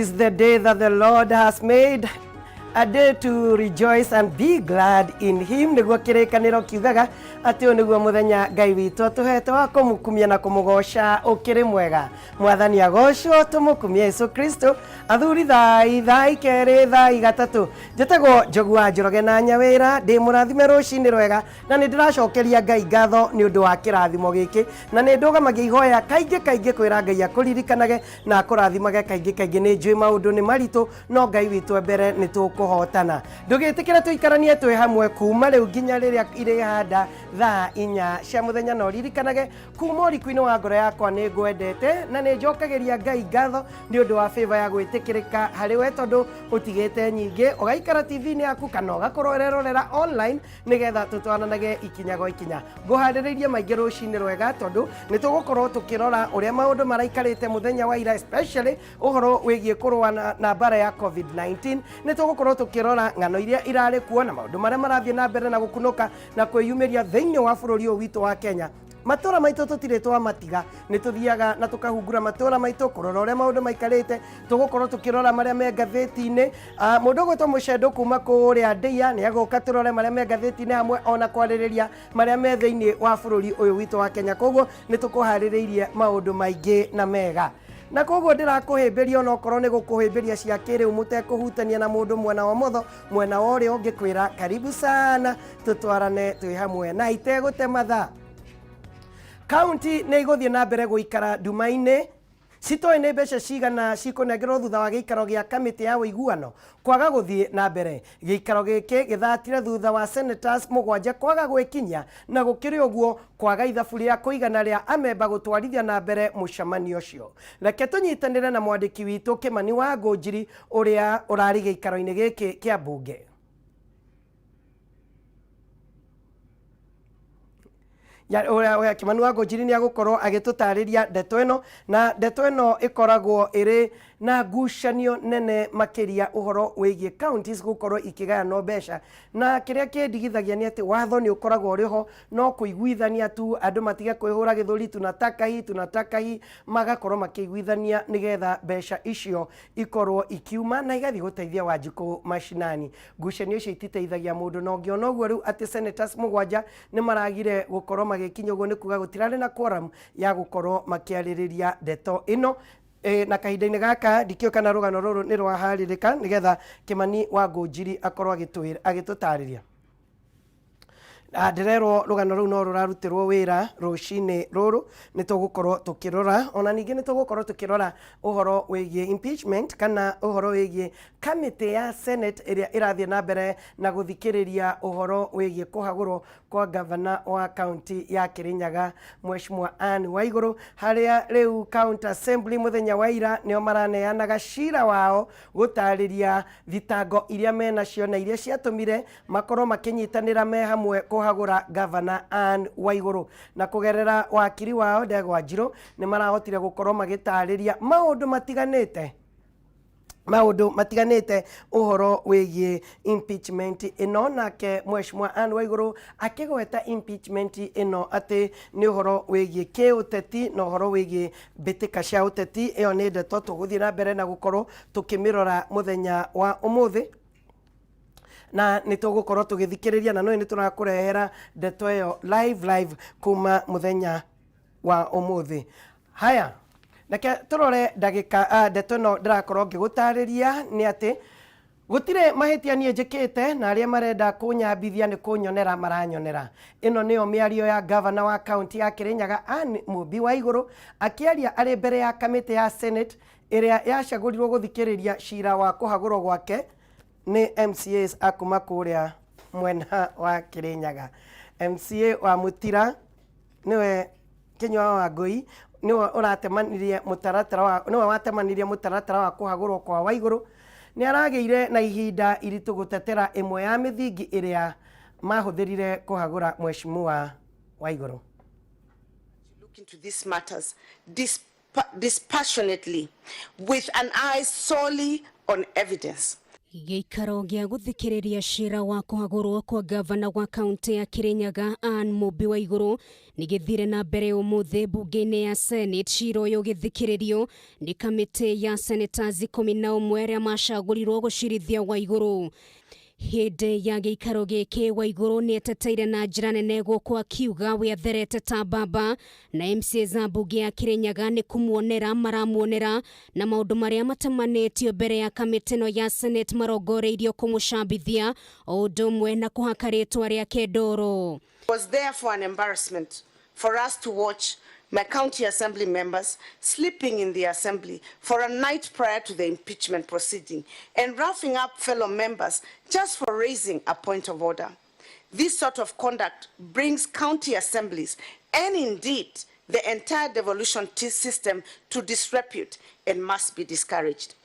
This is the day that the Lord has made, a day to rejoice and be glad in him. Nĩguo kĩrĩkanĩro kiugaga atĩ ũyũ nĩguo mũthenya Ngai witũ atũhete wa kũmũkumia na kũmũgoca ũkĩrĩ mwega. Mwathani agocwo, tũmũkumie Yesu Kristo. Athuri thai, thai kerĩ, thai gatatũ. Njĩtagwo Njogu wa Njoroge na Nyawĩra, ndĩ mũrathime rũcinĩ rwega na nĩ ndĩracokeria Ngai ngatho nĩ ũndũ wa kĩrathimo gĩkĩ, na nĩ ndũgamagia ihoya kaingĩ kaingĩ kwĩra Ngai akũririkanage na akũrathimage kaingĩ kaingĩ. Nĩ njũĩ maũndũ nĩ maritũ, no Ngai witũ e mbere nĩ tũkũhotana. Ndũgĩtĩkĩre tũikaranie twĩ hamwe kuma rĩu nginya rĩrĩa irĩhanda thaa 4 cia mũthenya, na ũririkanage kuma ũriku-inĩ wa ngoro yakwa nĩ ngwendete na nĩ njokagĩria Ngai ngatho nĩ ũndũ wa favor ya gwĩtĩkĩrĩka harĩ we, tondũ ũtigĩte nyingĩ ũgaikara TV-inĩ yaku kana ũgakorwo ũrerorera online nĩgetha tũtwaranage ikinya gwa ikinya. Ngũharĩrĩirie maingĩ rũcinĩ rwega tondũ nĩ tũgũkorwo tũkĩrora ũrĩa maũndũ maraikarĩte mũthenya wa ira, especially ũhoro wĩgiĩ kũrũa na mbara ya COVID-19. Nĩ tũgũkorwo tũkĩrora ng'ano iria irarĩ kuo na maũndũ marĩa marathiĩ na mbere na gũkunũka na kwĩyumĩria thĩinĩ wa bũrũri ũyũ witũ wa Kenya. Matũra maitũ tũtirĩ twamatiga, nĩ tũthiaga na tũkahungura matũra maitũ kũrora ũrĩa maũndũ maikarĩte. Tũgũkorwo tũkĩrora marĩa me ngathĩti-inĩ. Mũndũ ũgwĩtwo Mũcendo kuma kũrĩa Ndĩia nĩ agũka tũrore marĩa me ngathĩti-inĩ hamwe ona kwarĩrĩria marĩa me thĩinĩ wa bũrũri ũyũ witũ wa Kenya. Koguo nĩ tũkũharĩrĩirie maũndũ maingĩ na mega, na koguo ndĩrakũhĩmbĩria onokorwo nĩ gũkũhĩmbĩria cia kĩrĩu mũtekũhutania na mũndũ mwena wa ũmotho mwena wa ũrĩo, ngĩkwĩra karibu sana tũtwarane twĩ hamwe na itegũte mathaa. Kaunti nĩ igũthiĩ na mbere gũikara nduma-inĩ citoĩ nĩ mbeca cigana cikũnengerwo thutha wa gĩikaro gĩa kamĩtĩ ya ũiguano kwaga gũthiĩ na mbere. Gĩikaro gĩkĩ gĩthatire thutha wa senators 7 kwaga gwĩkinyia, na gũkĩrĩ ũguo kwaga ithabu rĩa kũigana rĩa amemba gũtwarithia na mbere mũcemanio ũcio. Reke tũnyitanĩre na mwandĩki witũ Kĩmani wa Ngũnjiri ũrĩa ũrarĩ gĩikaro-inĩ gĩkĩ kĩa mbunge. Ũrĩa Kĩmani wa Ngũnjiri nĩ agũkorwo agĩtũtarĩria ndeto ĩno, na ndeto ĩno ĩkoragwo ĩrĩ na ngucanio nene makĩria ũhoro wĩgiĩ counties gũkorwo ikĩgayanwo mbeca, na kĩrĩa kĩndigithagia nĩ atĩ watho nĩ ũkoragwo ũrĩ ho, no kũiguithania tu andũ matige kwĩhũra gĩthũri, tunataka hii tunataka hii, magakorwo makĩiguithania nĩgetha mbeca icio ikorwo ikiuma na igathiĩ gũteithia Wanjikũ mashinani. Ngucanio icio ititeithagia mũndũ, na ũngĩona ũguo rĩu atĩ senators 7 nĩ maragire gũkorwo magĩkinya ũguo, nĩ kuga gũtirarĩ na quorum ya gũkorwo makĩarĩrĩria ndeto ĩno. Na kahinda-inĩ gaka ndikĩũĩ kana rũgano rũrũ nĩ rwaharĩrĩka nĩgetha Kĩmani wa Ngũnjiri akorwo agĩtũtarĩria. Ndĩrerwo rũgano rũu no rũrarutĩrwo wĩra rũcinĩ rũrũ, nĩ tũgũkorwo tũkĩrora. Ona ningĩ nĩ tũgũkorwo tũkĩrora ũhoro wĩgiĩ impeachment kana ũhoro wĩgiĩ kamĩtĩ ya Senate ĩrĩa ĩrathiĩ na mbere na gũthikĩrĩria ũhoro wĩgiĩ kũhagũrwo kwa gavana wa kaunti ya Kirinyaga Mheshimiwa Anne Waigũrũ, harĩa rĩu County Assembly mũthenya wa ira nĩo maraneanaga cira wao gũtarĩria thitango iria menacio na iria ciatũmire makorwo makĩnyitanĩra me hamwe kũhagũra gavana Anne Waigũrũ, na kũgerera wakiri wao Ndegwa Njirũ nĩ marahotire gũkorwo magĩtarĩria maũndũ matiganĩte ũhoro wĩgiĩ impeachment ĩno. Nake Mheshimiwa Anne Waigũrũ akĩgweta impeachment ĩno atĩ nĩ ũhoro wĩgiĩ kĩũteti na ũhoro wĩgiĩ mbĩtĩka cia ũteti. Ĩyo nĩ ndeto tũgũthiĩ na mbere na gũkorwo tũkĩmĩrora mũthenya wa ũmũthĩ, na nĩ tũgũkorwo tũgĩthikĩrĩria na nĩ tũrakũrehera ndeto ĩyo live live kuma mũthenya wa ũmũthĩ. Haya, reke tũrore ndagĩka ndeto ĩno ndĩrakorwo ngĩgũtarĩria nĩ atĩ gũtirĩ mahĩtia niĩ njĩkĩte, na arĩa marenda kũnyambithia nĩ kũnyonera maranyonera. Ĩno nĩyo mĩario ya gavana wa kaunti ya Kirinyaga Anne Mũmbi Waigũrũ akĩaria arĩ mbere ya kamĩtĩ ya Senate ĩrĩa yacagũrirwo gũthikĩrĩria cira wa kũhagũrwo gwake nĩ MCAs akuma kũrĩa mwena wa Kirinyaga. MCA wa Mũtira nĩwe Kinyua wa Ngũi nĩwe ũratemanirie mũtaratara wa nĩwe watemanirie mũtaratara wa kũhagũrwo kwa Waigũrũ. Nĩ aragĩire na ihinda iritũ gũtetera ĩmwe ya mĩthingi ĩrĩa mahũthĩrire kũhagũra Mheshimiwa Waigũrũ. Look into these matters dispassionately with an eye solely on evidence. Gĩikaro gĩa gũthikĩrĩria cira wa kũhagũrwo kwa gavana wa kaunti ya Kirinyaga Anne Mũmbi Waigũrũ nĩ gĩthire na mbere ũmũthĩ mbunge-inĩ ya Senate. Cira ũyũ ũgĩthikĩrĩrio nĩ kamĩtĩ ya senators 11 arĩa macagũrirwo gũcirithia Waigũrũ. Hĩndĩ ya gĩikaro gĩkĩ, Waigũrũ nĩ eteteire na njĩra nene gũkũ akiuga we atherete ta mbamba na MCAs a mbunge ya Kirinyaga nĩ kũmuonera maramuonera na maũndũ marĩa matemanĩtio mbere ya kamĩtĩ ĩno ya Senate marongoreirio kũmũcambithia o ũndũ ũmwe na kũhaka rĩtwa rĩake ndoro. Was therefore an embarrassment for us to watch my county assembly members sleeping in the assembly for a night prior to the impeachment proceeding and roughing up fellow members just for raising a point of order. This sort of conduct brings county assemblies and indeed the entire devolution system to disrepute and must be discouraged.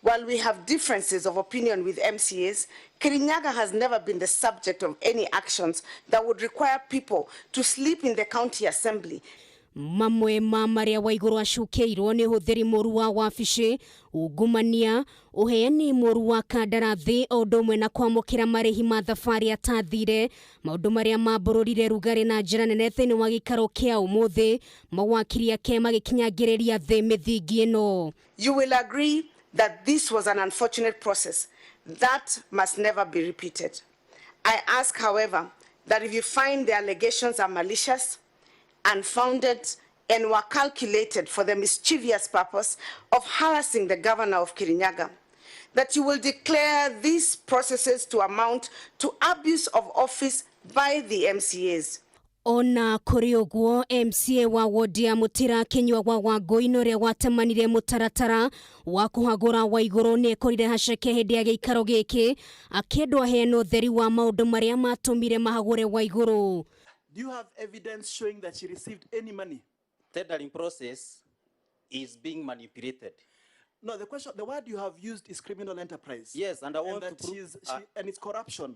While we have differences of opinion with MCAs, Kirinyaga has never been the subject of any actions that would require people to sleep in the county assembly. Mamwe ma marĩa Waigũrũ acukĩirwo nĩ ũhũthĩri mũru wa wabici, ungumania, ũheani mũru wa kandarathi o ũndũ ũmwe na kwamũkĩra marĩhi ma thabarĩ atathire, maũndũ marĩa mambũrũrire rugarĩ na njĩra nene thĩinĩ wa gĩikaro kĩa ũmũthĩ, mawakiri ake magĩkinyangĩrĩria thĩ mĩthingi ĩno. You will agree that this was an unfortunate process that must never be repeated. I ask, however, that if you find the allegations are malicious, unfounded, and were calculated for the mischievous purpose of harassing the governor of Kirinyaga, that you will declare these processes to amount to abuse of office by the MCAs. Ona kũrĩ ũguo, MCA wa wodi ya Mũtĩra Kĩnyua wa Wangũi na ũrĩa watemanire mũtaratara wa kũhagũra Waigũrũ nĩ ekorire haceke hĩndĩ ya gĩikaro gĩkĩ akĩendwo aheane ũtheri wa maũndũ marĩa matũmire mahagũre Waigũrũ. Do you have evidence showing that she received any money? Tendering process is being manipulated. No, the question, the word you have used is criminal enterprise. Yes, and I want and that to prove and it's corruption.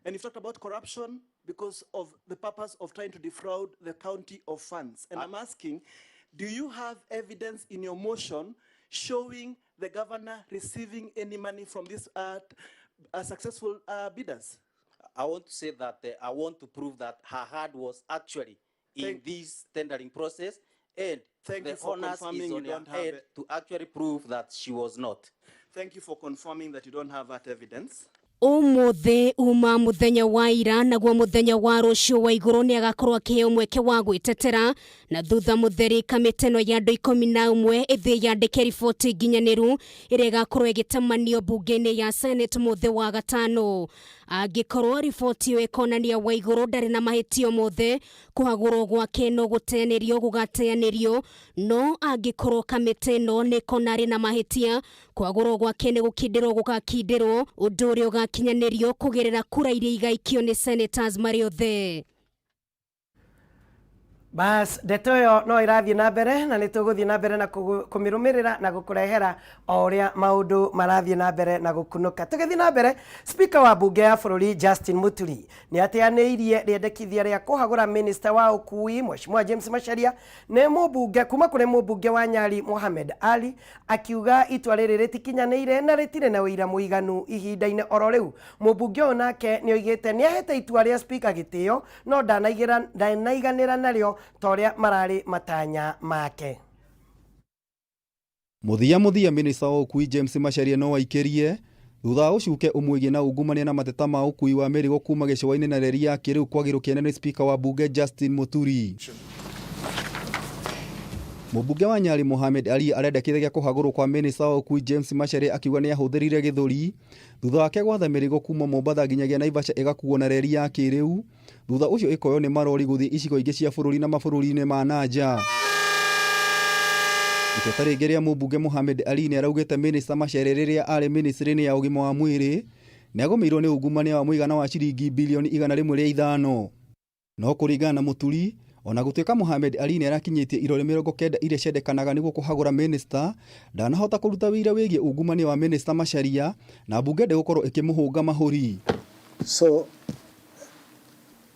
And you've talked about corruption because of the purpose of trying to defraud the county of funds. And I'm asking, do you have evidence in your motion showing the governor receiving any money from these successful bidders? I want to say that I want to prove that her hand was actually in this tendering process, and Thank the you for onus confirming is you on her don't have head it. To actually prove that she was not. Thank you for confirming that you don't have that evidence. Ũmũthĩ uma mũthenya wa ira, naguo mũthenya wa rũciũ Waigũrũ nĩ agakorwo akĩheo mweke wa gwĩtetera na thutha mũtheri kamĩtĩ ĩno ya andũ 11 ĩthiĩ yandĩke riboti nginyanĩru ĩrĩa ĩgakorwo ĩgĩtamanio mbunge-inĩ ya Senate mũthĩ wa gatano. Angĩkorwo riboti ĩyo ĩkonania Waigũrũ ndarĩ na mahĩtio mothe, kũhagũrwo gwake no gũteanĩrio gũgateanĩrio, no angĩkorwo kamĩtĩ ĩno nĩ ĩkona arĩ na mahĩtia, kũhagũrwo gwake nĩ gũkindĩrwo gũgakindĩrwo, ũndũ ũrĩa ũgakinyanĩrio kũgerera kura iria igaikio nĩ senators marĩ othe. Bas, ndeto ĩyo no ĩrathiĩ na mbere na nĩ tũgũthiĩ na mbere na kũmĩrũmĩrĩra na gũkũrehera o ũrĩa maũndũ marathiĩ na mbere na gũkunũka. Tũgĩthiĩ na mbere, Speaker wa mbunge ya bũrũri Justin Muturi nĩ ateanĩirie rĩendekithia rĩa kũhagũra minister wa ũkui Mheshimiwa James Macharia nĩ mũmbunge kuma kũrĩ mũmbunge wa Nyali Mohamed Ali, akiuga itua rĩrĩ rĩtikinyanĩire na rĩtirĩ na ũira mũiganu. Ihinda-inĩ oro rĩu, mũmbunge ũyũ nake nĩ oigĩte nĩ ahete itua rĩa speaker gĩtĩo no ndanaiganĩra narĩo ta ũrĩa mararĩ matanya make. Mũthia mũthia, minista wa ũkui James Macharia no aikĩrie thutha wa ũcuke ũmwĩgiĩ na ungumania na mateta ma ũkui wa mĩrigo kuma gĩcũa-inĩ na reri ya kĩrĩu kwagĩrwo kĩene nĩ spika wa mbunge Justin Muturi. Mũmbunge wa Nyali Mohamed Ali arendekithagia kũhagũrwo kwa minista wa ũkui James Macharia, akiuga nĩ ahũthĩrire gĩthũri thutha wake gwatha mĩrigo kuma Mombatha nginyagia Naivasha ĩgakuo na reri ya kĩrĩu, thutha ũcio ĩkoywo nĩ marori gũthiĩ icigo ingĩ cia bũrũri na mabũrũri-inĩ ma na nja. Iteta rĩngĩ rĩa mũmbunge Mohamed Ali nĩ araugĩte minista Macharia rĩrĩa arĩ ministry-inĩ ya ũgima wa mwĩrĩ nĩ agũmĩirwo nĩ ungumania wa mũigana wa ciringi bilioni 105. No kũringana na Mũturi, ona gũtuĩka Mohamed Ali nĩ arakinyĩtie irore 90 iria ciendekanaga nĩguo kũhagũra minista, ndanahota kũruta wĩira wĩgiĩ ungumania wa minista Macharia na mbunge ndĩgũkorwo ĩkĩmũhũnga mahũri. So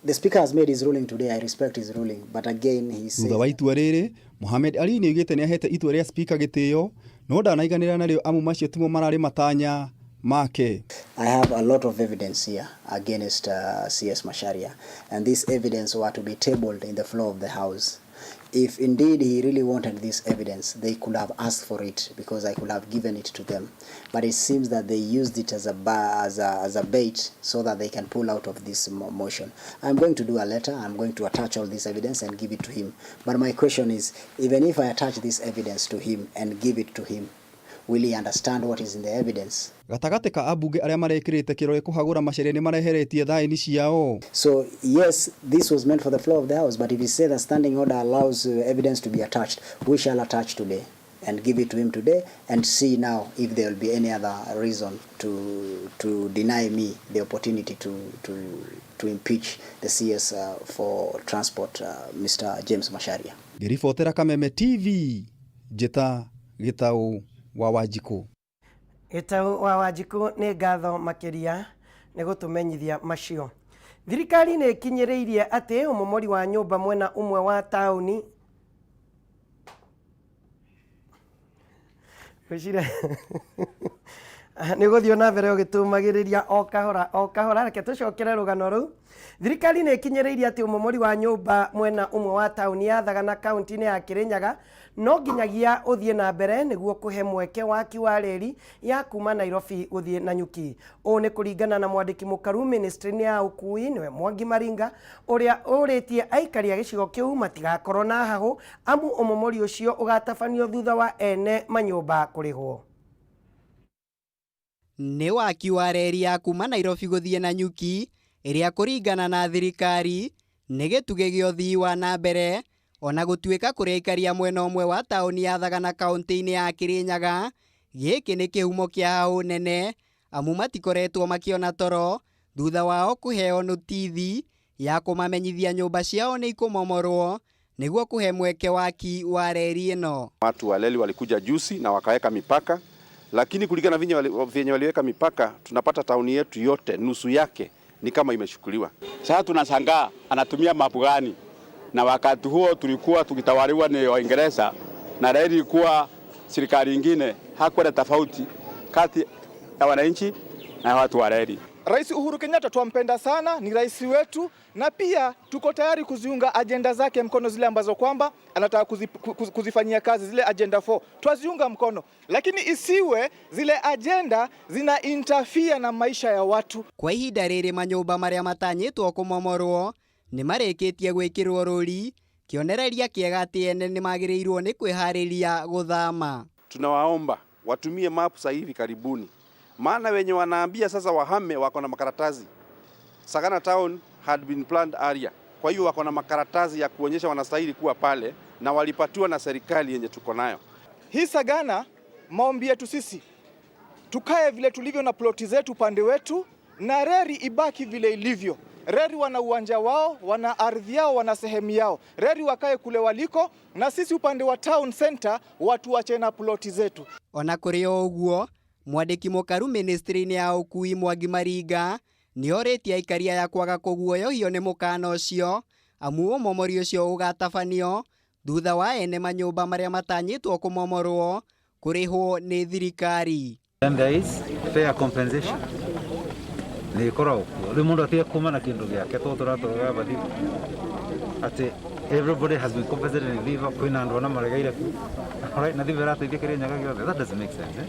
the speaker has made his ruling today. I respect his ruling, but again he says Thutha wa itua rĩrĩ, Mohamed Ali nĩ oigĩte nĩ ahete itua rĩa spika gĩtĩo no ndanaiganĩra narĩo amu macio timo mararĩ matanya Make. I have a lot of evidence here against CS Macharia, and this evidence were to be tabled in the floor of the House. If indeed he really wanted this evidence, they could have asked for it because I could have given it to them. But it seems that they used it as a bait so that they can pull out of this motion. I'm going to do a letter. I'm going to attach all this evidence and give it to him. But my question is, even if I attach this evidence to him and give it to him, will he understand what is in the evidence? Gatagatĩ ka ambunge arĩa marekĩrĩte kĩrore kũhagũra Macharia nĩ mareheretie thaĩni ciao. So yes, this was meant for the floor of the House, but if you say the standing order allows evidence to be attached, we shall attach today and give it to him today and see now if there will be any other reason to deny me the opportunity to impeach the CS for transport, Mr. James Macharia. Ngĩribotera Kameme TV, njĩta Gĩtaũ wa Wanjikũ. Gĩtaũ wa Wanjikũ, nĩ ngatho makĩria nĩ gũtũmenyithia macio. Thirikari nĩ ĩkinyĩrĩirie atĩ ũmomori wa nyũmba mwena ũmwe wa taũni gwĩciria nĩ gũthiĩ na mbere ũgĩtũmagĩrĩria o kahora o kahora. Reke tũcokere rũgano rũu. Thirikari nĩ ĩkinyĩrĩirie atĩ ũmomori wa nyũmba mwena ũmwe wa taũni ya Thagana kaunti-inĩ ya Kirinyaga no nginyagia ũthiĩ na mbere nĩguo kũhe mweke waki wa reri ya kuma Nairobi gũthiĩ Nanyuki. Ũũ nĩ kũringana na mwandĩki mũkaru ministry-inĩ ya ũkui nĩwe Mwangi Maringa, ũrĩa ũrĩtie aikari a gĩcigo kĩu matigakorwo na hahũ amu ũmomori ũcio ũgatabanio thutha wa ene manyũmba kũrĩhwo. Nĩ waki wa reri ya kuma Nairobi gũthiĩ Nanyuki ĩrĩa kũringana na thirikari nĩ gĩtugĩ gĩa ũthii wa na mbere ona gũtuĩka kũrĩ aikari a mwena ũmwe wa taũni ya Thagana kaunti-inĩ ya Kirinyaga gĩkĩ nĩ kĩhumo kĩa hahũ nene amu matikoretwo makĩona toro thutha wao kũheo notithi ya kũmamenyithia nyũmba ciao nĩ ikũmomorwo nĩguo kũhe mweke waki wa reri ĩno. Watu wa reli walikuja juzi na wakaweka mipaka, lakini kulingana vyenye waliweka mipaka tunapata tauni yetu yote nusu yake ni kama imeshukuliwa. Sasa tunashangaa anatumia mapu gani? Na wakati huo tulikuwa tukitawaliwa ni Waingereza na reli ilikuwa serikali nyingine, hakuwa na tofauti kati ya wananchi na watu wa reli. Rais Uhuru Kenyatta tuampenda sana, ni rais wetu, na pia tuko tayari kuziunga ajenda zake mkono zile ambazo kwamba anataka kuzifanyia kazi, zile agenda 4 twaziunga mkono, lakini isiwe zile agenda zina interfere na maisha ya watu. Kwa ihinda rĩrĩ manyũmba marĩa matanyĩtwo kũmomorwo nĩ marĩkĩtie gwĩkĩrwo rũri, kĩonereria kĩega atĩ ene nĩ magĩrĩirwo nĩ kwĩharĩria gũthama. Tunawaomba watumie map sasa hivi karibuni, maana wenye wanaambia sasa wahame wako na makaratasi. Sagana town had been planned area, kwa hiyo wako na makaratasi ya kuonyesha wanastahili kuwa pale na walipatiwa na serikali yenye tuko nayo. Hii Sagana, maombi yetu sisi tukae vile tulivyo na ploti zetu pande wetu, na reri ibaki vile ilivyo. Reri wana uwanja wao, wana ardhi yao, wana sehemu yao. Reri wakae kule waliko, na sisi upande wa town center watu wache na ploti zetu. Ona kũrĩ o ũguo, mwandĩki mũkaru ministry-inĩ ya ũkui Mwangi Maringa nĩorĩtie aikari aya kwaga kũguoyohio nĩ mũkana ũcio amu ũmomori ũcio ũgatabanio thutha wa ene manyũmba marĩa matanyĩtwo kũmomorwo kũrĩhwo nĩ thirikari. And there is fair compensation. Nĩ ĩkoragwo kuo. Rĩu mũndũ atige kuma na kĩndũ gĩake tondũ tũratũraga bathibu atĩ everybody has been compensated in Thiba, kwĩna andũ ona maregeire ku. Alright, na Thiba ĩrateithia Kĩrĩnyaga gĩothe. That doesn't make sense, eh?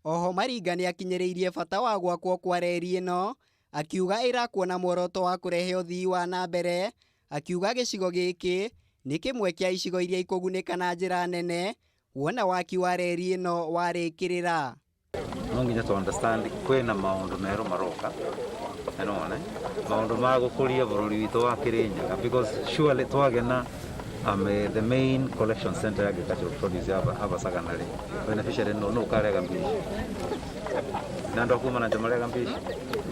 Oho Maringa nĩ akinyĩrĩirie bata wa gwakwo kwa reri ĩno akiuga ĩrakwo na muoroto wa kũrehe ũthii wa na mbere, akiuga gĩcigo gĩkĩ nĩ kĩmwe kĩa icigo iria ikũgunĩka na njĩra nene wona waki wa reri ĩno warĩkĩrĩra. No nginya to understand kwĩna maũndũ merũ maroka, nĩwona maũndũ ma gũkũria bũrũri witũ wa Kĩrĩnyaga, because surely twagena the main collection center ya agricultural produce hapa Sagana rĩ, beneficiary no ũkarega mbia ici na andũ a kuma na nja marega mbia ici,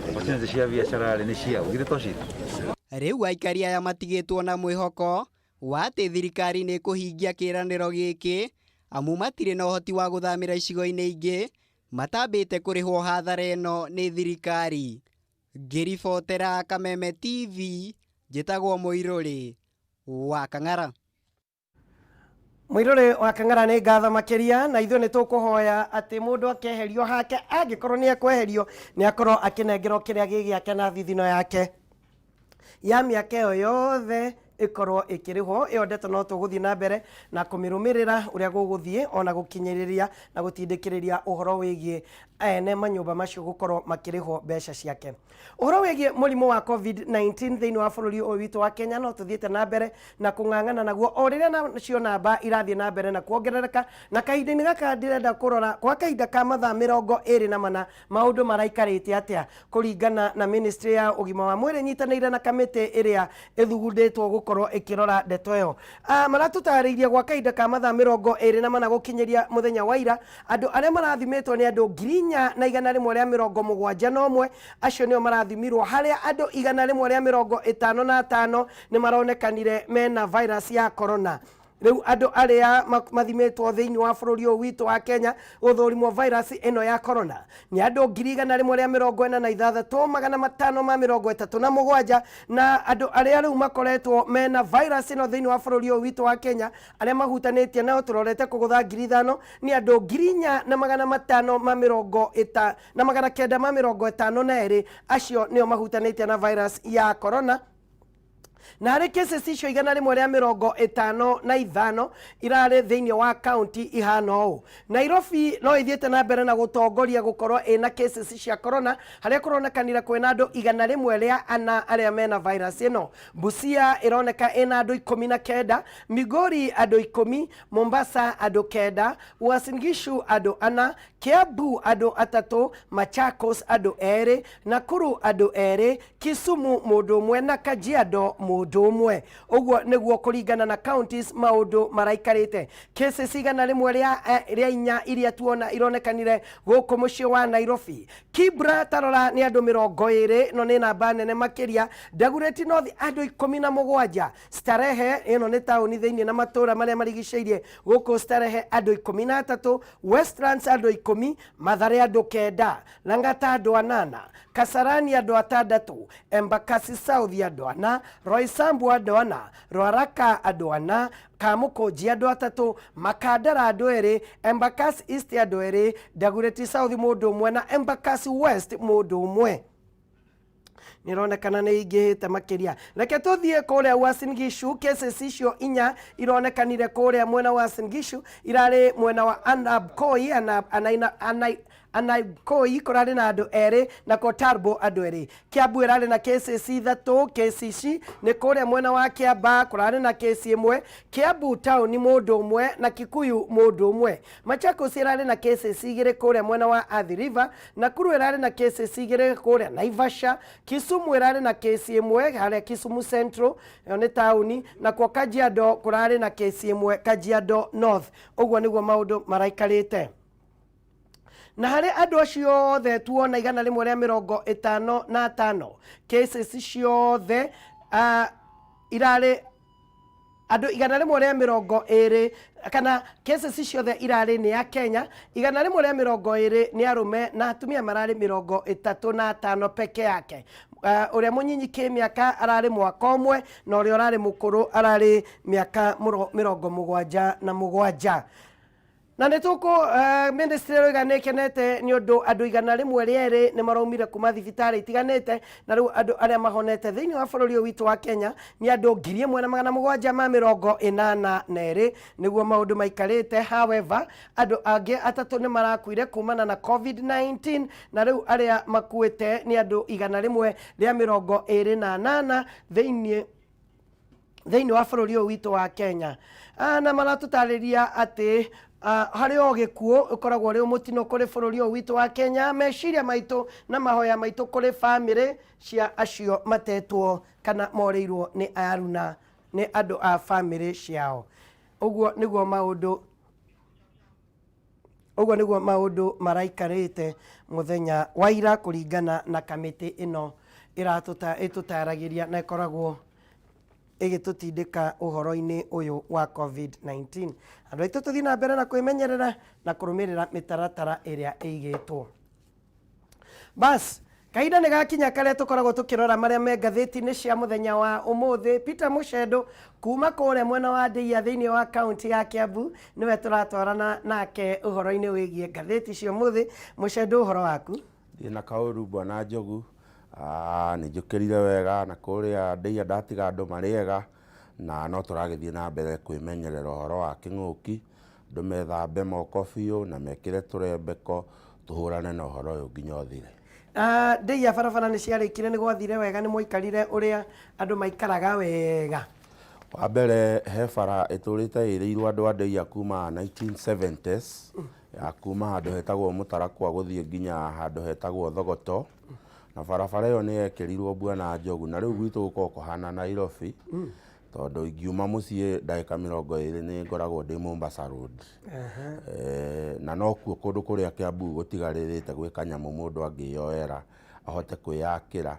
opportunity cia biacara rĩ nĩ ciao, githĩ to citũ. Rĩu aikari aya matigĩtwo na mwĩhoko wa atĩ thirikari nĩ ĩkũhingia kĩĩranĩro gĩkĩ amu matirĩ na ũhoti wa gũthamĩra icigo-inĩ ingĩ matambĩte kũrĩhwo hathara ĩno nĩ thirikari. Ngĩribotera Kameme TV, njĩtagwo Mũirũrĩ wa Kang'ara. Mwirore wa Kang'ara, nĩ ngatho makĩria, na ithuĩ nĩ tũkũhoya atĩ mũndũ akeherio hake, angĩkorwo nĩ ekweherio, nĩ akorwo akĩnengerwo kĩrĩa gĩ gĩake na thithino yake ya mĩaka ĩyo yothe ĩkorwo ĩkĩrĩhwo. Ĩyo ndeto no tũgũthiĩ na mbere na kũmĩrũmĩrĩra ũrĩa gũgũthiĩ, ona gũkinyĩrĩria na gũtindĩkĩrĩria ũhoro wĩgiĩ ene manyũmba macio gũkorwo makĩrĩhwo mbeca ciake. Ũhoro wĩgiĩ mũrimũ wa COVID-19 thĩinĩ wa bũrũri ũyũ witũ wa Kenya no tũthiĩte na mbere na kũng'ang'ana naguo o rĩrĩa nacio namba irathiĩ na mbere na kuongerereka. Na kahinda-inĩ gaka ndĩrenda kũrora kwa kahinda ka mathaa 24 maũndũ maraikarĩte atĩa kũringana na ministry ya ũgima wa mwĩrĩ nyitanĩire na kamĩtĩ ĩrĩa ĩthugundĩtwo gũkorwo ĩkĩrora ndeto ĩyo. Maratũtarĩirie gwa kahinda ka mathaa 24 gũkinyĩria mũthenya wa ira, andũ arĩa marathimĩtwo nĩ andũ 4171. Acio nĩo marathimirwo, harĩa andũ 155 nĩ maronekanire mena virus ya corona. Rĩu andũ arĩa mathimĩtwo thĩinĩ wa bũrũri ũyũ witũ wa Kenya gũthũrimwo virus ĩno ya corona nĩ andũ 146,537, na andũ arĩa rĩu makoretwo mena virus ĩno thĩinĩ wa bũrũri ũyũ witũ wa Kenya, arĩa mahutanĩtie nao, tũrorete kũgũtha 5,000, nĩ andũ 4552. Acio nĩo mahutanĩtie na virus ya corona. Na harĩ cases icio 155 irarĩ thĩinĩ wa kaunti ihana ũũ: Nairobi no ĩthiĩte na mbere na gũtongoria gũkorwo ĩna cases cia corona, harĩa kũronekanire kwĩna andũ 104 arĩa mena virus ĩno. Busia ĩroneka ĩna andũ 19, Migori andũ 10, Mombasa andũ 9, Uasin Gishu andũ 4, Kiambu andũ 3, Machakos andũ 2, Nakuru andũ 2, Kisumu mũndũ ũmwe na Kajiado mũndũ ũmwe. Ũguo nĩguo kũringana na counties maũndũ maraikarĩte. Cases 104 iria tuona ironekanire gũkũ mũciĩ wa Nairobi. Kibra tarora nĩ andũ 20, no nĩ namba nene makĩria. Dagoretti North andũ 17, Starehe, ĩno nĩ taũni thĩinĩ na matũũra marĩa marigicĩirie gũkũ Starehe, andũ 13, Westlands andũ 10, Mathare andũ 9, Lang'ata andũ 8, Kasarani andũ 6, Embakasi South andũ 4, Roysambu andũ 4, Ruaraka andũ 4, Kamũkũnji andũ 3, Makandara andũ 2, Embakasi East andũ 2, Dagoretti South mũndũ ũmwe na Embakasi West mũndũ ũmwe. Nĩ ironekana nĩ ingĩhĩte makĩria. Reke tũthiĩ kũrĩa Uasin Gishu. Cases icio 4 ironekanire kũrĩa mwena wa Uasin Gishu irarĩ mwena wa Anabkoi, Anaikoi kũrarĩ na andũ 2 na Kotarbo andũ 2. Kiambu ĩrarĩ na cases 3. Kesici nĩ kũrĩa mwena wa Kiambaa kũrarĩ na kesi 1, Kiambu town mũndũ ũmwe na Kikuyu mũndũ ũmwe. Machakos ĩrarĩ na cases 2 kũrĩa mwena wa Athi River. Nakuru ĩrarĩ na cases 2 kũrĩa Naivasha. Kisumu ĩrarĩ na kesi 1 harĩa Kisumu Central, ĩyo nĩ taũni, nakuo Kajiado kũrarĩ na kesi 1 Kajiado North. Ũguo nĩguo maũndũ maraikarĩte. Na harĩ andũ acio othe tuona 155, cases ciothe irarĩ andũ 120, kana cases ciothe irarĩ nĩ ya Kenya 120 nĩ arũme na atumia mararĩ 35 peke yake. Ũrĩa mũnyinyi kĩmĩaka ararĩ mwaka 1 na ũrĩa ũrarĩ mũkũrũ ararĩ mĩaka 77. Na nĩ tũkũ ministry ĩroiga nĩ ĩkenete nĩ ũndũ andũ 102 nĩ maraumire kuma thibitarĩ itiganĩte, na rĩu andũ arĩa mahonete thĩinĩ wa bũrũri ũyũ witũ wa Kenya nĩ andũ 1782. Nĩguo maũndũ maikarĩte. However, andũ angĩ 3 nĩ marakuire kumana na COVID-19, na rĩu arĩa makuĩte nĩ andũ 128 thĩinĩ wa bũrũri ũyũ witũ wa Kenya. Na maratũtarĩria atĩ harĩ o gĩkuũ ũkoragwo ũrĩ mũtino kũrĩ bũrũri ũyũ witũ wa Kenya. Meciria maitũ na mahoya maitũ kũrĩ bamĩrĩ cia acio matetwo kana morĩirwo nĩ aruna nĩ andũ a bamĩrĩ ciao. Ũguo nĩguo maũndũ maraikarĩte mũthenya wa ira kũringana na kamĩtĩ ĩno ĩtũtaragĩria na ĩkoragwo ĩgĩtũtindĩka ũhoro-inĩ ũyũ wa COVID-19. Andũ aitũ, tũthiĩ na mbere na kwĩmenyerera na kũrũmĩrĩra mĩtaratara ĩrĩa ĩigĩtwo. Bas. Kahinda nĩ gakinya karĩa tũkoragwo tũkĩrora marĩa me ngathĩti-inĩ cia mũthenya wa ũmũthĩ. Peter Mũcendo kuma kũrĩa mwena wa Ndeiya thĩinĩ wa kaunti ya Kiambu nĩwe tũratwarana nake ũhoro-inĩ wĩgiĩ ngathĩti cia ũmũthĩ. Mũcendo, ũhoro waku? Ndirĩ na kaũru bwana Njogu, nĩ njũkĩrire wega na kũrĩa Ndeiya ndatiga andũ marĩ ega na no tũragĩthiĩ na mbere kwĩmenyerera ũhoro wa kĩng'ũki, andũ methambe moko biũ na mekĩre tũrembeko tũhũrane na ũhoro ũyũ nginya ũthire. Ndeiya barabara nĩ ciarĩkire, nĩ gwathire wega, nĩ mwaikarire ũrĩa andũ maikaraga wega? Wa mbere he bara ĩtũrĩte ĩrĩirwo andũ a Ndeiya kuma 1970s ya kuma handũ hetagwo Mũtarakwa gũthiĩ nginya handũ hetagwo Thogoto, na barabara ĩyo nĩ yekĩrirwo Bwana Njogu, na rĩu gwitũ gũkoragwo kũhana Nairobi, tondũ ingiuma mũciĩ ndagĩka 20 nĩ ngoragwo ndĩ Mombasa Road. Na nokuo kũndũ kũrĩa Kiambu gũtigarĩrĩte gwĩ kanyamũ mũndũ angĩyoera ahote kwĩyakĩra.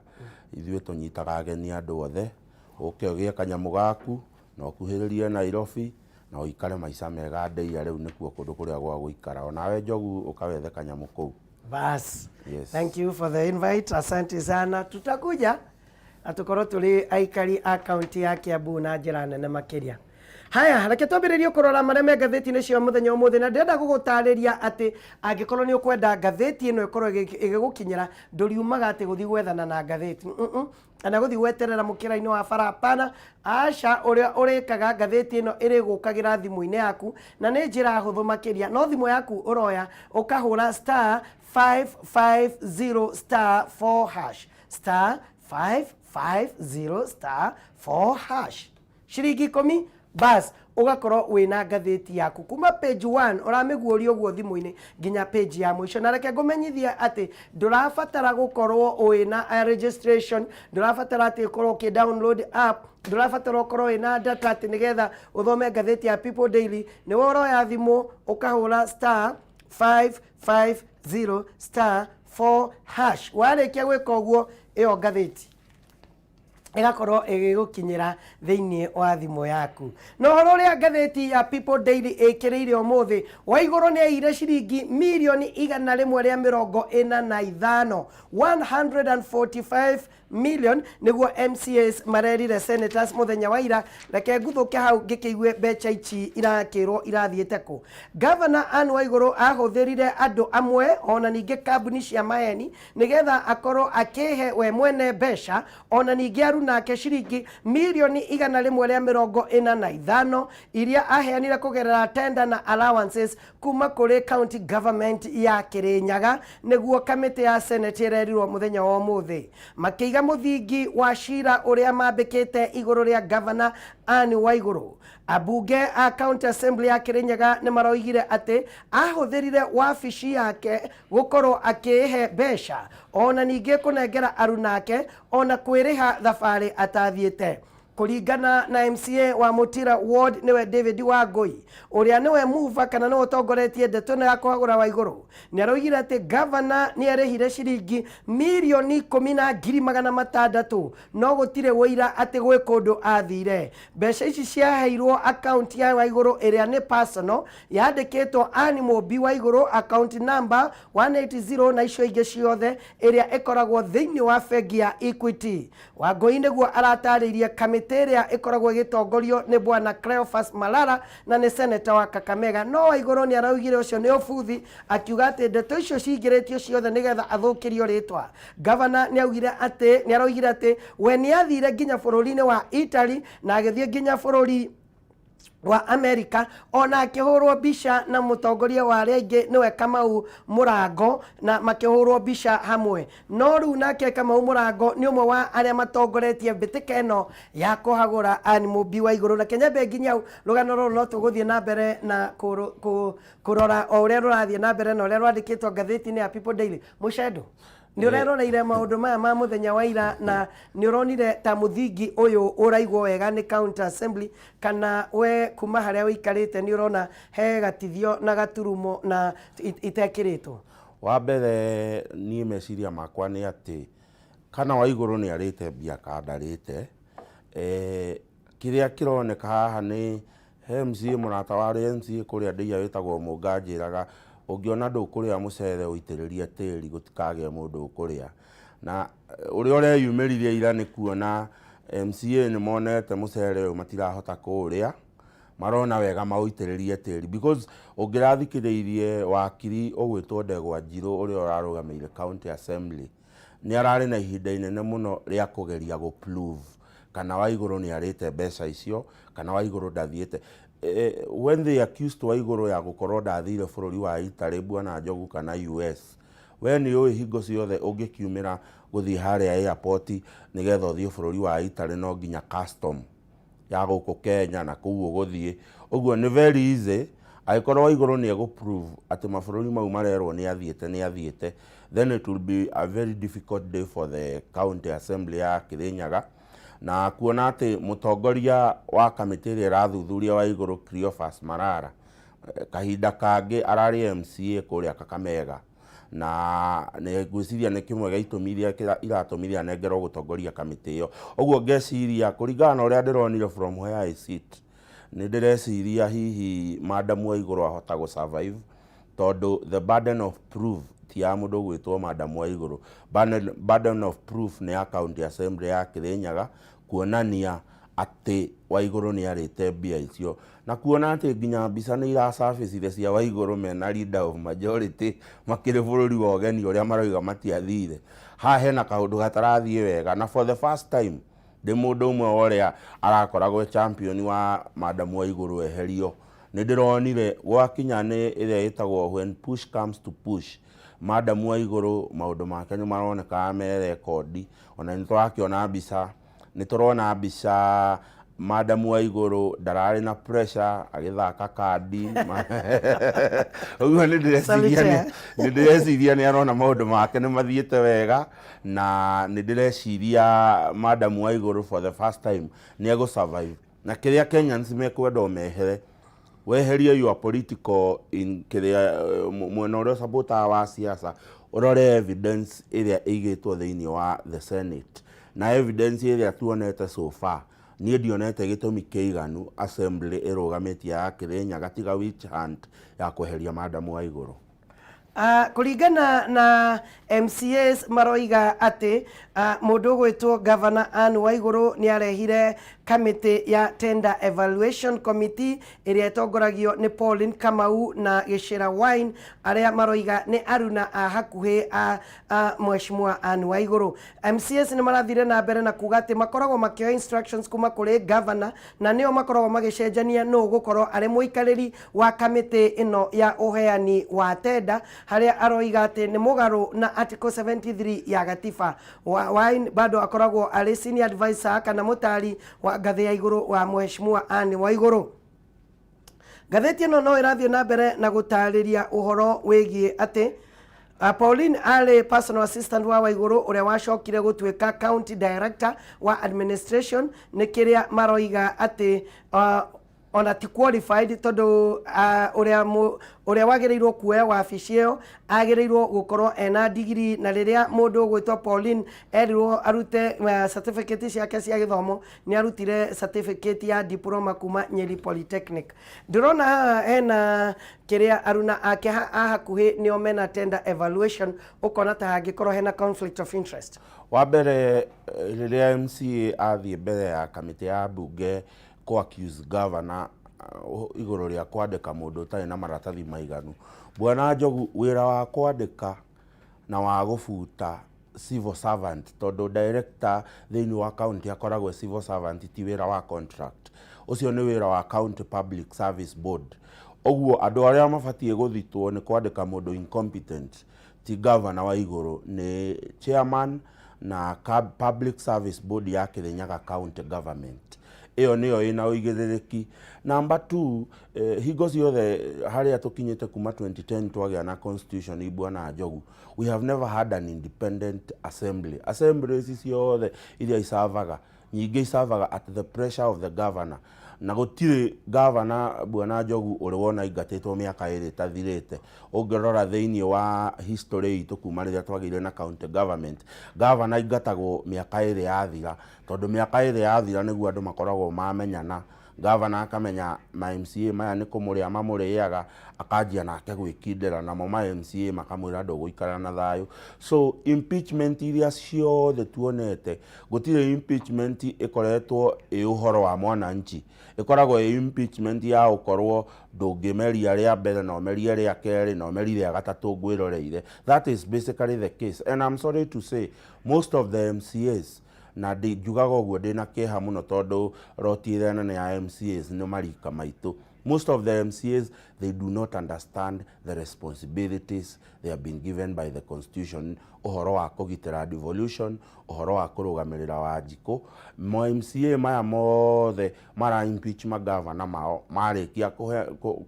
Ithuĩ tũnyitaga ageni andũ othe, ũke ũgĩe kanyamũ gaku na ũkuhĩrĩrie Nairobi na ũikare maica mega Ndeiya. Rĩu nĩkuo kũndũ kũrĩa gwa gũikara. Onawe Njogu ũkawethe kanyamũ kũu. Bas. Yes. Thank you for the invite. Asante sana. Tutakuja na tukorwo tũrĩ aikari a kaunti ya Kiambu na njĩra nene makĩria. Haya, reke twambĩrĩrie kũrora marĩa me ngathĩti-inĩ cia mũthenya ũmũthĩ, na ndĩrenda gũgũtarĩria atĩ angĩkorwo nĩ ũkwenda ngathĩti ĩno ĩkorwo ĩgĩgũkinyĩra, ndũriumaga atĩ gũthiĩ gwethana na ngathĩti, kana gũthiĩ gweterera mũkĩra-inĩ wa bara, hapana, aca. Ũrĩa ũrĩkaga, ngathĩti ĩno ĩrĩgũkagĩra thimũ-inĩ yaku, na nĩ njĩra hũthũ makĩria. No thimũ yaku ũroya, ũkahũra star 550 star 4 hash, star 550 star 4 hash, ciringi 10, bas, ũgakorwo wĩna ngathĩti yaku kuma page 1 ũramĩguũria ũguo thimũ-inĩ nginya page ya mũico. Na reke ngũmenyithie atĩ ndũrabatara gũkorwo wĩna registration, ndũrabatara atĩ ũkorwo ũkĩ download app, ndũrabatara ũkorwo wĩna data atĩ nĩgetha ũthome ngathĩti ya People Daily. Nĩwe ũroya thimũ, ũkahũra star 550 star 4 hash. Warĩkia gwĩka ũguo, ĩyo ngathĩti ĩgakorwo ĩgĩgũkinyĩra thĩinĩ wa thimũ yaku. Na ũhoro ũrĩa ngathĩti ya People Daily ĩkĩrĩire ũmũthĩ, Waigũrũ nĩ aiyire ciringi mirioni 145, 145 million, nĩguo MCAs marerire senators mũthenya wa ira. Reke nguthũke hau ngĩkĩigue mbeca ici irakĩrwo irathiĩte kũ. Governor Anne Waigũrũ ahũthĩrire andũ amwe ona ningĩ kambuni cia maheni nĩgetha akorwo akĩhe we mwene mbeca, ona ningĩ arunake ciringi mirioni 145 iria aheanire kũgerera tender na allowances kuma kũrĩ county government ya Kirinyaga, nĩguo kamĩtĩ ya Senate ĩrerirwo mũthenya wa ũmũthĩ makĩiga mũthingi wa cira ũrĩa mambĩkĩte igũrũ rĩa Governor Anne Waigũrũ. Ambunge a county assembly ya Kirinyaga nĩ maroigire atĩ ahũthĩrire wabici yake gũkorwo akĩĩhe mbeca, ona ningĩ kũnengera arunake, ona kwĩrĩha thabarĩ atathiĩte. Kũringana na MCA wa Mutira Ward, nĩwe David Wangui, ũrĩa nĩwe mover kana nĩwe ũtongoretie ndeto ĩno ya kũhagũra Waigũrũ, nĩ aroigire atĩ gavana nĩ arĩhire ciringi 10,600,000, no gũtirĩ ũira atĩ gwĩ kũndũ athire. Mbeca ici ciaheirwo akaunti ya Waigũrũ ĩrĩa nĩ personal, yandĩkĩtwo Ann Mũmbi Waigũrũ, account number 180 na icio ingĩ ciothe, ĩrĩa ĩkoragwo thĩinĩ wa bengi ya Equity. Wangui nĩguo aratarĩirie kamĩtĩ ĩrĩa ĩkoragwo ĩgĩtongorio nĩ bwana Cleophas Malala na nĩ seneta wa Kakamega. No Waigũrũ nĩ araugire ũcio nĩ ũbuthi, akiuga atĩ ndeto icio cingĩrĩtio ciothe nĩgetha athũkĩrio rĩtwa. Gavana nĩ augire atĩ nĩ aroigire atĩ we nĩ athire nginya bũrũri-inĩ wa Italy na agĩthiĩ nginya bũrũri wa Amerika, ona akĩhũrwo mbica na mũtongoria wa arĩa aingĩ, nĩwe Kamau Mũrango, na makĩhũrwo mbica hamwe. No rĩu nake Kamau Mũrango nĩ ũmwe wa arĩa matongoretie mbĩtĩka ĩno ya kũhagũra Ann Mũmbi wa Igũrũ. Reke nyambe nginya hau. Rũgano rũrũ no tũgũthiĩ na mbere na kũrora o ũrĩa rũrathiĩ na mbere na ũrĩa rwandĩkĩtwo ngathĩti-inĩ ya People Daily. Mũcendo, nĩ ũreroreire maũndũ maya ma mũthenya wa ira, na nĩ ũronire ta mũthingi ũyũ ũraigwo wega nĩ county assembly, kana we kuma harĩa ũikarĩte nĩ ũrona he gatithio na gaturumo na itekĩrĩtwo? Wa mbere, niĩ meciria makwa nĩ atĩ kana Waigũrũ nĩ arĩte mbia kana ndarĩte, kĩrĩa kĩroneka haha nĩ he MCA, mũrata warĩ MCA kũrĩa Ndeiya wĩtagwo Mũnga, anjĩraga ũngĩona ndũkũrĩa mũcere, ũitĩrĩrie tĩri gũtikagĩe mũndũ ũkũrĩa. Na ũrĩa ũreyumĩririe ira nĩ kuona MCA nĩ monete mũcere ũyũ matirahota kũũrĩa, marona wega maũitĩrĩrie tĩri, because ũngĩrathikĩrĩirie wakiri ũgwĩtwo Ndegwa Njirũ ũrĩa ũrarũgamĩire County Assembly, nĩ ararĩ na ihinda inene mũno rĩa kũgeria gũ prove kana Waigũrũ nĩ arĩte mbeca icio kana Waigũrũ ndathiĩte. When they accused Waigũrũ ya gũkorwo ndathire bũrũri wa Italy, Bwana Njogu, kana US, we nĩ ũĩ hingo ciothe ũngĩkiumĩra gũthiĩ harĩa airport nĩgetha ũthiĩ bũrũri wa Italy, no nginya custom ya gũkũ Kenya na kũu ũgũthiĩ. Ũguo nĩ very easy, angĩkorwo Waigũrũ nĩ egũ prove atĩ mabũrũri mau marerwo nĩ athiĩte nĩ athiĩte, then it will be a very difficult day for the County Assembly ya Kirinyaga. Na kuona atĩ mũtongoria wa kamĩtĩ ĩrĩa ĩrathuthuria Waigũrũ, Cleophas Malala, kahinda kangĩ ararĩ MCA kũrĩa Kakamega, na nĩ ngwĩciria nĩ kĩmwe gĩa itũmi iria iratũmire anengerwo gũtongoria kamĩtĩ ĩyo. Ũguo ngeciria, kũringana na ũrĩa ndĩronire from where I sit, nĩ ndĩreciria hihi Madam Waigũrũ ahota gũ survive, tondũ the burden of proof ti ya mũndũ ũgwĩtwo Madam Waigũrũ. Burden of proof nĩ ya County Assembly ya Kirinyaga kuonania atĩ Waigũrũ nĩ arĩte mbia icio, na kuona atĩ nginya mbica nĩ irasurfacire cia Waigũrũ mena leader of majority makĩrĩ bũrũri wa ũgeni ũrĩa maroiga matiathire. Haha hena kaũndũ gatarathiĩ wega, na for the first time ndĩ mũndũ ũmwe wa ũrĩa arakoragwo champion wa Madam Waigũrũ eherio, nĩ ndĩronire gwakinya nĩ ĩrĩa ĩtagwo when push comes to push, Madam Waigũrũ maũndũ make nĩ maroneka me rekondi. Ona nĩ tũrakĩona mbica, nĩ tũrona mbica Madam Waigũrũ ndararĩ na pressure agĩthaka kandi. Ũguo nĩ ndĩreciria nĩ ndĩreciria nĩ arona maũndũ make nĩ mathiĩte wega, na nĩ ndĩreciria Madam Waigũrũ for the first time nĩ egũ survive. Na kĩrĩa Kenyans mekwenda, mehere weherie your political in kĩrĩa mwena ũrĩa ũsupportaga wa siasa, ũrore evidence ĩrĩa ĩigĩtwo thĩinĩ wa the Senate na evidence ĩrĩa tuonete so far. Niĩ ndionete gĩtũmi kĩiganu assembly ĩrũgamĩtie ya Kirinyaga tiga witch hunt ya kweheria Madam Waigũrũ. Kũringana na MCAs, maroiga atĩ mũndũ ũgwĩtwo Governor Anne Waigũrũ nĩ arehire kamĩtĩ ya Tender Evaluation Committee ĩrĩa ĩtongoragio nĩ Pauline Kamau na Gĩcĩra Wine, arĩa maroiga nĩ aruna a hakuhĩ a Mheshimiwa Anne Waigũrũ. MCAs nĩ marathire na mbere na kuga atĩ makoragwo makĩoya instructions kuma kũrĩ governor, na nĩo makoragwo magĩcenjania nũ gũkorwo arĩ mũikarĩri wa kamĩtĩ ĩno ya ũheani wa tenda, harĩa aroiga atĩ nĩ mũgarũ na Article 73 ya gatiba. Wine bado akoragwo arĩ senior advisor kana mũtari wa ngathĩ ya igũrũ wa Mheshimiwa Anne Waigũrũ. Ngathĩti ĩno no ĩrathiĩ na mbere na gũtarĩria ũhoro wĩgiĩ atĩ Pauline arĩ personal assistant wa Waigũrũ ũrĩa wacokire gũtuĩka county director wa administration, nĩ kĩrĩa maroiga atĩ ona ti qualified, tondũ ũrĩa wagĩrĩirwo kuoya wabici ĩyo agĩrĩirwo gũkorwo ena digiri, na rĩrĩa mũndũ ũgwĩtwo Pauline erirwo arute certificate ciake cia gĩthomo, nĩ arutire certificate ya diploma kuma Nyeri Polytechnic. Ndĩrona haha hena kĩrĩa aruna ake a hakuhĩ nĩo mena tender evaluation, ũkona ta hangĩkorwo hena conflict of interest. Wa mbere, rĩrĩa MCA athiĩ mbere ya kamĩtĩ ya mbunge kũ accuse governor igũrũ rĩa kwandĩka mũndũ ũtarĩ na maratathi maiganu, Bwana Njogu, wĩra wa kwandĩka na wa gũbuta civil servant, tondũ director thĩinĩ wa county akoragwo e civil servant, ti wĩra wa contract. Ũcio nĩ wĩra wa County Public Service Board. Ũguo andũ arĩa mabatiĩ gũthitwo nĩ kwandĩka mũndũ incompetent ti governor wa igũrũ, nĩ chairman na Public Service Board ya Kirinyaga County Government. Ĩyo nĩyo ĩna ũigĩrĩrĩki. Number two, hingo ciothe harĩa tũkinyĩte kuma 2010 twagĩa na constitution, Bwana Njogu, we have never had an independent assembly. Assembly ici ciothe iria icavaga nyingĩ icavaga at the pressure of the governor, na gũtirĩ governor, Bwana Njogu, ũrĩ wona aingatĩtwo mĩaka 2 ĩtathirĩte. Ũngĩrora thĩinĩ wa history itũ kuma rĩrĩa twagĩire na county government, governor aingatagwo mĩaka 2 yathira, tondũ mĩaka 2 yathira nĩguo andũ makoragwo mamenyana. Gavana akamenya ma MCA maya nĩ kũmũrĩa mamũrĩaga, akanjia nake gwĩkindĩra, namo ma MCA makamwĩra ndũgũikara na thayũ. So impeachment iria ciothe tuonete, gũtirĩ impeachment ĩkoretwo ĩ ũhoro wa mwananchi. Ĩkoragwo ĩ impeachment ya gũkorwo ndũngĩmeria rĩa mbere na ũmerie rĩa kerĩ na ũmerie rĩa gatatũ ngwĩroreire. That is basically the case. And I'm sorry to say, most of the MCAs, na njugaga ũguo ndĩna kĩeha mũno tondũ roti ĩrĩa nene ya MCAs nĩ marika maitũ. Most of the MCAs, they do not understand the responsibilities they have been given by the constitution, ũhoro wa kũgitĩra devolution, ũhoro wa kũrũgamĩrĩra Wanjikũ. Mo MCA maya mothe mara impeach magavana mao marĩkia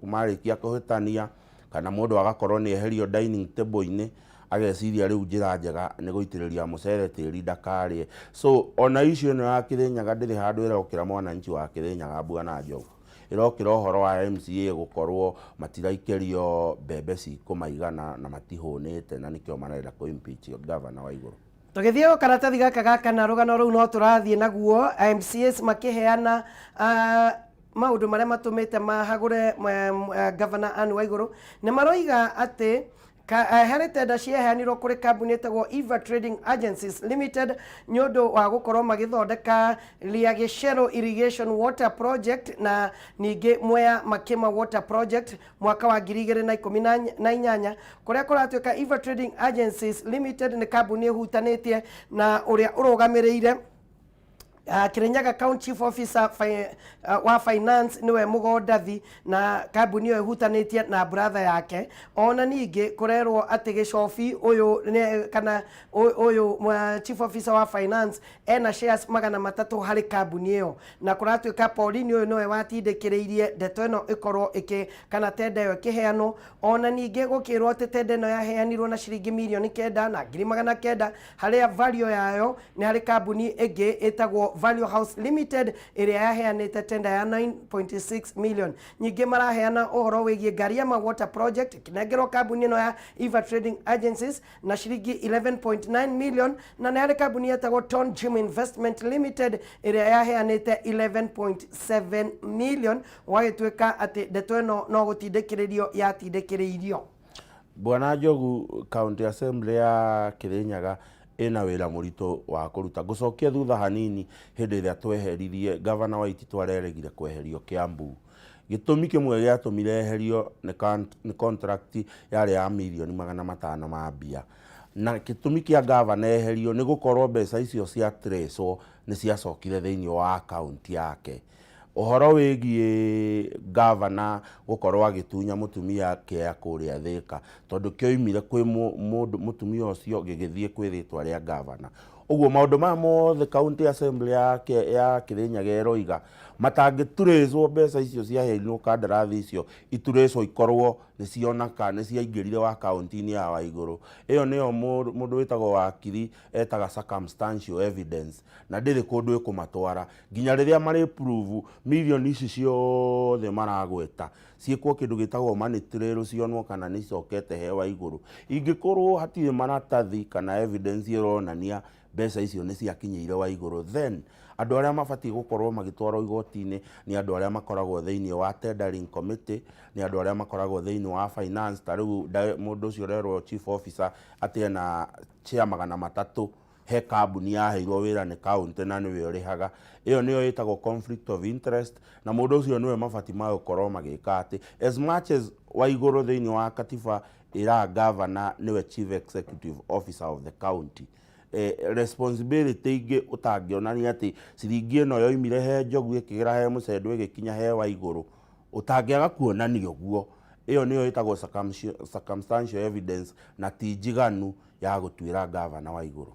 marĩkia kũhĩtania, kana mũndũ agakorwo nĩ eherio dining table-inĩ, ageciria rĩu njĩra njega nĩ gũitĩrĩria mũcere tĩri ndakarĩe. So ona issue ĩno ya Kĩrĩnyaga ndĩrĩ handũ ĩrokĩra mwananchi wa Kĩrĩnyaga Bwana Njogu. Ĩrokĩra ũhoro wa MCA gũkorwo matiraikĩrio mbembe cikũmaigana na matihũnĩte, na nĩkĩo marenda kũ impeach gavana wa igũrũ. Tũgĩthiĩ karatathi gaka ga kana, rũgano rũu no tũrathiĩ naguo, MCAs makĩheana maũndũ marĩa matũmĩte mahagũre Governor Anne Waigũrũ. Nĩ maroiga atĩ harĩ tenda ciaheanirwo kũrĩ kambuni ĩtagwo Eva Trading Agencies Limited nĩ ũndũ wa gũkorwo magĩthondeka Liagĩcero Irrigation Water Project na ningĩ Mwea Makima Water Project mwaka wa 2018, kũrĩa kũratuĩka Eva Trading Agencies Limited nĩ kambuni ĩhutanĩtie na ũrĩa ũrũgamĩrĩire Kirinyaga County Chief Officer wa Finance, niwe Mũgondathi, na kambuni ĩyo ĩhutanĩtie na brother yake. Ona ningĩ kũrerwo atĩ gĩcobi ũyũ kana ũyũ Chief Officer wa Finance ena shares 300 harĩ kambuni ĩyo, na kũratuĩka Pauline ũyũ nĩwe watindĩkĩrĩirie ndeto ĩno ĩkorwo ĩkĩ kana tenda ĩyo ĩkĩheanwo. Ona ningĩ gũkĩrwo atĩ tenda ĩno yaheanirwo na ciringi 9,900,000, harĩa value yayo nĩ harĩ kambuni ĩngĩ ĩtagwo Value House Limited ĩrĩa yaheanĩte tenda ya 9.6 million. Ningĩ maraheana ũhoro wĩgiĩ Ngariama Water Project ĩkĩnengerwo kambuni ĩno ya Eva Trading Agencies na ciringi 11.9 million, na nĩ harĩ kambuni yetagwo Ton Jim Investment Limited ĩrĩa yaheanĩte 11.7 million. Gwagĩtuĩka atĩ ndeto ĩno no gũtindĩkĩrĩrio yatindĩkĩrĩirio. Bwana Njogu, County Assembly ya Kirinyaga ĩna wĩra mũritũ wa kũruta. Ngũcokia thutha hanini, hĩndĩ ĩrĩa tweheririe Gavana Waititu, areregire kweherio Kiambu. Gĩtũmi kĩmwe gĩatũmire eherio nĩ contract yarĩ ya mirioni 500 ma mbia, na gĩtũmi kĩa gavana eherio nĩ gũkorwo mbeca icio cia tracewo nĩ ciacokire thĩinĩ wa akaunti yake. Ũhoro wĩgiĩ gavana gũkorwo agĩtunya mũtumia kĩea kũrĩa Thĩka, tondũ kĩoimire kwĩ mũndũ mũtumia ũcio gĩgĩthiĩ kwĩ rĩtwa rĩa gavana. Ũguo maũndũ maya mothe County Assembly ya Kĩrĩnyaga ĩroiga matangĩturĩcwo, mbeca icio ciaheirwo kandarathi icio iturĩcwo, ikorwo nĩ cionaka nĩ ciaingĩrire wa akaunti-inĩ ya Waigũrũ, ĩyo nĩyo mũndũ wĩtagwo wakiri etaga circumstantial evidence, na ndĩrĩ kũndũ ĩkũmatwara nginya rĩrĩa marĩ prove mirioni ici ciothe maragweta ciĩkwo kĩndũ gĩtagwo money trail, cionwo kana nĩ icokete he Waigũrũ. Ingĩkorwo hatirĩ maratathi kana evidence ĩronania mbeca icio nĩ ciakinyĩire Waigũrũ, then andũ arĩa mabatiĩ gũkorwo magĩtwarwo igoti-inĩ nĩ andũ arĩa makoragwo thĩinĩ wa tendering committee, nĩ andũ arĩa makoragwo thĩinĩ wa finance. Ta rĩu mũndũ ũcio ũrerwo chief officer atĩ ena share 300 he kambuni yaheirwo wĩra nĩ county na nĩwe ũrĩhaga, ĩyo nĩyo ĩtagwo conflict of interest, na mũndũ ũcio nĩwe mabati ma gũkorwo magĩka atĩ as much as Waigũrũ thĩinĩ wa katiba ĩraga governor nĩwe chief executive officer of the county, responsibility ingĩ ũtangĩonania atĩ ciringi ĩno yoimire he Njogu, ĩkĩgera he Mũcendũ, ĩgĩkinya he Waigũrũ, ũtangĩaga kuonania ũguo, ĩyo nĩyo ĩtagwo circumstantial evidence na ti njiganu ya gũtuĩra gavana Waigũrũ.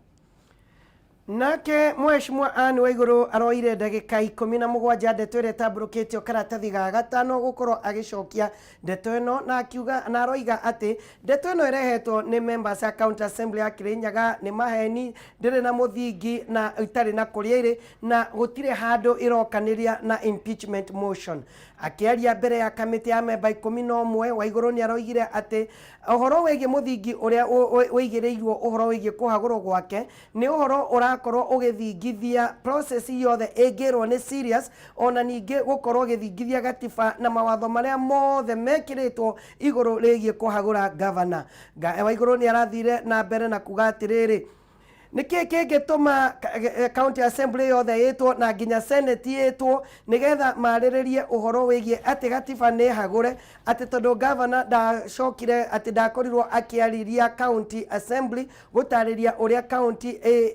Nake Mheshimiwa Anne Waigũrũ aroire ndagĩka 17, ndeto ĩrĩa ĩtambũrũkĩtio karatathi ga gatano, gũkorwo agĩcokia ndeto ĩno, na akiuga na aroiga atĩ ndeto ĩno ĩrehetwo nĩ members ya County Assembly ya Kirinyaga nĩ maheni, ndĩrĩ na mũthingi na itarĩ na kũrĩa ĩrĩ, na gũtirĩ handũ ĩrokanĩria na impeachment motion. Akĩaria mbere ya kamĩtĩ ya memba 11, Waigũrũ nĩ aroigire atĩ ũhoro wĩgiĩ mũthingi ũrĩa wĩigĩrĩirwo ũhoro wĩgiĩ kũhagũrwo gwake nĩ ũhoro ũra ũrakorwo ũgĩthingithia process yothe ĩngĩrwo nĩ serious, ona ningĩ gũkorwo ũgĩthingithia gatiba na mawatho marĩa mothe mekĩrĩtwo igũrũ rĩgiĩ kũhagũra gavana. Waigũrũ nĩ arathire na mbere na kuga atĩrĩrĩ, nĩkĩ kĩngĩtũma county assembly yothe ĩtwo na nginya senate ĩtwo nĩgetha marĩrĩrie ũhoro wĩgiĩ atĩ gatiba nĩ hagũre, atĩ tondũ gavana ndacokire, atĩ ndakorirwo akĩarĩria county assembly gũtarĩria ũrĩa county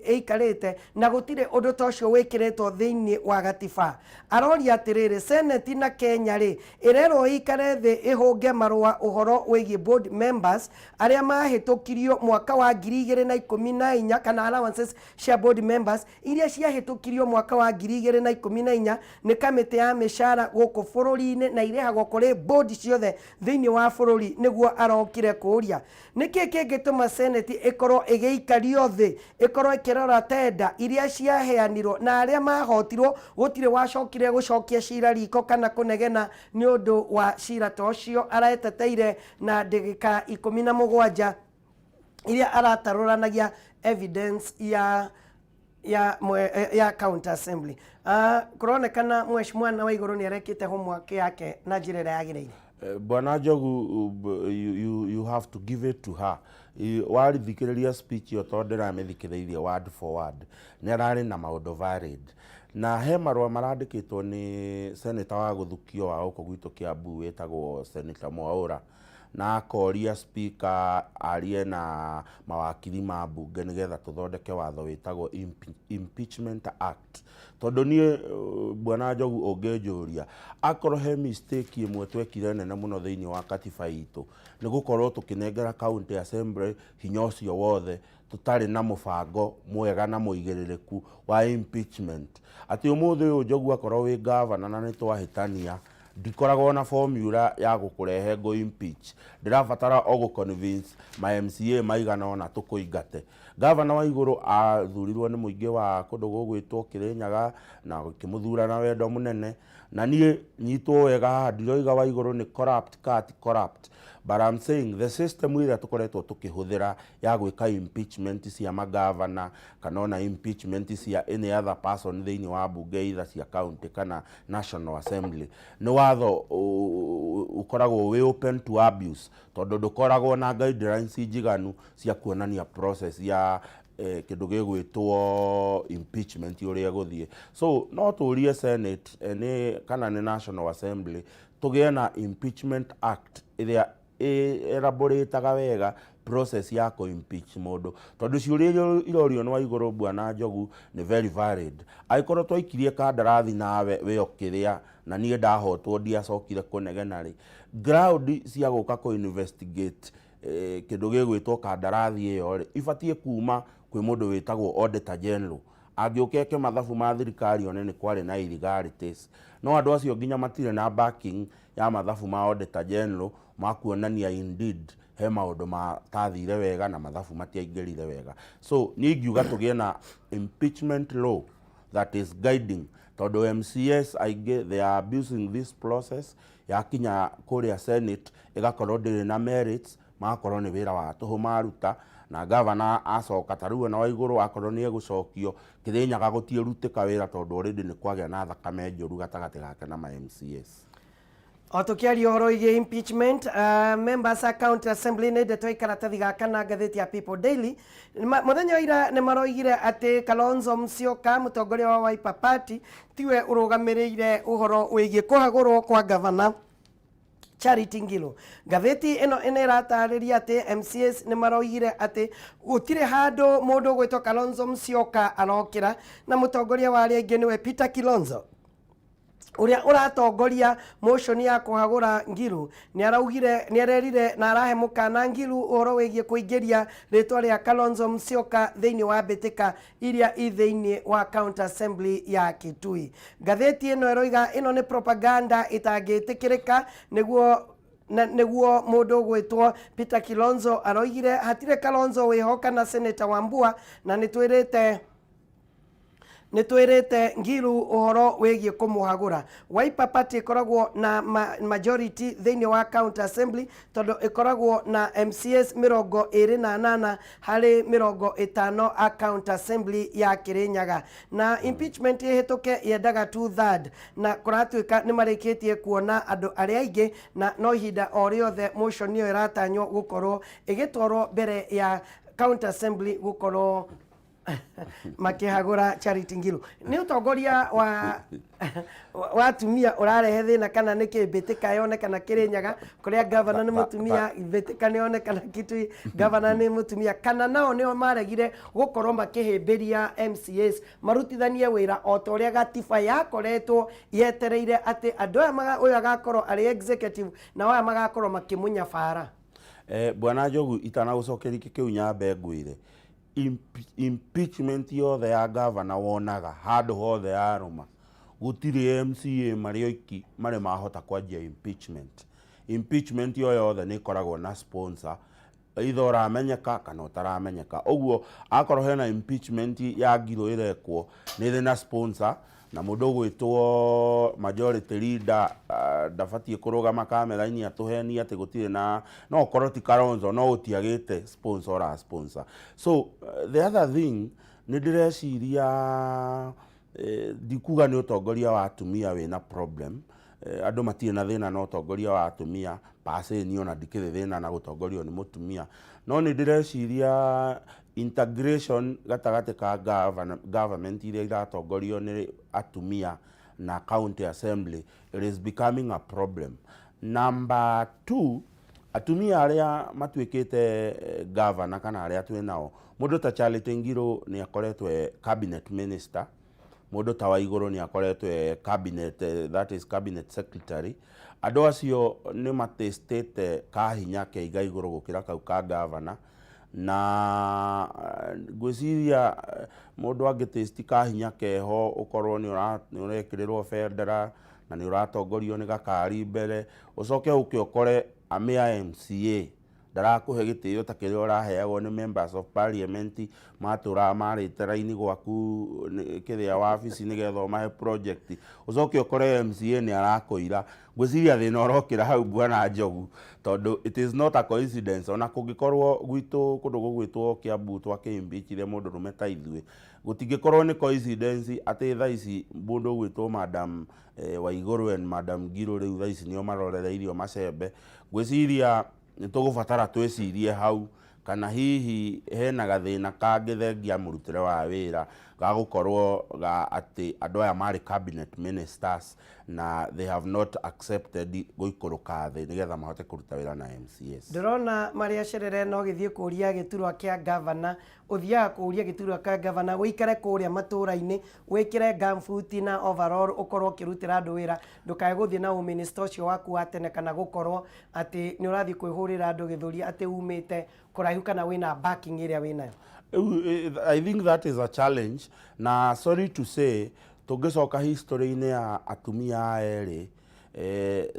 ĩikarĩte, na gũtirĩ ũndũ ta ũcio wĩkĩrĩtwo thĩinĩ wa gatiba. Aroria atĩrĩrĩ, senate na Kenya rĩ ĩrerwo ĩikare thĩ ĩhũnge marũa ũhoro wĩgiĩ board members arĩa mahĩtũkirio mwaka wa 2014, kana allowances cia board members iria ciahĩtũkirio mwaka wa 2014 nĩ kamĩtĩ ya mĩcara gũkũ bũrũri-inĩ, na irĩhagwo kũrĩ board ciothe thĩinĩ wa bũrũri. Nĩguo arokire kũũria nĩkĩ kĩngĩtũma senate ĩkorwo ĩgĩikario thĩ, ĩkorwo ĩkĩrora tenda iria ciaheanirwo na arĩa mahotirwo gũtirĩ wacokire gũcokia cira riko kana kũnegena nĩ ũndũ wa cira ta ũcio. Areteteire na ndagĩka 17 iria aratarũranagia evidence ya county assembly. Kũronekana mheshimiwa na Waigũrũ nĩ arekĩte homework yake na njĩra ĩrĩa yagĩrĩire. Bwana Njogu, you have to give it to her. Warithikĩrĩria speech ĩyo, tondũ ndĩramĩthikĩrĩirie word for word, nĩ ararĩ na maũndũ valid, na he marũa marandĩkĩtwo nĩ senator wa gũthukio wa gũkũ gwitũ Kiambu wĩtagwo Senator Mwaũra, na akoria speaker arie na mawakiri ma mbunge nĩgetha tũthondeke watho wĩtagwo Impeachment Act. Tondũ niĩ, Bwana Njogu, ũngĩnjũria, akorwo he mistake ĩmwe twekire nene mũno thĩinĩ wa katiba itũ, nĩ gũkorwo tũkĩnengera county assembly hinya ũcio wothe tũtarĩ na mũbango mwega na mũigĩrĩrĩku wa impeachment, atĩ ũmũthĩ ũyũ Njogu akorwo wĩ gavana na nĩ twahĩtania, ndikoragwo na formula ya gũkũrehe ngũ impeach, ndĩrabatara o gũ convince ma MCA maigana ũna tũkũingate. Gavana wa igũrũ athurirwo nĩ mũingĩ wa kũndũ gũgwĩtwo Kĩrĩnyaga na kĩmũthura na wendo mũnene, na niĩ nyitwo wega haha, ndiroiga wa igũrũ nĩ corrupt ka ti corrupt, but I'm saying the system ĩrĩa tũkoretwo tũkĩhũthĩra ya gwĩka impeachment cia magavana kana ona impeachment cia any other person thĩinĩ wa mbunge, either cia county kana National Assembly, nĩ watho ũkoragwo wĩ open to abuse, tondũ ndũkoragwo na guidelines njiganu cia kuonania process ya kĩndũ gĩgwĩtwo impeachment ũrĩa ĩgũthiĩ. So no tũrie Senate, nĩ kana nĩ National Assembly, tũgĩe na Impeachment Act ĩrĩa elaborataga wega process ya kũ impeach mũndũ, tondũ ciũria iria irorio nĩ Waigũrũ, Bwana Njogu, nĩ very valid. Angĩkorwo twaikirie kandarathi nawe wĩ o kĩrĩa na niĩ ndahotwo ndiacokire kũnegena rĩ, ground cia gũka kũ investigate kĩndũ gĩgwĩtwo kandarathi ĩyo rĩ, ibatiĩ kuma kwĩ mũndũ wĩtagwo Auditor General, angĩũka eke mathabu ma thirikari one nĩ kwarĩ na irregularities. No andũ acio nginya matirĩ na backing ya mathabu ma Auditor General ma kuonania indeed he maũndũ matathire wega na mathabu matiaingĩrire wega. So niĩ ingiuga tũgĩe na impeachment law that is guiding, tondũ MCAs aingĩ, they are abusing this process. Yakinya kũrĩa Senate ĩgakorwo ndĩrĩ na merits, magakorwo nĩ wĩra wa tũhũ maruta, na gavana acoka ta rĩu ona Waigũrũ akorwo nĩ egũcokio Kĩrĩnyaga, gũtiĩrutĩka wĩra, tondũ already nĩ kwagĩa na thakame njũru gatagatĩ gake na ma MCAs. O tukiaria ũhoro wĩgiĩ impeachment, members a county assembly, nĩ ndeto ikaratathi gaka na ngathĩti ya People Daily. Mũthenya wa ira nĩ maroigire atĩ Kalonzo Musyoka, mũtongoria wa Wiper Party, tiwe ũrũgamĩrĩire ũhoro wĩgiĩ kũhagũrwo kwa gavana Charity Ngilu. Ngathĩti ĩno ĩno ĩratarĩria atĩ MCAs nĩ maroigire atĩ gũtirĩ handũ mũndũ ũgwĩtwo Kalonzo Musyoka arokĩra, na mũtongoria wa arĩa aingĩ nĩwe Peter Kilonzo, ũrĩa ũratongoria motion ya kũhagũra Ngilu. Nĩ araugire, nĩ arerire na arahe mũkana Ngilu ũhoro wĩgiĩ kũingĩria rĩtwa rĩa Kalonzo Musyoka thĩinĩ wa mbĩtĩka iria i thĩinĩ wa county assembly ya Kitui. Ngathĩti ĩno ĩroiga ĩno nĩ propaganda ĩtangĩtĩkĩrĩka, nĩguo na nĩguo mũndũ ũgwĩtwo Peter Kilonzo aroigire hatirĩ Kalonzo wĩho kana Senator Wambua, na nĩ twĩrĩte Nĩ twĩrĩte Ngilu ũhoro wĩgiĩ kũmũhagũra. Wiper Party ĩkoragwo na majority thĩinĩ wa County Assembly tondũ ĩkoragwo na MCAs 28 harĩ 50 a County Assembly ya Kirinyaga. Na impeachment ĩhĩtũke yendaga 2/3, na kũratuĩka nĩ marĩkĩtie kuona andũ arĩa aingĩ, na no ihinda o rĩothe motion ĩyo ĩratanywo gũkorwo ĩgĩtwarwo mbere ya County Assembly gũkorwo makĩhagũra Charity Ngilu. Nĩ ũtongoria wa atumia ũrarehe thĩna, kana nĩ kĩ mbĩtĩka yonekana Kĩrĩnyaga kũrĩa gavana nĩ mũtumia, mbĩtĩka nĩ yonekana Kitui gavana nĩ mũtumia, kana nao nĩo maregire gũkorwo makĩhĩmbĩria MCAs marutithanie wĩra o ta ũrĩa gatiba yakoretwo yetereire atĩ andũ aya ũyũ agakorwo arĩ executive na aya magakorwo makĩmũnyabara? Bwana Njogu, itanagũcokeria kĩu, nyambe ngwĩre impeachment yothe ya gavana wonaga handũ hothe yarũma, gũtirĩ MCA marĩ oiki marĩ mahota kwanjia impeachment. Impeachment yo yothe nĩ ĩkoragwo na sponsor, either ũramenyeka kana ũtaramenyeka. Ũguo akorwo hena impeachment ya Ngilu ĩrekwo, nĩ ĩrĩ na sponsor, na mũndũ ũgwĩtwo majority leader ndabatiĩ kũrũgama kamera-inĩ atũhenie atĩ gũtirĩ na, no ũkorwo ti Kalonzo, no gũtiagĩte sponsor ora sponsor. So the other thing, nĩ ndĩreciria, ndikuga nĩ ũtongoria wa atumia wĩna problem. Andũ matirĩ na thĩna na ũtongoria wa atumia paceni, ona ndikĩrĩ thĩna na gũtongorio nĩ mũtumia, no nĩ ndĩreciria integration gatagatĩ ka government iria iratongorio nĩ atumia na county assembly, it is becoming a problem. Number two, atumia arĩa matuĩkĩte governor kana arĩa twĩ nao, mũndũ ta Charity Ngilu nĩ akoretwo e cabinet minister, mũndũ ta Waigũrũ nĩ akoretwo e cabinet, that is cabinet secretary. Andũ acio nĩ matĩstĩte kahinya keiga igũrũ gũkĩra kau ka governor, na ngwĩciria mũndũ angĩtĩsti kahinya keho, ũkorwo nĩ ũrekĩrĩrwo bendera na nĩ ũratongorio nĩ gakari mbere, ũcoke ũke ũkore amĩa MCA ndarakũhe gĩtĩo ta kĩrĩa ũraheagwo nĩ members of parliament matũraga marĩte raini gwaku kĩrĩa wabici nĩgetha ũmahe project, ũcoke ũkore MCA nĩ arakũira, ngwĩciria thĩna ũrokĩra hau, Bwana Njogu, tondũ it is not a coincidence. Ona kũngĩkorwo gwitũ kũndũ gũgwĩtwo Kiambu twakĩimbichire mũndũ rũme ta ithuĩ, gũtingĩkorwo nĩ coincidence atĩ thaa ici mũndũ ũgwĩtwo Madam Waigũrũ and Madam Ngilu rĩu thaa ici nĩo marorereirio macembe. Ngwĩciria nĩ tũgũbatara twĩcirie hau kana hihi hena gathĩna kangĩ thengia mũrutĩre wa wĩra ga gũkorwo ga atĩ andũ aya marĩ cabinet ministers na they have not accepted gũikũrũka thĩ nĩgetha mahote kũruta wĩra na MCAs. Ndĩrona Maria Cerere no gĩthiĩ kũria gĩturwa kĩa gavana, ũthiaga kũria gĩturwa kĩa gavana ũikare kũrĩa matũra-inĩ, wĩkĩre gumboot na overall, ũkorwo ũkĩrutĩra andũ wĩra, ndũkae gũthiĩ na ũminista ũcio waku wa tene, kana gũkorwo atĩ nĩ ũrathiĩ kwĩhũrĩra andũ gĩthũri atĩ umĩte kũraihu kana wĩna backing ĩrĩa wĩnayo. I think that is a challenge, na sorry to say, tũngĩcoka history-inĩ ya atumia aya erĩ,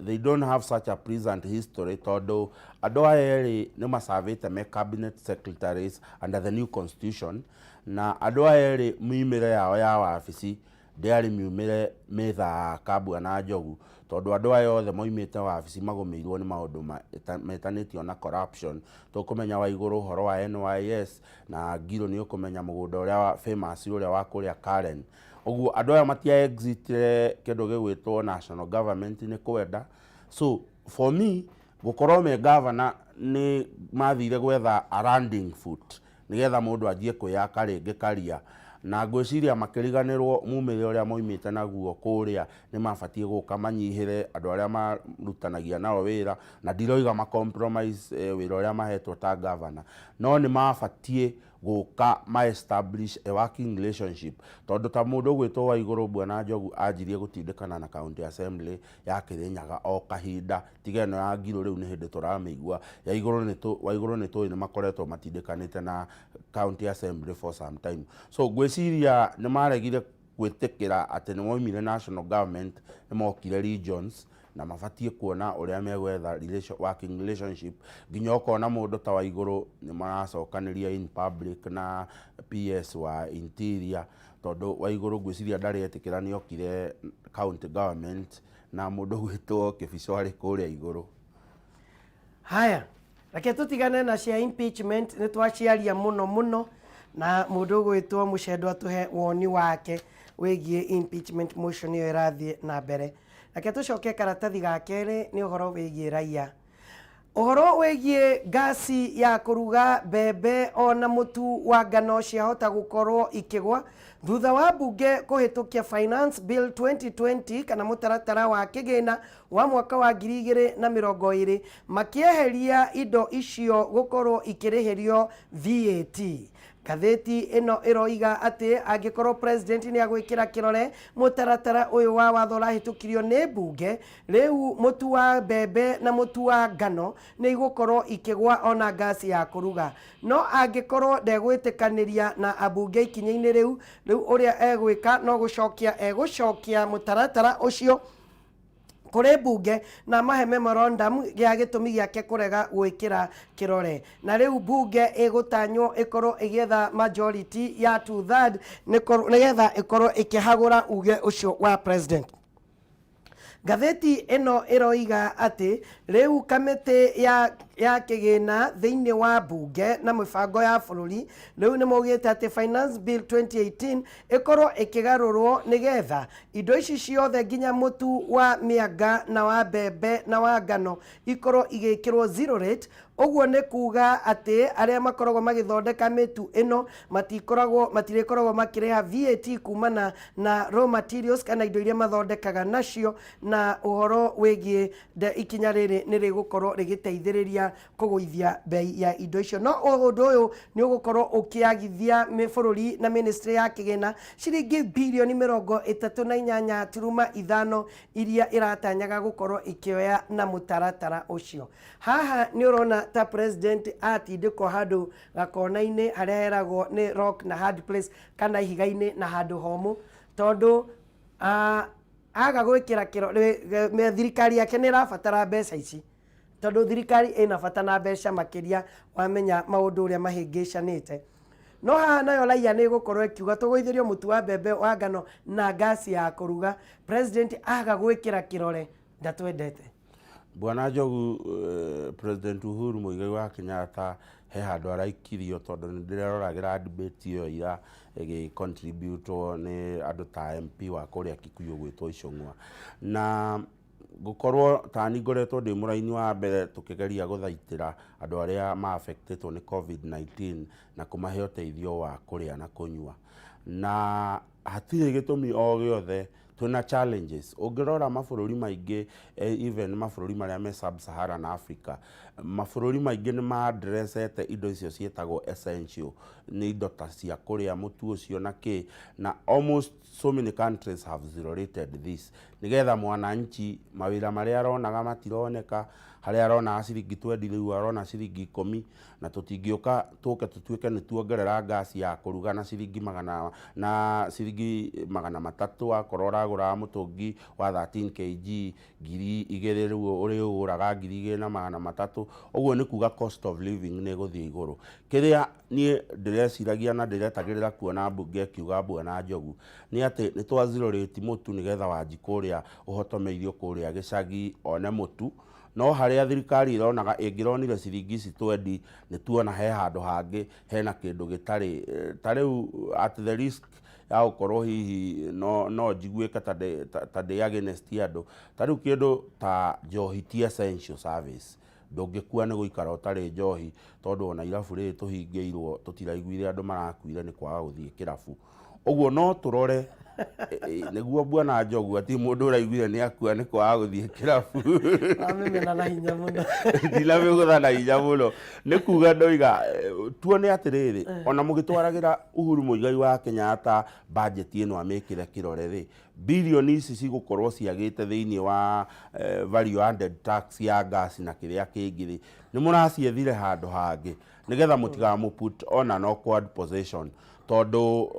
they don't have such a pleasant history, tondũ andũ aya erĩ nĩ macavĩte me cabinet secretaries under the new constitution, na andũ aya erĩ mĩumĩre yao ya wabici ndĩarĩ miumĩre mĩthaka, Bwana Njogu, tondũ andũ aya othe moimĩte wabici magũmĩirwo nĩ maũndũ metanĩtio na corruption. Tũkũmenya Waigũrũ ũhoro wa NYS, na Ngilu nĩ ũkũmenya mũgũnda ũrĩa wa famous ũrĩa wa kũrĩa Karen. Ũguo andũ aya matia exitire kĩndũ gĩgwĩtwo national government nĩ kwenda. So for me, gũkorwo me governor nĩ mathire gwetha a landing foot nĩgetha mũndũ anjie kwĩyaka rĩngĩ karia, na ngwĩciria makĩriganĩrwo mumĩre ũrĩa moimĩte naguo kũrĩa, nĩ mabatiĩ gũka manyihĩre andũ arĩa marutanagia nao wĩra, na ndiroiga ma compromise wĩra ũrĩa mahetwo ta governor, no nĩ mabatiĩ gũka ma establish a working relationship, tondũ ta mũndũ ũgwĩtwo Waigũrũ, Bwana Njogu, anjirie gũtindĩkana na county assembly ya Kĩrĩnyaga o kahinda, tiga ĩno ya Ngilu rĩu nĩ hĩndĩ tũramĩigua. Ya igũrũ nĩ Waigũrũ nĩ tũĩ nĩ makoretwo matindĩkanĩte na county assembly for some time. So ngwĩciria nĩ maregire gwĩtĩkĩra atĩ nĩ moimire national government, nĩ mokire regions. Na mabatiĩ kuona ũrĩa megwetha working relationship, nginya ũkona mũndũ ta Waigũrũ nĩ maracokanĩria in public na PS wa Interior, tondũ Waigũrũ ngwĩciria ndarĩ etĩkĩra nĩ okire county government na mũndũ gwĩtwo Kĩbico arĩ kũrĩa igũrũ. Haya, reke tũtigane na cia impeachment, nĩ twaciaria mũno mũno, na mũndũ ũgwĩtwo Mũcendo atũhe woni wake wĩgiĩ impeachment motion ĩyo ĩrathiĩ na mbere. Reke tũcoke karatathi ga kerĩ, nĩ ũhoro wĩgiĩ raia. Ũhoro wĩgiĩ ngasi ya kũruga, mbembe ona mũtu wa ngano ciahota gũkorwo ikĩgwa thutha wa mbunge kũhĩtũkia Finance Bill 2020, kana mũtaratara wa kĩgĩna wa mwaka wa 2020, makĩeheria indo icio gũkorwo ikĩrĩhĩrio VAT. Ngathĩti ĩno ĩroiga atĩ angĩkorwo president nĩ agwĩkĩra kĩrore mũtaratara ũyũ wa watho ũrahĩtũkirio nĩ mbunge, rĩu mũtu wa mbembe na mũtu wa ngano nĩ igũkorwo ikĩgwa, ona ngasi ya kũruga. No angĩkorwo ndegwĩtĩkanĩria na ambunge ikinya-inĩ rĩu, rĩu ũrĩa egwĩka no gũcokia egũcokia mũtaratara ũcio kũrĩ mbunge na mahe memorandum gĩa gĩtũmi gĩake kũrega gwĩkĩra kĩrore. Na rĩu mbunge ĩgũtanywo ĩkorwo ĩgĩetha majority ya 2/3 nĩgetha ĩkorwo ĩkĩhagũra uge ũcio wa president. Ngathĩti ĩno ĩroiga atĩ rĩu kamĩtĩ ya kĩgĩna thĩinĩ wa mbunge na mĩbango ya bũrũri rĩu nĩ maugĩte atĩ Finance Bill 2018 ĩkorwo ĩkĩgarũrwo nĩgetha indo ici ciothe, nginya mũtu wa mĩanga na wa mbembe na wa ngano, ikorwo igĩkĩrwo zero rate. Ũguo nĩ kuga atĩ arĩa makoragwo magĩthondeka mĩtu ĩno matirĩkoragwo makĩrĩha VAT kumana na raw materials kana indo iria mathondekaga nacio. Na ũhoro wĩgiĩ ikinya rĩrĩ nĩ rĩgũkorwo rĩgĩteithĩrĩria kũgũithia bei ya indo icio. No ũndũ ũyũ nĩ ũgũkorwo ũkĩagithia bũrũri na ministry ya kĩgĩna ciringi birioni 38.5 iria ĩratanyaga gũkorwo ĩkĩoya na mũtaratara ũcio. Haha nĩ ũrona ta president atindĩkwo handũ gakona-inĩ harĩa heragwo nĩ rock na hard place, kana ihiga-inĩ na handũ homũ, tondũ aga gwĩkĩra thirikari yake nĩ ĩrabatara mbeca ici, tondũ thirikari ĩna bata na mbeca makĩria wamenya maũndũ ũrĩa mahĩngĩcanĩte. No haha nayo raia nĩ ĩgũkorwo ĩkiuga tũgũithĩrio mũtu wa mbembe, wa ngano na ngasi ya kũruga. President aga gwĩkĩra kĩrore, ndatwendete. Bwana Njogu, President Uhuru Muigai wa Kenyatta he handũ araikirio, tondũ nĩ ndĩreroragĩra debate ĩyo ira ĩgĩ contributwo nĩ andũ ta MP wa kũrĩa Kikuyu gwĩtwo Icũng'wa, na gũkorwo tani ngoretwo ndĩ mũraini wa mbere tũkĩgeria gũthaitĩra andũ arĩa ma affectĩtwo nĩ COVID-19 na kũmahe ũteithio wa kũrĩa na kũnyua, na hatirĩ gĩtũmi o gĩothe twĩna challenges. Ũngĩrora mabũrũri maingĩ, even mabũrũri marĩa me sub-Saharan Africa, mabũrũri maingĩ nĩ ma-addressete indo icio ciĩtagwo essential, nĩ indo ta cia kũrĩa, mũtu ũcio na kĩ, na almost so many countries have zero rated this nĩgetha mwananchi mawĩra marĩa aronaga matironeka. Harĩa aronaga ciringi 20, rĩu arona ciringi 10. Na tũtingĩũka tũke tũtuĩke nĩ tuongerera ngasi ya kũruga na ciringi magana na ciringi 300. Akorwo ũragũraga mũtũngi wa 13 kg 2000, rĩu ũrĩũgũraga 2300. Ũguo nĩ kuga cost of living nĩ ĩgũthiĩ igũrũ. Kĩrĩa niĩ ndĩreciragia na ndĩretagĩrĩra kuona mbunge ĩkiuga, Bwana Njogu, nĩ atĩ nĩ twa zero rate mũtu nĩgetha Wanjikũ ũrĩa ũhotomeirio kũrĩa gĩcagi one mũtu. No harĩa thirikari ĩronaga ĩngĩronire ciringi ici 20, nĩ tuona he handũ hangĩ hena kĩndũ gĩtarĩ ta rĩu, at the risk ya gũkorwo hihi no njiguĩke ta ndĩ against andũ. Ta rĩu kĩndũ ta njohi ti essential service. Ndũngĩkua nĩ gũikara ũtarĩ njohi, tondũ ona irabu rĩrĩ tũhingĩirwo tũtiraiguire andũ marakuire nĩ kwaga gũthiĩ kĩrabu. Ũguo no tũrore nĩguo, Bwana Njogu, ati mũndũ ũraiguire nĩ akua nĩ kwaga gũthiĩ kĩrabu. Wamĩmena na hinya mũno. Ndinamĩgũtha na hinya mũno, nĩ kuga ndoiga tuone atĩrĩrĩ, ona mũgĩtwaragĩra Uhuru Muigai wa Kenyatta budget ĩno amĩkĩre kĩrore rĩ, birioni ici cigũkorwo ciagĩte thĩinĩ wa value added tax ya gas na kĩrĩa kĩngĩ rĩ, nĩ mũraciethire handũ hangĩ. Nĩgetha mũtigamũ put on an awkward position, tondũ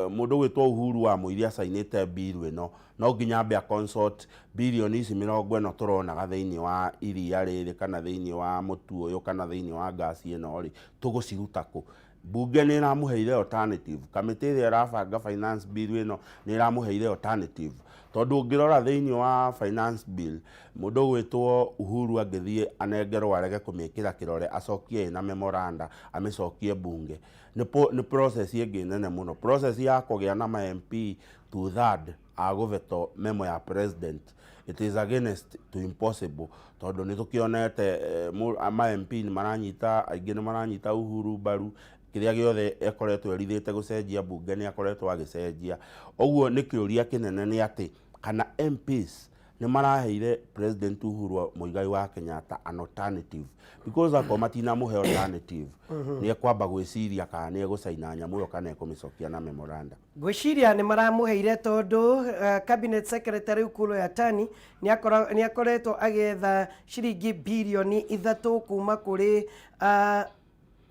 mũndũ gwĩtwo Uhuru wa mũiria acainĩte bill ĩno, no nginya ambe consult bilioni ici 40 tũronaga thĩinĩ wa iria rĩrĩ, kana thĩinĩ wa mũtu ũyũ, kana thĩinĩ wa ngasi ĩno rĩ, tũgũciruta kũ? Bunge nĩ ĩramũheire alternative. Kamĩtĩ ĩrĩa ĩrabanga finance bill ĩno nĩ ĩramũheire alternative, tondũ ũngĩrora thĩinĩ wa finance bill, mũndũ ũgwĩtwo Uhuru angĩthiĩ anengerwo, arege kũmĩkĩra kĩrore, acokie ĩna memoranda, amĩcokie bunge, nĩ process ĩngĩ nene mũno, process ya kũgĩa na ma MP 2/3 a gũveto memo ya president. It is against to impossible, tondũ nĩ tũkĩonete ma MP nĩ maranyita, aingĩ nĩ maranyita Uhuru mbaru. Kĩrĩa gĩothe ekoretwo erithĩte gũcenjia bunge nĩ akoretwo agĩcenjia. Ũguo nĩ kĩũria kĩnene nĩ atĩ kana MPs nĩ maraheire President Uhuru Muigai wa Kenyatta an alternative, because akorwo matinamũhe alternative, nĩ ekwamba gwĩciria kana nĩ egũcaina nyamũ ĩyo kana ekũmĩcokia na memoranda. Ngwĩciria nĩ maramũheire, tondũ cabinet secretary Ukur Yatani nĩ akoretwo agĩetha ciringi birioni 3 kuma kũrĩ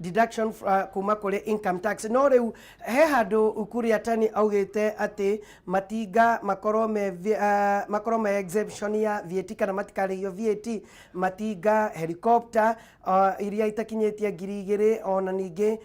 deduction kuma kũrĩ income tax. No rĩu he handũ Ukur Yatani augĩte atĩ matinga makorwo me exemption ya VAT kana matikarĩhio VAT, matinga, helicopter iria itakinyĩtie 2000, ona ningĩ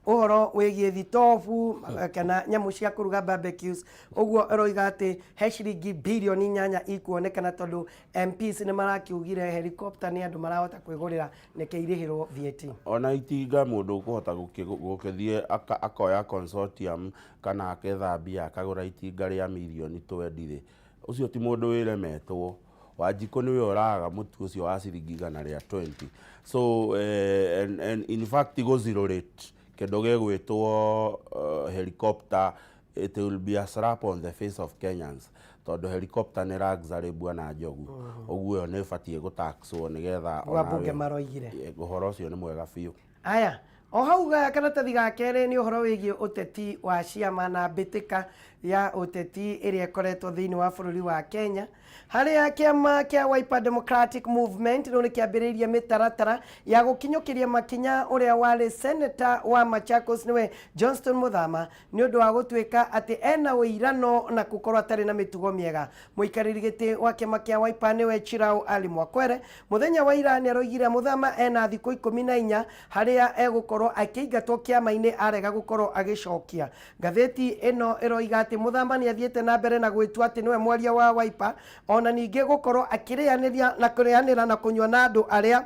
ũhoro wĩgiĩ thitobu kana nyamũ cia kũruga, barbecues. Ũguo ĩroiga atĩ he ciringi birioni 8 ikuonekana, tondũ MPs nĩ marakiugire helicopter nĩ andũ marahota kwĩgũrĩra, nĩkĩ irĩhĩrwo VAT? Ona itinga, mũndũ ũkũhota gũkĩthiĩ akoya consortium kana aketha mbia akagũra itinga rĩa mirioni 20 rĩ, ũcio ti mũndũ wĩremetwo. Wanjikũ nĩwe ũraga mũtu ũcio wa ciringi 120. So and in fact, go zero rate kĩndũ gĩgwĩtwo helicopter, it will be a slap on the face of Kenyans, tondũ helicopter nĩ luxury, bwana Njogu. Ũguo ĩyo nĩ ĩbatiĩ gũtaxwo nĩgetha Ũguo ambunge maroigire. Ũhoro ũcio nĩ mwega biũ. Aya, o hau karatathi ga kerĩ nĩ ũhoro wĩgiĩ ũteti wa ciama na mbĩtĩka ya ũteti ĩrĩa ĩkoretwo thĩinĩ wa bũrũri wa Kenya, harĩa kĩama kĩa Wiper Democratic Movement rĩu nĩ kĩambĩrĩirie mĩtaratara ya gũkinyũkĩria makinya ũrĩa warĩ senator wa Machakos, nĩwe Johnston Muthama, nĩ ũndũ wa gũtuĩka atĩ ena ũirano na gũkorwo atarĩ na mĩtugo mĩega. Mũikarĩri gĩtĩ wa kĩama kĩa Wiper, nĩwe Chirau Ali Mwakwere, mũthenya wa ira nĩ aroigire Muthama ena thikũ 14 harĩa egũkorwo akĩingatwo kĩama-inĩ arega gũkorwo agĩcokia. Ngathĩti ĩno ĩroiga atĩ Muthama nĩ athiĩte na mbere na gwĩtua atĩ nĩwe mwaria wa Wiper, ona ningĩ gũkorwo akĩrĩanĩria na kũrĩanĩra na kũnyua na andũ arĩa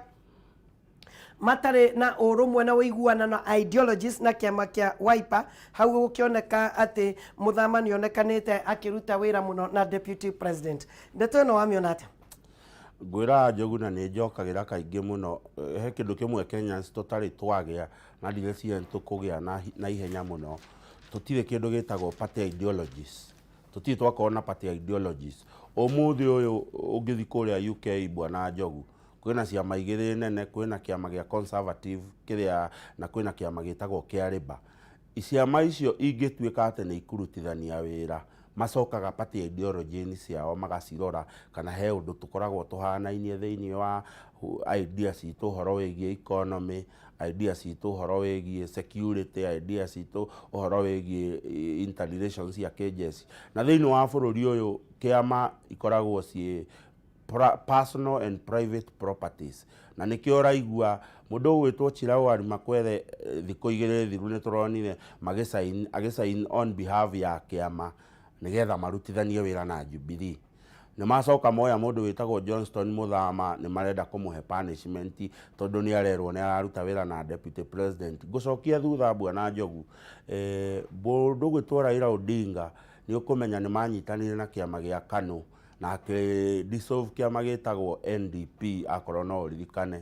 matarĩ na ũrũmwe na ũiguano na ideologies na kĩama kĩa Wiper. Hau gũkĩoneka atĩ Muthama nĩ onekanĩte akĩruta wĩra mũno na deputy president. Ndeto ĩno wamĩona atĩa? Ngwĩra Njogu, na nĩ njokagĩra kaingĩ mũno, he kĩndũ kĩmwe Kenyans tũtarĩ twagĩa na ndireciria nĩ tũkũgĩa na ihenya mũno. Tũtirĩ kĩndũ gĩtagwo party ideologies, tũtirĩ twakorwo na party ideologies. Ũmũthĩ ũyũ ũngĩthiĩ kũrĩa UK, bwana Njogu, kwĩna ciama igĩrĩ nene, kwĩna kĩama gĩa Conservative kĩrĩa na kwĩna kĩama gĩtagwo kĩa Labour. Ciama icio ingĩtuĩka atĩ nĩ ikurutithania wĩra, macokaga party ideology ciao magacirora kana he ũndũ tũkoragwo tũhanainie thĩinĩ wa idea citũ, ũhoro wĩgiĩ economy, idea citũ ũhoro wĩgiĩ security, idea citũ ũhoro wĩgiĩ interrelations cia kĩnjeci. Na thĩinĩ wa bũrũri ũyũ kĩama ikoragwo ciĩ personal and private properties, na nĩkĩo ũraigua mũndũ ũgwĩtwo Chirau Ali Makwere, thikũ 2 thiru nĩ tũronire magĩsign, agĩsign on behalf ya kĩama nĩgetha marutithanie wĩra na Jubilee. Nĩ macoka moya mũndũ wĩtagwo Johnston Muthama, nĩ marenda kũmũhe punishment tondũ nĩ arerwo nĩ araruta wĩra na deputy president. Ngũcokia thutha, bwana Njogu, mũndũ ũgwĩtwo Raila Odinga, nĩ ũkũmenya nĩ manyitanire na kĩama gĩa KANU na akĩ dissolve kĩama gĩtagwo NDP, akorwo no ũririkane.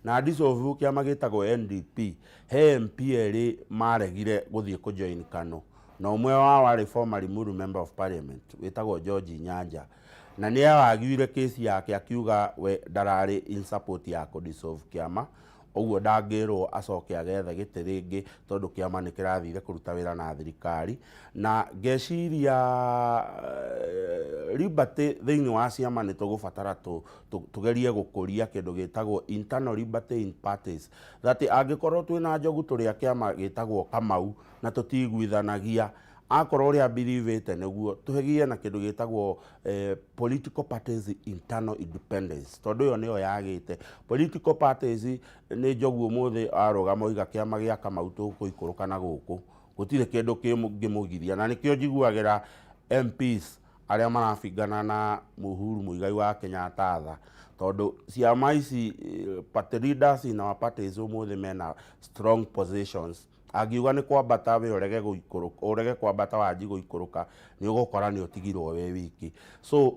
Na dissolve kĩama gĩtagwo NDP, he MP erĩ maregire gũthiĩ kũjoin KANU, na ũmwe wao arĩ former Limuru member of parliament wĩtagwo George Nyanja, na nĩ aragiire kesi yake akiuga we ndararĩ in support ya kũdissolve kĩama. Ũguo ndangĩrwo acoke agethe gĩtĩ rĩngĩ tondũ kĩama nĩ kĩrathire kũruta wĩra na thirikari. Na ngeciria liberty thĩinĩ wa ciama nĩ tũgũbatara tũgerie gũkũria kĩndũ gĩtagwo internal liberty in parties, that angĩkorwo twĩna Njogu tũrĩ a kĩama gĩtagwo Kamau na tũtiguithanagia, akorwo ũrĩa believĩte nĩguo tũgĩe na kĩndũ gĩtagwo political parties internal independence, tondũ ĩyo nĩyo yagĩte. Political parties nĩ Njogu ũmũthĩ arũgama oiga kĩama gĩa Kamau tũgũikũrũka na gũkũ, gũtirĩ kĩndũ kĩngĩmũgiria. Na nĩkĩo njiguagĩra MPs arĩa marabingana na Uhuru Muigai wa Kenyatta tha, tondũ ciama ici, party leaders in our parties ũmũthĩ mena strong positions. Angiuga nĩ kwambata, we ũrege gũikũrũka, ũrege kwambata, wanji gũikũrũka, nĩ ũgũkora nĩ ũtigirwo wĩ wiki. So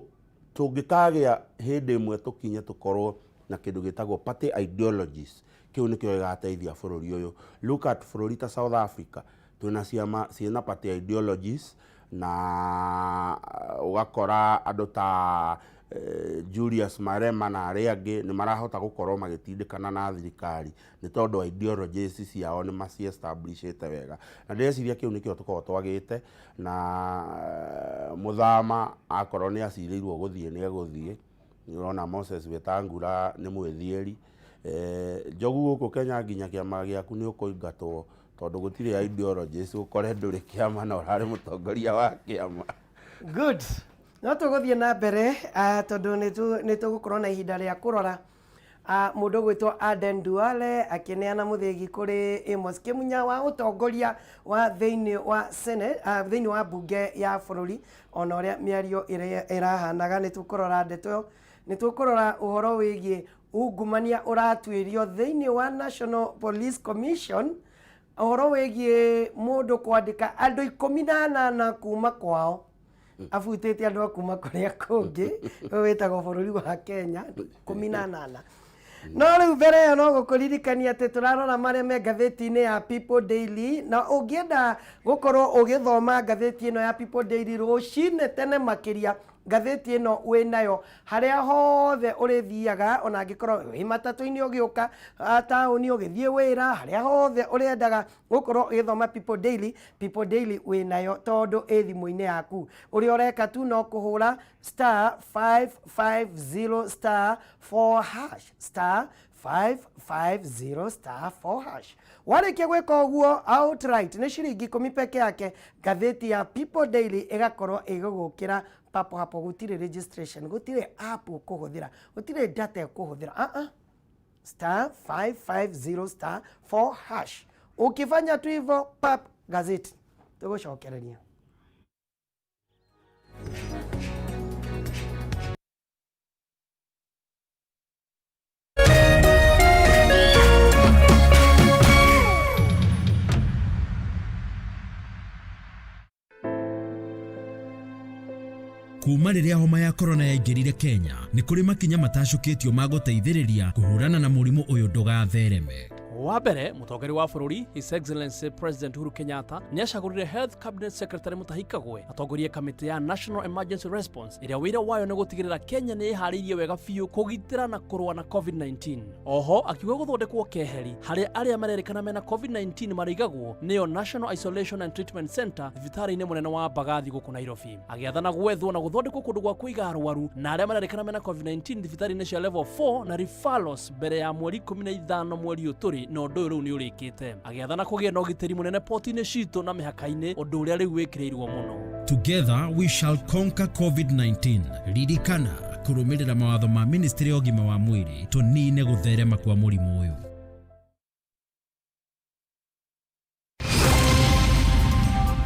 tũngĩkagĩa hĩndĩ ĩmwe tũkinye tũkorwo na kĩndũ gĩtagwo party ideologies, kĩu nĩkĩo gĩgateithia bũrũri ũyũ. Look at bũrũri ta South Africa, twĩna ciama ciĩna party ideologies, na ũgakora andũ ta Julius Malema na arĩa angĩ nĩ marahota gũkorwo magĩtindĩkana na thirikari nĩ tondũ ideologies ciao nĩ maci establishĩte wega. Na ndĩreciria kĩu nĩkĩo tũkoragwo twagĩte. Na Mũthama akorwo nĩ acirĩirwo gũthiĩ, nĩ egũthiĩ. Nĩ ũrona Moses Wetangula nĩ mwĩthiĩri. Njogu, gũkũ Kenya nginya kĩama gĩaku nĩ ũkũingatwo tondũ gũtirĩ ideologies, ũkore ndũrĩ kĩama na ũrarĩ mũtongoria wa kĩama. Good, no tũgũthiĩ na mbere tondũ nĩ tũgũkorwo na ihinda rĩa kũrora mũndũ ũgwĩtwo Aden Duale akĩneana mũthĩgi kũrĩ Amos Kĩmunya wa ũtongoria wa thĩinĩ wa Senate, thĩinĩ wa mbunge ya bũrũri, ona ũrĩa mĩario ĩrĩa ĩrahanaga. Nĩ tũkũrora ndeto ĩyo, nĩ tũkũrora ũhoro wĩgiĩ ungumania ũratuĩrio thĩinĩ wa National Police Commission, ũhoro wĩgiĩ mũndũ kwandĩka andũ 18 kuma kwao abutĩte andũ a kuma kũrĩa kũngĩ, ũyũ wĩtagwo bũrũri wa Kenya, 18. No rĩu mbere ĩyo no gũkũririkania atĩ tũrarora marĩa me ngathĩti-inĩ ya People Daily, na ũngĩenda gũkorwo ũgĩthoma ngathĩti ĩno ya People Daily rũcinĩ tene makĩria, ngathĩti ĩno wĩnayo harĩa hothe ũrĩthiaga, ona angĩkorwo wĩ matatũ-inĩ ũgĩũka taũni, ũgĩthiĩ wĩra, harĩa hothe ũrĩendaga gũkorwo ũgĩthoma People Daily, People Daily wĩnayo tondũ ĩ thimũ-inĩ yaku. Ũrĩa ũreka tu no kũhũra *550*4#, *550*4#. Warĩkia gwĩka ũguo outright nĩ ciringi 10 peke yake, ngathĩti ya People Daily ĩgakorwo ĩgũgũkĩra papo hapo. Gũtirĩ registration, gũtirĩ app ũkũhũthĩra, gũtirĩ data ũkũhũthĩra. Ah ah, *550*4#, ukifanya tu hivyo, pap, gazeti tũgũcokereria. Kuma rĩrĩa homa ya korona yaingĩrire Kenya, nĩ kũrĩ makinya matacũkĩtio ma gũteithĩrĩria kũhũrana na mũrimũ ũyũ ndũgathereme. Wa mbere, mũtongoria wa bũrũri His Excellency President Uhuru Kenyatta nĩ acagũrire Health Cabinet Secretary Mutahi Kagwe atongorie kamĩtĩ ya National Emergency Response, ĩrĩa wĩra wayo nĩ gũtigĩrĩra Kenya nĩ ĩharĩirie wega biũ kũgitĩra na kũrũa na COVID-19. Oho akiuga gũthondekwo keheri harĩa arĩa marerĩkana mena COVID-19 marĩigagwo, nĩyo National Isolation and Treatment Center thibitarĩ-inĩ mũnene wa Mbagathi gũkũ Nairobi. Agĩathana gwethwo na gũthondekwo kũndũ gwa kũiga arwaru na arĩa marerĩkana mena COVID-19 thibitarĩ-inĩ cia level 4 na referrals mbere ya mweri 15 mweri ũyũ tũrĩ, na ũndũ ũyũ rĩu nĩ ũrĩkĩte. Agĩathana kũgĩe na ũgitĩri mũnene poti-inĩ citũ na mĩhaka-inĩ, ũndũ ũrĩa rĩu wĩkĩrĩirwo mũno. Together we shall conquer COVID-19. Ririkana kũrũmĩrĩra mawatho ma Ministry ya ũgima wa mwĩrĩ tũnine gũtherema kwa mũrimũ ũyũ.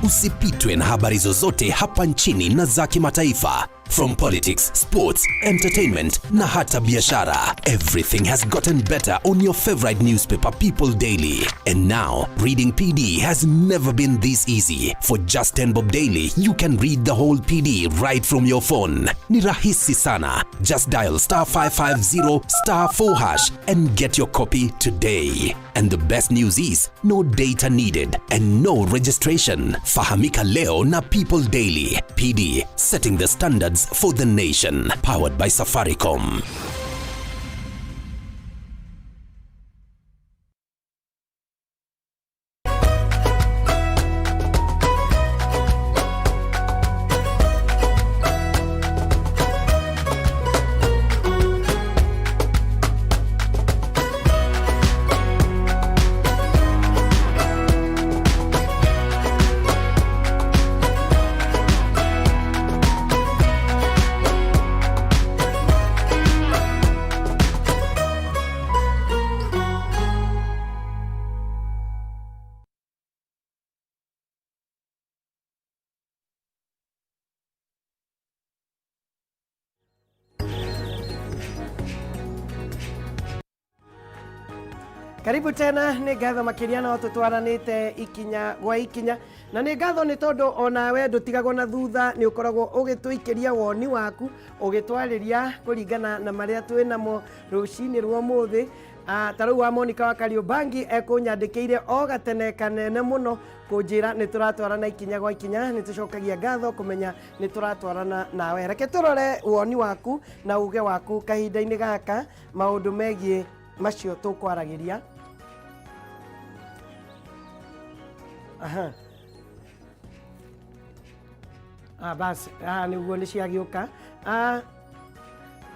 Usipitwe na habari zozote hapa nchini na za kimataifa. From politics, sports, entertainment na hata biashara. Everything has gotten better on your favorite newspaper, People Daily. And now, reading PD has never been this easy. For just 10 bob daily, you can read the whole PD right from your phone. Ni rahisi sana. Just dial *550*4# and get your copy today. And the best news is, no data needed and no registration. Fahamika leo na People Daily. PD, setting the standards for the nation. Powered by Safaricom. Karibu tena. Nĩ ngatho makĩria no tũtwaranĩte ikinya gwa ikinya, na nĩ ngatho nĩ tondũ onawe ndũtigagwo na thutha, nĩ ũkoragwo ũgĩtũikĩria woni waku, ũgĩtwarĩria kũringana na marĩa twĩ namo rũcinĩ rwa ũmũthĩ. Ta rĩu wa Monica wa Kariũmbangi ekũnyandĩkĩire o gatene kanene mũno kũnjĩra nĩ tũratwarana ikinya gwa ikinya. Nĩ tũcokagia ngatho kũmenya nĩ tũratwarana nawe. Reke tũrore woni waku na uge waku kahinda-inĩ gaka, maũndũ megiĩ macio tũkwaragĩria. Aha. Ah, bas, nĩguo nĩ ciagĩũka.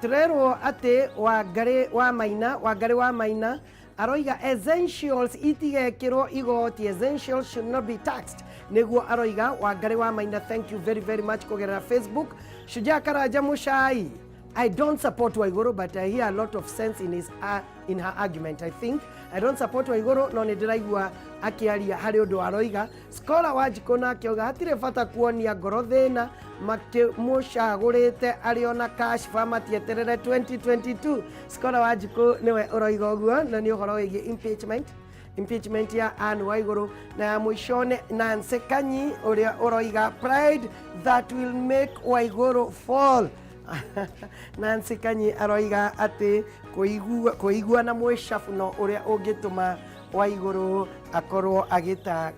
Tũrerwo atĩ Wangarĩ wa Maina, Wangarĩ wa Maina aroiga essentials itigekĩrwo igoti, essentials should not be taxed, nĩguo aroiga Wangarĩ wa Maina. Thank you very very much kũgerera Facebook. Shujaa Karanja Mushai, "I don't support Waiguru, but I hear a lot of sense in her argument. I think I don't support Waiguru, no nĩ ndĩraigua akĩaria harĩ ũndũ aroiga." Scholar Wanjikũ nake auga hatirĩ bata kuonia ngoro thĩna, makĩmũcagũrĩte arĩ ona kashfa, matieterere 2022. Scholar Wanjikũ nĩwe ũroiga ũguo, na nĩ ũhoro wĩgiĩ impeachment ya Anne Waiguru. Na ya mũico nĩ Nancy Kanyi ũrĩa ũroiga, "Pride that will make Waiguru fall." Nancy Kanyi aroiga atĩ kũigua na mwĩcabuno ũrĩa ũngĩtũma Waiguru akorwo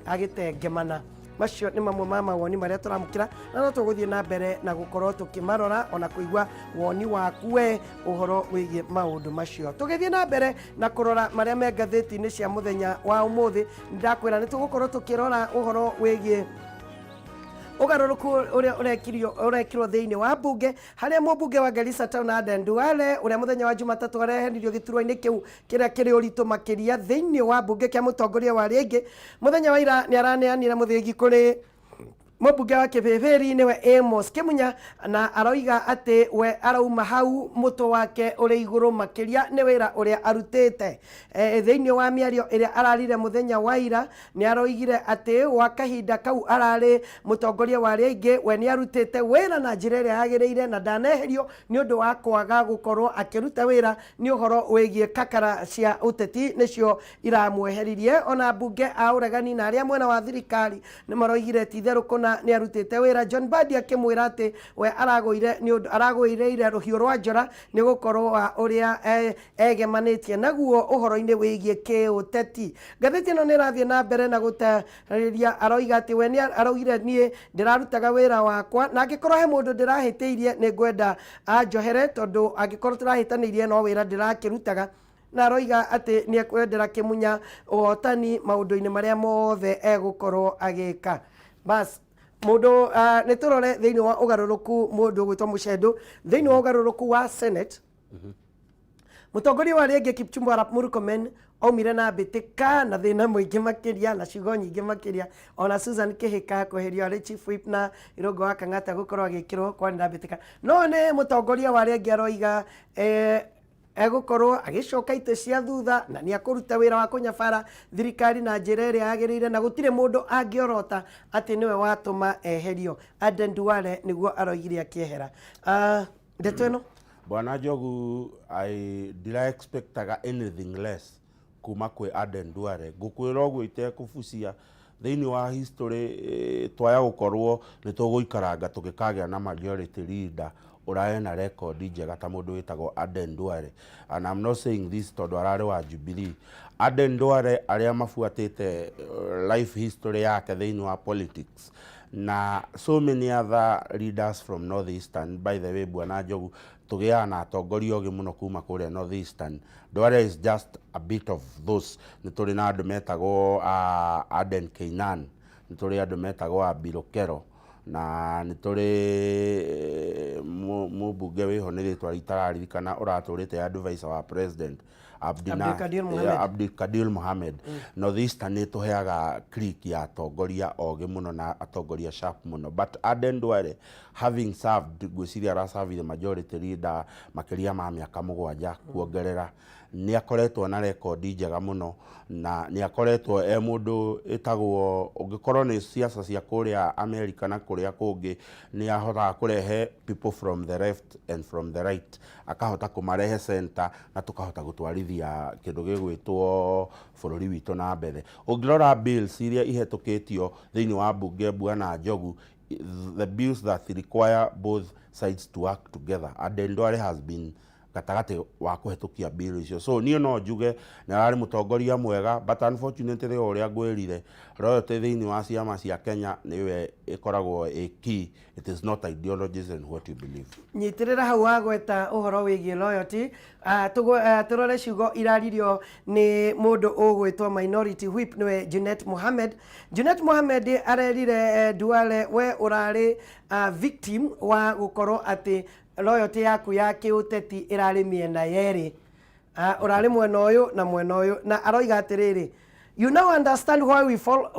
agĩtengemana. Macio nĩ mamwe ma mawoni marĩa tũramũkĩra, na no tũgũthiĩ na mbere na gũkorwo tũkĩmarora ona kũigua woni waku we ũhoro wĩgiĩ maũndũ macio. Tũgĩthiĩ na mbere na kũrora marĩa me ngathĩti-inĩ cia mũthenya wa ũmũthĩ, ndakwĩra nĩ tũgũkorwo tũkĩrora ũhoro wĩgiĩ ũgarũrũku ũrĩa ũrekirio ũrekirwo thĩinĩ wa mbunge, harĩa mũmbunge wa Garissa Town Aden Duale, ũrĩa mũthenya wa Jumatatũ areheririo gĩturwa-inĩ kĩu kĩrĩa kĩrĩ ũritũ makĩria thĩinĩ wa mbunge kĩa mũtongoria wa arĩa aingĩ, mũthenya wa ira nĩ araneanire mũthĩgi kũrĩ mũmbunge wa Kĩbĩbĩri, nĩwe Amos Kĩmunya, na aroiga atĩ we arauma hau mũtwe wake ũrĩ igũrũ makĩria nĩ wĩra ũrĩa arutĩte. Thĩinĩ wa mĩario ĩrĩa ararire mũthenya wa ira, nĩ aroigire atĩ gwa kahinda kau ararĩ mũtongoria wa arĩa aingĩ, we nĩ arutĩte wĩra na njĩra ĩrĩa yagĩrĩire na ndaneherio nĩ ũndũ wa kwaga gũkorwo akĩruta wĩra, nĩ ũhoro wĩgiĩ kakara cia ũteti nĩcio iramweheririe. Ona mbunge a ũregani na arĩa mwena wa thirikari nĩ maroigire ti itherũ kũna nĩ arutĩte wĩra, John Mbadi akĩmwĩra atĩ we aragũire nĩ ũndũ aragũĩrĩire rũhiũ rwa njora nĩ gũkorwo wa ũrĩa egemanĩtie naguo ũhoro-inĩ wĩgiĩ kĩũteti. Ngathĩti ĩno nĩ ĩrathiĩ na mbere na gũtarĩria, aroiga atĩ we nĩ araugire, "Niĩ ndĩrarutaga wĩra wakwa, na angĩkorwo he mũndũ ndĩrahĩtĩirie, nĩ ngwenda anjohere, tondũ angĩkorwo tũrahĩtanĩirie, no wĩra ndĩrakĩrutaga." Na aroiga atĩ nĩ ekwendera Kĩmunya ũhotani maũndũ-inĩ marĩa mothe egũkorwo agĩka. Bas, mũndũ nĩ tũrore thĩinĩ wa ũgarũrũku, mũndũ ũgwĩtwo Mũcendũ, thĩinĩ wa ũgarũrũku wa Senate, mũtongoria wa arĩa angĩ Kipchumba Arap Murkomen aumire na mbĩtĩka na thĩna mũingĩ makĩria na ciugo nyingĩ makĩria. Ona Susan Kĩhĩka kweherio arĩ chief whip na Irũngũ wa Kang'ata gũkorwo agĩkĩrwo, kwarĩ na mbĩtĩka. No nĩ mũtongoria wa arĩa angĩ aroiga egũkorwo agĩcoka itĩ cia thutha na nĩ akũruta wĩra wa kũnyabara thirikari na njĩra ĩrĩa yagĩrĩire, na gũtirĩ mũndũ angĩorota atĩ nĩwe watũma eherio. Aden Duale nĩguo aroigire akĩehera. Ndeto ĩno. Bwana Njogu, I ndira expectaga anything less kuma kwĩ Aden Duale. Ngũkwĩra ũguo itekũbucia, thĩinĩ wa history twaya gũkorwo nĩ tũgũikaranga tũgĩkagĩa na majority leader ũrarĩ na record njega ta mũndũ wĩtagwo Aden Duale. And I'm not saying this tondũ ararĩ wa Jubilee. Aden Duale, arĩa mabuatĩte life history yake thĩinĩ wa politics na so many other leaders from Northeastern, by the way, Bwana Njogu, tũgĩaga na atongoria ogĩ mũno kuma kũrĩa Northeastern. Duale is just a bit of those. Nĩ tũrĩ na andũ metagwo Aden Keynan, nĩ tũrĩ andũ metagwo Abirokero, na nĩ tũrĩ mũmbunge wĩho, nĩ rĩtwa itararirikana, ũratũrĩte advisor wa president Abdulkadir Mohamed. Abdulkadir Mohamed. Northeastern nĩ tũheaga clique ya atongoria ogĩ mũno na atongoria sharp mũno, but Aden Duale, having served, ngwĩciria aracavire majority leader makĩria ma mĩaka 7 kuongerera, Nĩ akoretwo na rekondi njega mũno na nĩ akoretwo e mũndũ ĩtagwo, ũngĩkorwo nĩ siasa cia kũrĩa America na kũrĩa kũngĩ, nĩ ahotaga kũrehe people from the left and from the right, akahota kũmarehe center na tũkahota gũtwarithia kĩndũ gĩgwĩtwo bũrũri witũ na mbere. Ũngĩrora bills iria ihetũkĩtio thĩinĩ wa mbunge, Bwana Njogu, the bills that require both sides to work together, Aden Duale has been gatagatĩ wa kũhetũkia bill icio. So niĩ no njuge nĩ ararĩ mũtongoria mwega, but unfortunately, o ũrĩa ngwĩrire, loyalty thĩinĩ wa ciama cia Kenya nĩwe ĩkoragwo ĩ key. It is not ideologies and what you believe. Nyitĩrĩra hau wagweta ũhoro wĩgiĩ loyalty. Tũrore ciugo iraririo nĩ mũndũ ũgwĩtwo minority whip, nĩwe Junet Mohamed. Junet Mohamed arerire Duale, we ũrarĩ victim wa gũkorwo atĩ loyalty yaku ya kĩũteti ĩrarĩ mĩena yerĩ. Ũrarĩ mwena ũyũ na mwena ũyũ, na aroiga atĩrĩrĩ, "You now understand why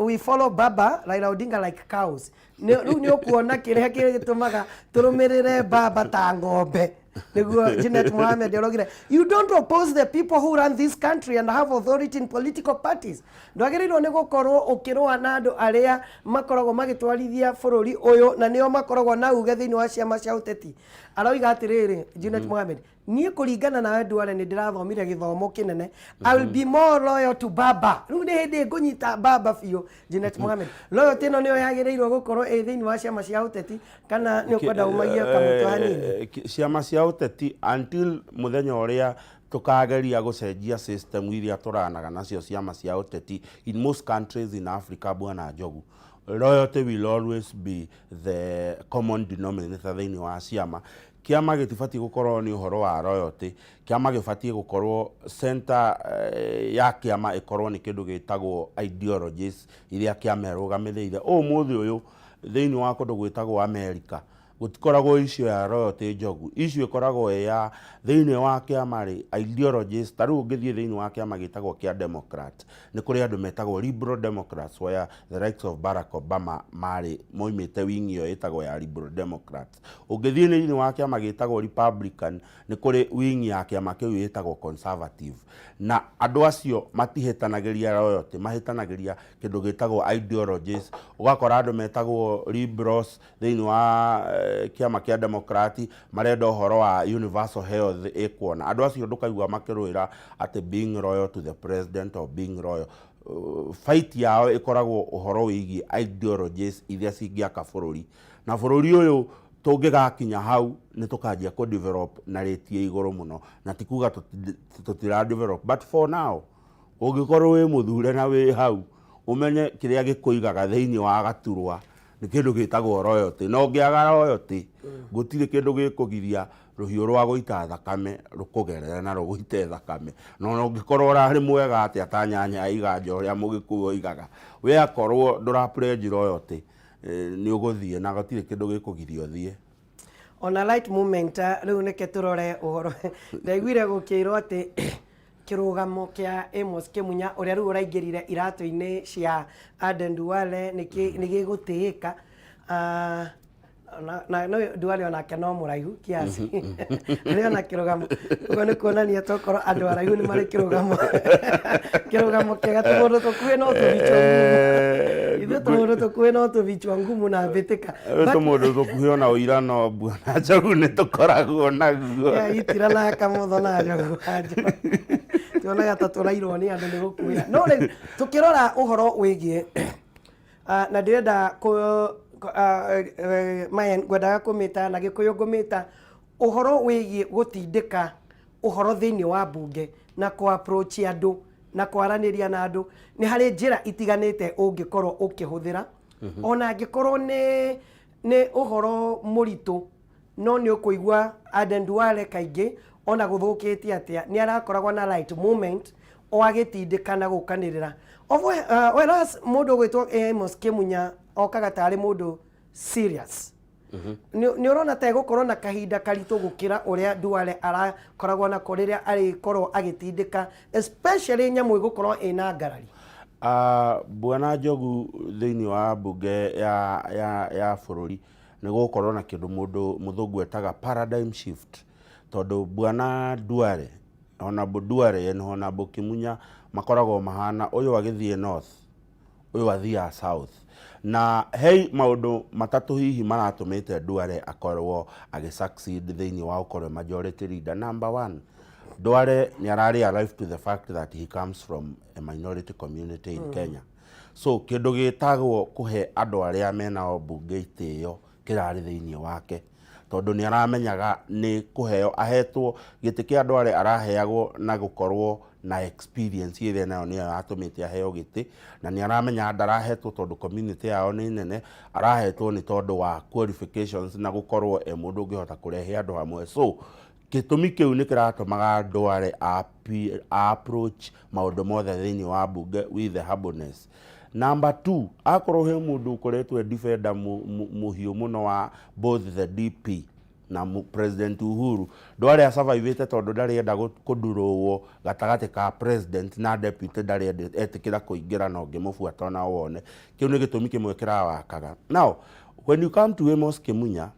we follow Baba Raila Odinga like cows." Rĩu nĩ ũkuona kĩrĩa gĩtũmaga tũrũmĩrĩre baba ta ng'ombe, nĩguo Junet Mohamed araugire. "You don't oppose the people who run this country and have authority in political parties." Ndwagĩrĩirwo nĩ gũkorwo ũkĩrũa na andũ arĩa makoragwo magĩtwarithia bũrũri ũyũ na nĩo makoragwo na uge thĩinĩ wa ciama cia ũteti. Aroiga atĩrĩrĩ Junet Mohamed, niĩ kũringana nawe Duale, nĩ ndĩrathomire gĩthomo kĩnene. I will be more loyal to baba. Rĩu nĩ hĩndĩ ngũnyita baba biũ. Junet Mohamed, loyalty ĩno nĩyo yagĩrĩirwo gũkorwo ĩ thĩinĩ wa ciama cia ũteti, kana nĩ ũkwenda ũmagie kamũtwe hanini? Ciama cia ũteti, until mũthenya ũrĩa tũkageria gũcenjia system iria tũranaga nacio ciama cia ũteti in most countries in Africa, Bwana Njogu, loyalty will always be the common denominator thĩinĩ wa ciama. Kĩama gĩtibatiĩ gũkorwo nĩ ũhoro wa loyalty. Kĩama gĩbatiĩ gũkorwo center ya kĩama ĩkorwo nĩ kĩndũ gĩtagwo ideologies iria kĩama ĩrũgamĩrĩire. Ũmũthĩ ũyũ thĩinĩ wa kũndũ gwĩtagwo America gũtikoragwo issue ya loyalty, Njogu. Issue ĩkoragwo ĩ ya thĩinĩ wa kĩama rĩ, ideologies. Ta rĩu ũngĩthiĩ thĩinĩ wa kĩama gĩtagwo kĩa Democrat, nĩ kũrĩ andũ metagwo Liberal Democrats, where the likes of Barack Obama marĩ moimĩte wing ĩyo ĩtagwo ya Liberal Democrats. Ũngĩthiĩ thĩinĩ wa kĩama gĩtagwo Republican, nĩ kũrĩ wing ya kĩama kĩu ĩtagwo Conservative, na andũ acio matihĩtanagĩria loyalty, mahĩtanagĩria kĩndũ gĩtagwo ideologies. Ũgakora andũ metagwo Liberals thĩinĩ wa kĩama kĩa Democrat marenda ũhoro wa universal health ĩkuona. Andũ acio ndũkaigua makĩrũĩra atĩ being loyal to the president or being loyal. Fight yao ĩkoragwo ũhoro wĩgiĩ ideologies iria cingĩaka bũrũri, na bũrũri ũyũ tũngĩgakinya hau nĩ tũkanjia kũ develop na rate ĩ igũrũ mũno, na ti kuga tũtira develop, but for now ũngĩkorwo wĩ mũthure na wĩ hau, ũmenye kĩrĩa gĩkũigaga thĩinĩ wa gaturwa nĩ kĩndũ gĩtagwo royalty, na ũngĩaga royalty gũtirĩ kĩndũ gĩkũgiria rũhiũ rwa gũita thakame rũkũgerere na rũgũite thakame. Na ona ũngĩkorwo ũrarĩ mwega atĩa ta nyanya ya iganja, ũrĩa Mũgĩkũyũ oigaga, we akorwo ndũra pledge royalty, nĩ ũgũthiĩ na gũtirĩ kĩndũ gĩkũgiria ũthiĩ. On a light moment, rĩu nĩke tũrore ũhoro ndaiguire gũkĩrwo atĩ kĩrũgamo kĩa Amos Kĩmunya, ũrĩa rĩu ũraingĩrire iratũ-inĩ cia Aden Duale, nĩ gĩgũtĩĩka. Ah, na no Duale onake no mũraihu kiasi, arĩ ona kĩrũgamo ũguo nĩ kuonania tokorwo andũ araihu nĩ marĩ kĩrũgamo kĩega. Tũmũndũ tũkuhĩ no tũvichwa ngumu, ithuĩ tũmũndũ tũkuhĩ no tũvichwa ngumu na mbĩtĩka. Tũmũndũ tũkuhĩ ona ũira no Bwana Njogu nĩ tũkoragwo naguo. Yeah, itira na kamũtho na Njogu wa tuonaga ta tũrairwo nĩ andũ nĩ gũkuĩra. No rĩu tũkĩrora ũhoro wĩgiĩ na ndĩrenda mayen ngwendaga kũmĩta na Gĩkũyũ, ngũmĩta ũhoro wĩgiĩ gũtindĩka ũhoro thĩinĩ wa mbunge na kũ approach andũ na kwaranĩria na andũ, nĩ harĩ njĩra itiganĩte ũngĩkorwo ũkĩhũthĩra, ona angĩkorwo nĩ ũhoro mũritũ. No nĩ ũkũigua Aden Duale kaingĩ, ona gũthũkĩte atĩa, nĩ arakoragwo na right moment o agĩtindĩka na gũkanĩrĩra. Whereas mũndũ ũgwĩtwo Amos Kĩmunya okaga tarĩ mũndũ serious. Nĩ ũrona ta egũkorwo na kahinda karitũ gũkĩra ũrĩa Duale arakoragwo nako rĩrĩa arĩkorwo agĩtindĩka, especially nyamũ ĩgũkorwo ĩna ngarari? Bwana Njogu, thĩinĩ wa mbunge ya bũrũri nĩ gũgũkorwo na kĩndũ mũndũ mũthũngũ etaga paradigm shift, tondũ Bwana Duale Honorable Duale and Honorable Kimunya makoragwo mahana ũyũ agĩthiĩ north, ũyũ athiaga south. Na hei maũndũ matatũ hihi maratũmĩte Duale akorwo agĩ succeed thĩinĩ wa gũkorwo e majority leader. Number one, Duale nĩ ararĩ alive to the fact that he comes from a minority community in Kenya. So kĩndũ gĩtagwo kũhe andũ arĩa menao mbunge itĩo kĩrarĩ thĩinĩ wake, tondũ nĩ aramenyaga nĩ kũheo ahetwo gĩtĩ kĩa andũ arĩa araheagwo, na gũkorwo na experience ĩrĩa nayo nĩyo yatũmĩte aheo gĩtĩ. Na nĩ aramenya ndarahetwo tondũ community yao nĩ nene, arahetwo nĩ tondũ wa qualifications na gũkorwo e mũndũ ũngĩhota kũrehe andũ hamwe. So gĩtũmi kĩu nĩ kĩratũmaga Duale approach maũndũ mothe thĩinĩ wa mbunge with the humbleness. Number two, akorwo he mũndũ ũkoretwo e defender mũhiũ mũno wa both the DP na President Uhuru, Duale asurvivĩte tondũ ndarĩ enda kũndurũo gatagatĩ ka president na deputy, ndarĩ etĩkĩra kũingĩra na ũngĩmũbuata ona wone. Kĩu nĩ gĩtũmi kĩmwe kĩrawakaga. Now when you come to Amos Kimunya,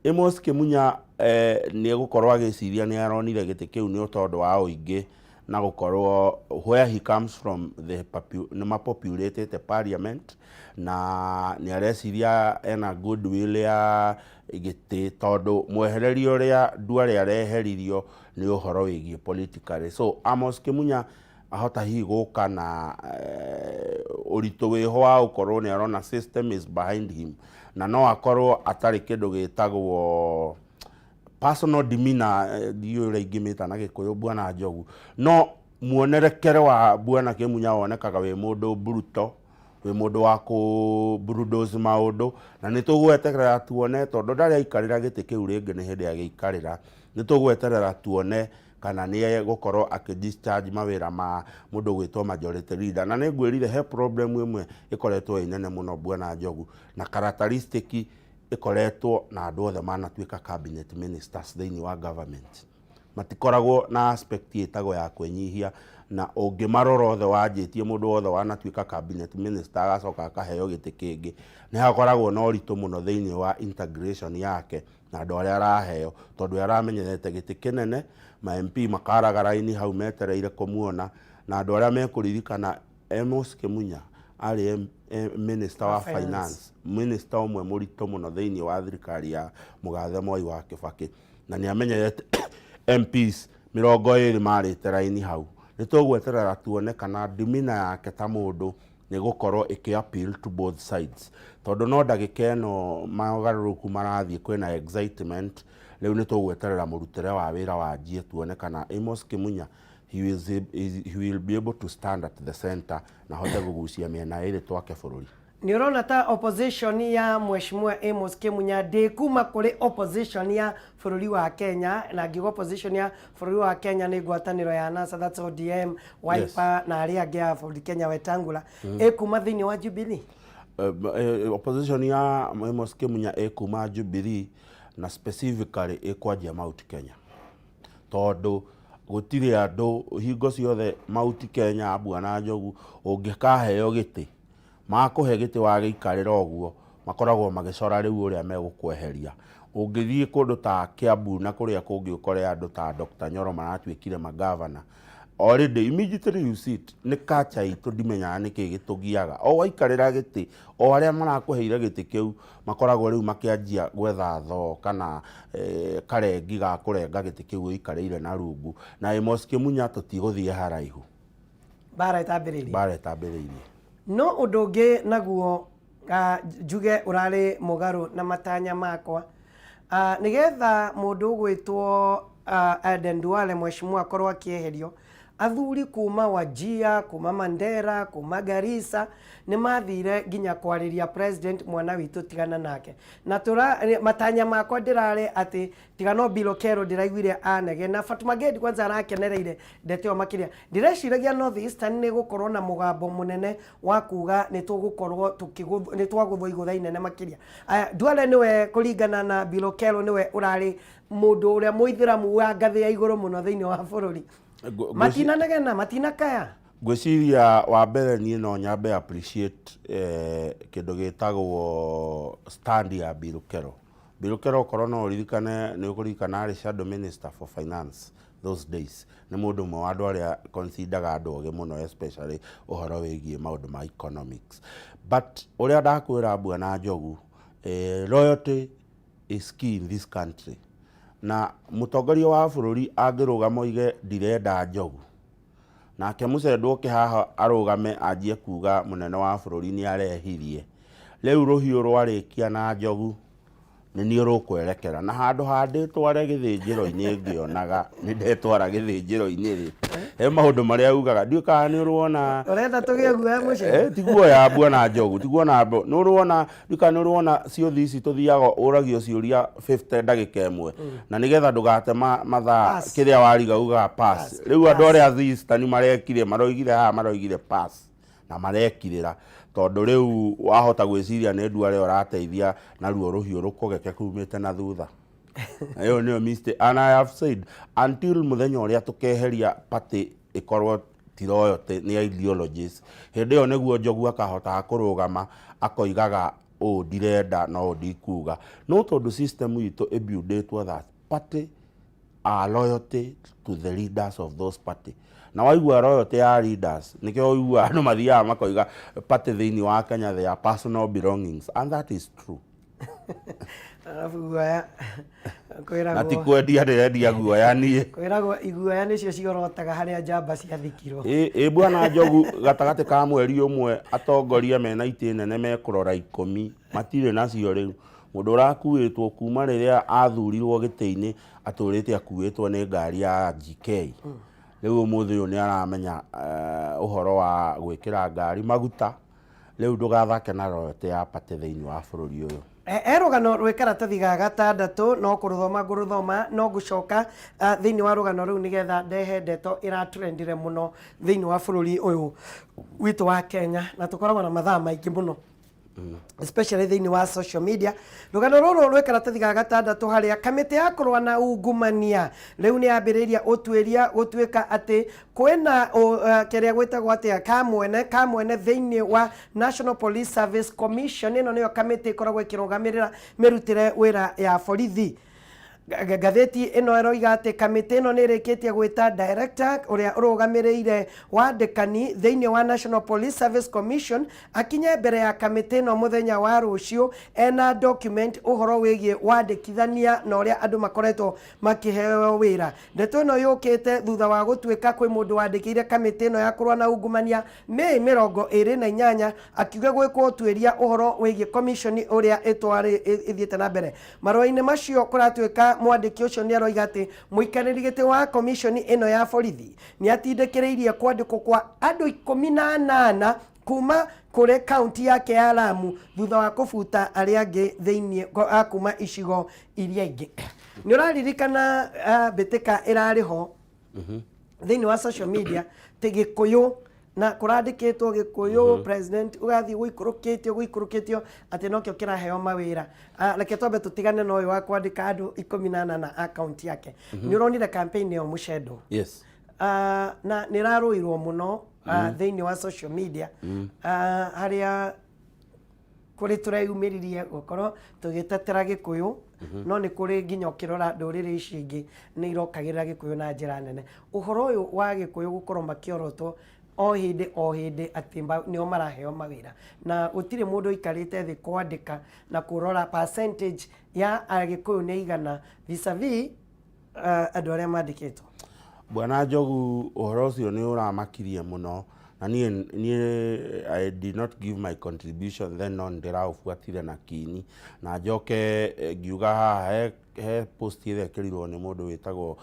Amos Kimunya nĩ egũkorwo agĩciria nĩ aronire gĩtĩ kĩu nĩ tondũ wa ũingĩ na gũkorwo where he comes from, the nĩ mapopulatĩte parliament, na nĩ areciria ena goodwill ya gĩtĩ tondũ mwehererio ũrĩa Duale areheririo nĩ ũhoro wĩgiĩ politically. So Amos Kimunya ahota hihi gũka na ũritũ wĩho wa gũkorwo nĩ arona system is behind him, na no akorwo atarĩ kĩndũ gĩtagwo personal demeanor, ndiũĩ ũrĩa ingĩmĩta na Gĩkũyũ, Bwana Njogu, no muonerekere wa Bwana Kimunya wonekaga wĩ mũndũ brutal, wĩ mũndũ wa kũ bulldoze maũndũ. Na nĩ tũgweterera tuone, tondũ ndarĩ aikarĩra gĩtĩ kĩu rĩngĩ, nĩ hĩndĩ agĩikarĩra. Nĩ tũgweterera tuone kana nĩ egũkorwo akĩ discharge mawĩra ma mũndũ gwĩtwo majority leader. Na nĩ ngwĩrire he problem ĩmwe ĩkoretwo ĩ nene mũno, Bwana Njogu, na characteristic ĩkoretwo na andũ othe manatuĩka cabinet ministers thĩinĩ wa government, matikoragwo na aspect ĩtagwo ya kwĩnyihia. Na ũngĩmarora othe, wanjĩtie mũndũ wothe wanatuĩka cabinet minister agacoka akaheo gĩtĩ kĩngĩ, nĩ hakoragwo na ũritũ mũno thĩinĩ wa integration yake na andũ arĩa araheo, tondũ aramenyerete gĩtĩ kĩnene, ma MP makaraga raini hau metereire kũmuona. Na andũ arĩa mekũririkana, Amos Kimunya arĩ minister wa finance, finance, minister ũmwe mũritũ mũno thĩinĩ wa thirikari ya mũgathe Mwai wa Kĩbakĩ, na nĩ amenyerete MPs 20 marĩte raini hau. Nĩ tũgweterera tuone kana demeanor yake ta mũndũ nĩ gũkorwo ĩkĩ appeal to both sides, tondũ no ndagĩka ĩno mogarũrũku marathiĩ, kwĩna excitement. Rĩu nĩ tũgweterera mũrutĩre wa wĩra wanjie, tuone kana Amos Kimunya he will be able to stand at the center na hote kũgucia mĩena ĩrĩ twake bũrũri. Nĩ ũrona ta opposition ya Mheshimiwa Amos Kimunya ndĩ kuma kũrĩ opposition ya bũrũri wa Kenya? Na ngiuga opposition ya bũrũri wa Kenya nĩ ngwatanĩro ya NASA, that's ODM, Wiper na arĩa angĩ a bũrũri Kenya, Wetangula, ĩkuma thĩinĩ wa Jubilee? Opposition ya Amos Kimunya ĩkuma Jubilee, na specifically ĩkwanjia Mount Kenya, tondũ gũtirĩ andũ hingo ciothe Mount Kenya, Bwana Njogu, ũngĩkaheo gĩtĩ, makũhe gĩtĩ wagĩikarĩra ũguo, makoragwo magĩcora rĩu ũrĩa megũkweheria. Ũngĩthiĩ kũndũ ta Kiambu na kũrĩa kũngĩ, ũkore andũ ta Dr. Nyoro maratuĩkire magavana already. Immediately you sit, nĩ culture itũ, ndimenyaga nĩkĩ gĩtũgiaga, o waikarĩra gĩtĩ, o arĩa marakũheire gĩtĩ kĩu makoragwo rĩu makĩanjia gwetha thoo kana karengi ga kũrenga gĩtĩ kĩu ũikarĩire na rungu. Na Amos Kimunya tũtigũthiĩ haraihu. Mbara ĩtambĩrĩirie. Mbara ĩtambĩrĩirie. No ũndũ ũngĩ naguo njuge ũrarĩ mũgarũ na matanya makwa, nĩgetha mũndũ ũgwĩtwo Aden Duale, mheshimiwa, akorwo akĩeherio, athuri kuma Wajir, kuma Mandera, kuma Garissa nĩ mathire nginya kwarĩria president, mwana witũ tigana nake. Na tũra matanya makwa ndĩrarĩ atĩ tiga no Billow Kerrow ndĩraiguire anege na Fatuma Gedi kwanza arakenereire ndeto ĩyo makĩria. Ndĩreciragia North Eastern nĩ gũkorwo na mũgambo mũnene wa kuga nĩ tũgũkorwo nĩ twagũthwo igũtha inene makĩria. Aya, Duale nĩwe, kũringana na Billow Kerrow, nĩwe ũrarĩ mũndũ ũrĩa mũithĩramu wa ngathĩ ya igũrũ mũno thĩinĩ wa bũrũri. Matinanegena, matinakaya. Ngwĩciria wa mbere niĩ no nyambe appreciate kĩndũ gĩtagwo stand ya Billow Kerrow. Billow Kerrow, okorwo no ũririkane, nĩ ũkũririkana arĩ shadow minister for finance Those days nĩ mũndũ ũmwe wa andũ arĩa consideraga andũ ogĩ mũno, especially ũhoro wĩgiĩ maũndũ ma economics. But ũrĩa ndakwĩra, Bwana Njogu, loyalty is key in this country, na mũtongoria wa bũrũri angĩrũgama oige ndirenda Njogu, nake mũcendwo oke haha arũgame anjie kuga mũnene wa bũrũri nĩ arehirie, rĩu rũhiũ rwarĩkia na Njogu nĩ niĩ rũkwerekera, na handũ ha ndĩtware gĩthĩnjĩro-inĩ ngĩonaga nĩ ndetwara gĩthĩnjĩro-inĩ rĩ, he maũndũ marĩa ugaga, ndiũĩ kana nĩ ũrona. Ũrenda tũgĩe guoya mũcene? Ti guoya, Bwana Njogu, ti guona nĩ ũrona, ndiũĩ kana nĩ ũrona ciũthi ici tũthiaga ũragio ciũria 50 ndagĩka ĩmwe, na nĩgetha ndũgate mathaa. Pass. Kĩrĩa wariga ugaga pass. Rĩu andũ arĩa thistani marekire, maroigire haha, maroigire pass na marekirĩra, tondũ rĩu wahota gwĩciria nĩ nduare ũrateithia naruo rũhiũ rũkũgeke kumĩte na thutha. Na ĩyo nĩyo mistake, and I have said until mũthenya ũrĩa tũkeheria party ĩkorwo ti loyalty, nĩ ideologies, hĩndĩ ĩyo nĩguo Njogu akahotaga kũrũgama akoigaga ũũ ndirenda na ũũ ndikuga. No tondũ system itũ ĩbuildĩtwo that party are loyalty to the leaders of those party, na waigua loyalty ya leaders, nĩkĩo ũiguaga andũ mathiaga makoiga party thĩinĩ wa Kenya, they are personal belongings, and that is true. Arabu guoya Na ti kwĩragwo kwendia ndĩrendia guoya niĩ. Kwĩragwo iguoya nĩcio ciorotaga harĩa njamba ciathikirwo. Ĩ Bwana Njogu, gatagatĩ ka mweri ũmwe atongoria mena itĩ nene mekũrora 10 matirĩ nacio. Rĩu mũndũ ũrakuĩtwo kuma rĩrĩa athurirwo gĩtĩ-inĩ atũrĩte akuĩtwo nĩ ngari ya GK, rĩu ũmũthĩ ũyũ nĩ aramenya ũhoro wa gwĩkĩra ngari maguta. Rĩu ndũgathake na loyalty ya party thĩinĩ wa bũrũri ũyũ. He rũgano rwĩ karatathi ga gatandatũ, no kũrũthoma ngũrũthoma, no ngũcoka thĩinĩ wa rũgano rũu nĩgetha ndehe ndeto ĩratrendire mũno thĩinĩ wa bũrũri ũyũ witũ wa Kenya, na tũkoragwo na mathaa maingĩ mũno, especially thĩinĩ wa social media. Rũgano rũrũ rwĩ karatathi ga gatandatũ, harĩa kamĩtĩ ya kũrũa na ungumania rĩu nĩ yambĩrĩirie ũtuĩria gũtuĩka atĩ kwĩna kĩrĩa gwĩtagwo atĩa kamwene thĩinĩ wa National Police Service Commission. Ĩno nĩyo kamĩtĩ ĩkoragwo ĩkĩrũgamĩrĩra mĩrutĩre wĩra ya borithi. Ngathĩti ĩno ĩroiga atĩ kamĩtĩ ĩno nĩ ĩrĩkĩtie gwĩta director ũrĩa ũrũgamĩrĩire wandĩkani thĩinĩ wa National Police Service Commission akinye mbere ya kamĩtĩ ĩno mũthenya wa rũciũ ena document ũhoro wĩgiĩ wandĩkithania na ũrĩa andũ makoretwo makĩheo wĩra. Ndeto ĩno yũkĩte thutha wa gũtuĩka kwĩ mũndũ wandĩkĩire kamĩtĩ ĩno ya kũrũa na ungumania Mĩĩ 28 akiuga gwĩkwo ũtuĩria ũhoro wĩgiĩ commission ũrĩa ĩthiĩte na mbere. Marũa-inĩ macio kũratuĩka mwandĩki ũcio nĩ aroiga atĩ mũikarĩri gĩtĩ wa commission ĩno ya borithi nĩ atindĩkĩrĩirie kwandĩkwo kwa andũ 18 kuma kũrĩ kaunti yake ya Lamu thutha wa kũbuta arĩa angĩ thĩinĩ a kuma icigo iria ingĩ. Nĩ ũraririkana mbĩtĩka ĩrarĩ ho thĩinĩ wa social media ti Gĩkũyũ na kũrandĩkĩtwo Gĩkũyũ president ũgathiĩ gũikũrũkĩtio gũikũrũkĩtio atĩ nokĩo kĩraheo mawĩra. Reke twambe tũtigane na ũyũ wa kwandĩka andũ 18 a kaunti yake. Nĩ ũronire campaign ĩyo, Mũcendo? Yes. Na nĩ ĩrarũirwo mũno thĩinĩ wa social media, harĩa kũrĩ tũreyumĩririe gũkorwo tũgĩtetera Gĩkũyũ, no nĩ kũrĩ nginya ũkĩrora ndũrĩrĩ ici ingĩ nĩ irokagĩrĩra Gĩkũyũ na njĩra nene. Ũhoro ũyũ wa Gĩkũyũ gũkorwo makĩorotwo o hĩndĩ o hĩndĩ atĩ nĩo maraheo mawĩra, na gũtirĩ mũndũ ũikarĩte thĩ kwandĩka na kũrora percentage ya Agĩkũyũ nĩ igana vis-a-vis andũ arĩa mandĩkĩtwo. Bwana Njogu, ũhoro ũcio nĩ ũramakirie mũno, na niĩ I did not give my contribution then, no nĩndĩraũbuatire na kini, na njoke ngiuga haha he post ĩrĩa ĩkĩrirwo nĩ mũndũ wĩtagwo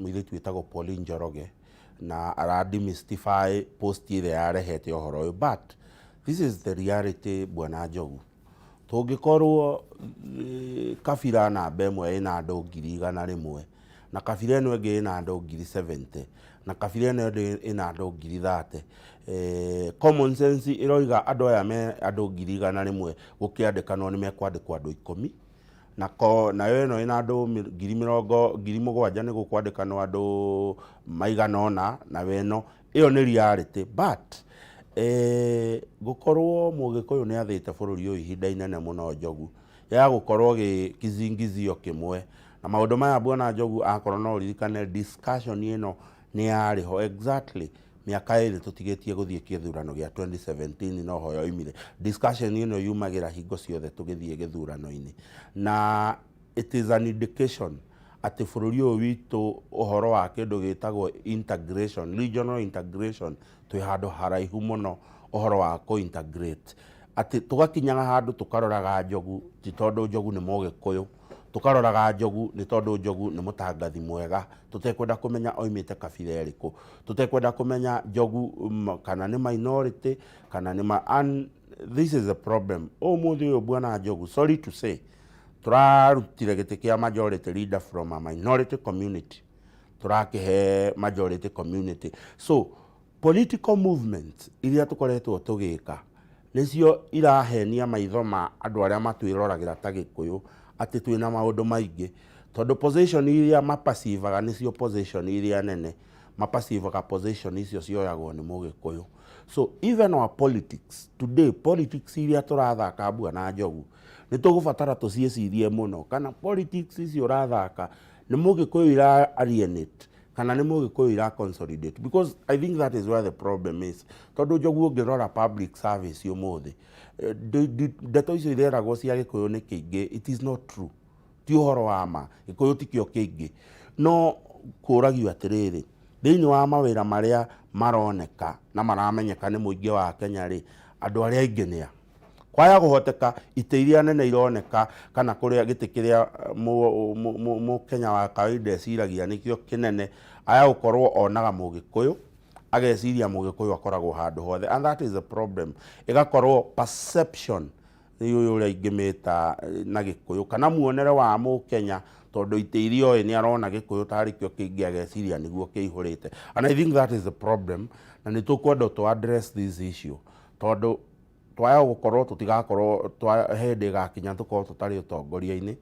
mũirĩtu wĩtagwo Pauline Njoroge, na ara demystify post ĩrĩa yarehete ũhoro ũyũ. But this is the reality, Bwana Njogu. Tũngĩkorwo kabira namba ĩmwe ĩna andũ 100,000, na kabira ĩno ĩngĩ ĩna andũ 70,000, na kabira ĩno ĩngĩ ĩna andũ 30,000, common sense ĩroiga andũ aya me andũ 100,000 gũkĩandĩkanwo nĩ mekwandĩkwo andũ 10, na ko nayo ĩno ĩna andũ ngiri mĩrongo 7,000 nĩ gũkwandĩkanwo andũ maigana ũna, nayo ĩno ĩyo nĩ reality. But gũkorwo Mũgĩkũyũ nĩ athĩte bũrũri ũyũ ihinda inene mũno, Njogu, ya gũkorwo gĩ kizingizio kĩmwe. Na maũndũ maya Bwana Njogu akorwo no ũririkane discussion ĩno nĩ yarĩ ho exactly mĩaka ĩrĩ tũtigĩtie gũthiĩ kĩthurano gĩa 2017 noho yoimire. Discussion ĩno yumagĩra hingo ciothe tũgĩthiĩ gĩthurano-inĩ na it is an indication atĩ bũrũri ũyũ witũ ũhoro wa kĩndũ gĩtagwo integration, regional integration twĩ handũ haraihu mũno ũhoro wa kũ integrate atĩ tũgakinyaga handũ tũkaroraga Njogu ti tondũ Njogu nĩ Mũgĩkũyũ, tũkaroraga Njogu nĩ tondũ Njogu nĩ mũtangathi mwega tũtekwenda kũmenya oimĩte kabira ĩrĩkũ, tũtekwenda kũmenya Njogu kana nĩ minority kana nĩ ma, and this is a problem. Ũmũthĩ ũyũ Bwana Njogu, sorry to say, tũrarutire gĩtĩ kĩa majority leader from a minority community tũrakĩhe majority community. So political movement iria tũkoretwo tũgĩka nĩcio irahenia maitho ma andũ arĩa matwĩroragĩra ta Gĩkũyũ atĩ twĩna maũndũ maingĩ, tondũ position iria maperceivaga nĩcio position iria nene, maperceivaga position icio cioyagwo nĩ Mũgĩkũyũ. So even our politics today, politics iria tũrathaka Bwana Njogu, nĩ tũgũbatara tũciĩcirie mũno kana politics icio ũrathaka nĩ Mũgĩkũyũ ira alienate kana nĩ Mũgĩkũyũ ira consolidate, because I think that is where the problem is. Tondũ Njogu, ũngĩrora public service ũmũthĩ, ndeto icio ireragwo cia Gĩkũyũ nĩ kĩingĩ, it is not true, ti ũhoro wa ma. Gĩkũyũ tikĩo kĩingĩ, no kũragio atĩrĩrĩ, thĩinĩ wa mawĩra marĩa maroneka na maramenyeka nĩ mũingĩ wa Kenya rĩ, andũ arĩa aingĩ nĩa kwaya kũhoteka itĩ iria nene ironeka kana kũrĩa gĩtĩ kĩrĩa Mũkenya wa kawaida eciragia nĩkĩo kĩnene, aya gũkorwo onaga Mũgĩkũyũ ageciria Mũgĩkũyũ akoragwo handũ hothe, and that is a problem. Ĩgakorwo perception nĩ ũyũ ũrĩa ingĩmĩta na Gĩkũyũ kana muonere wa Mũkenya, tondũ itĩ iria oĩ nĩ arona Gĩkũyũ tarĩ kĩo kĩingĩ, ageciria nĩguo kĩihũrĩte, and I think that is the problem. Na nĩ tũkwenda to address this issue, tondũ twaya gũkorwo tũtigakorwo hĩndĩ ĩgakinya tũkorwo tũtarĩ ũtongoria-inĩ,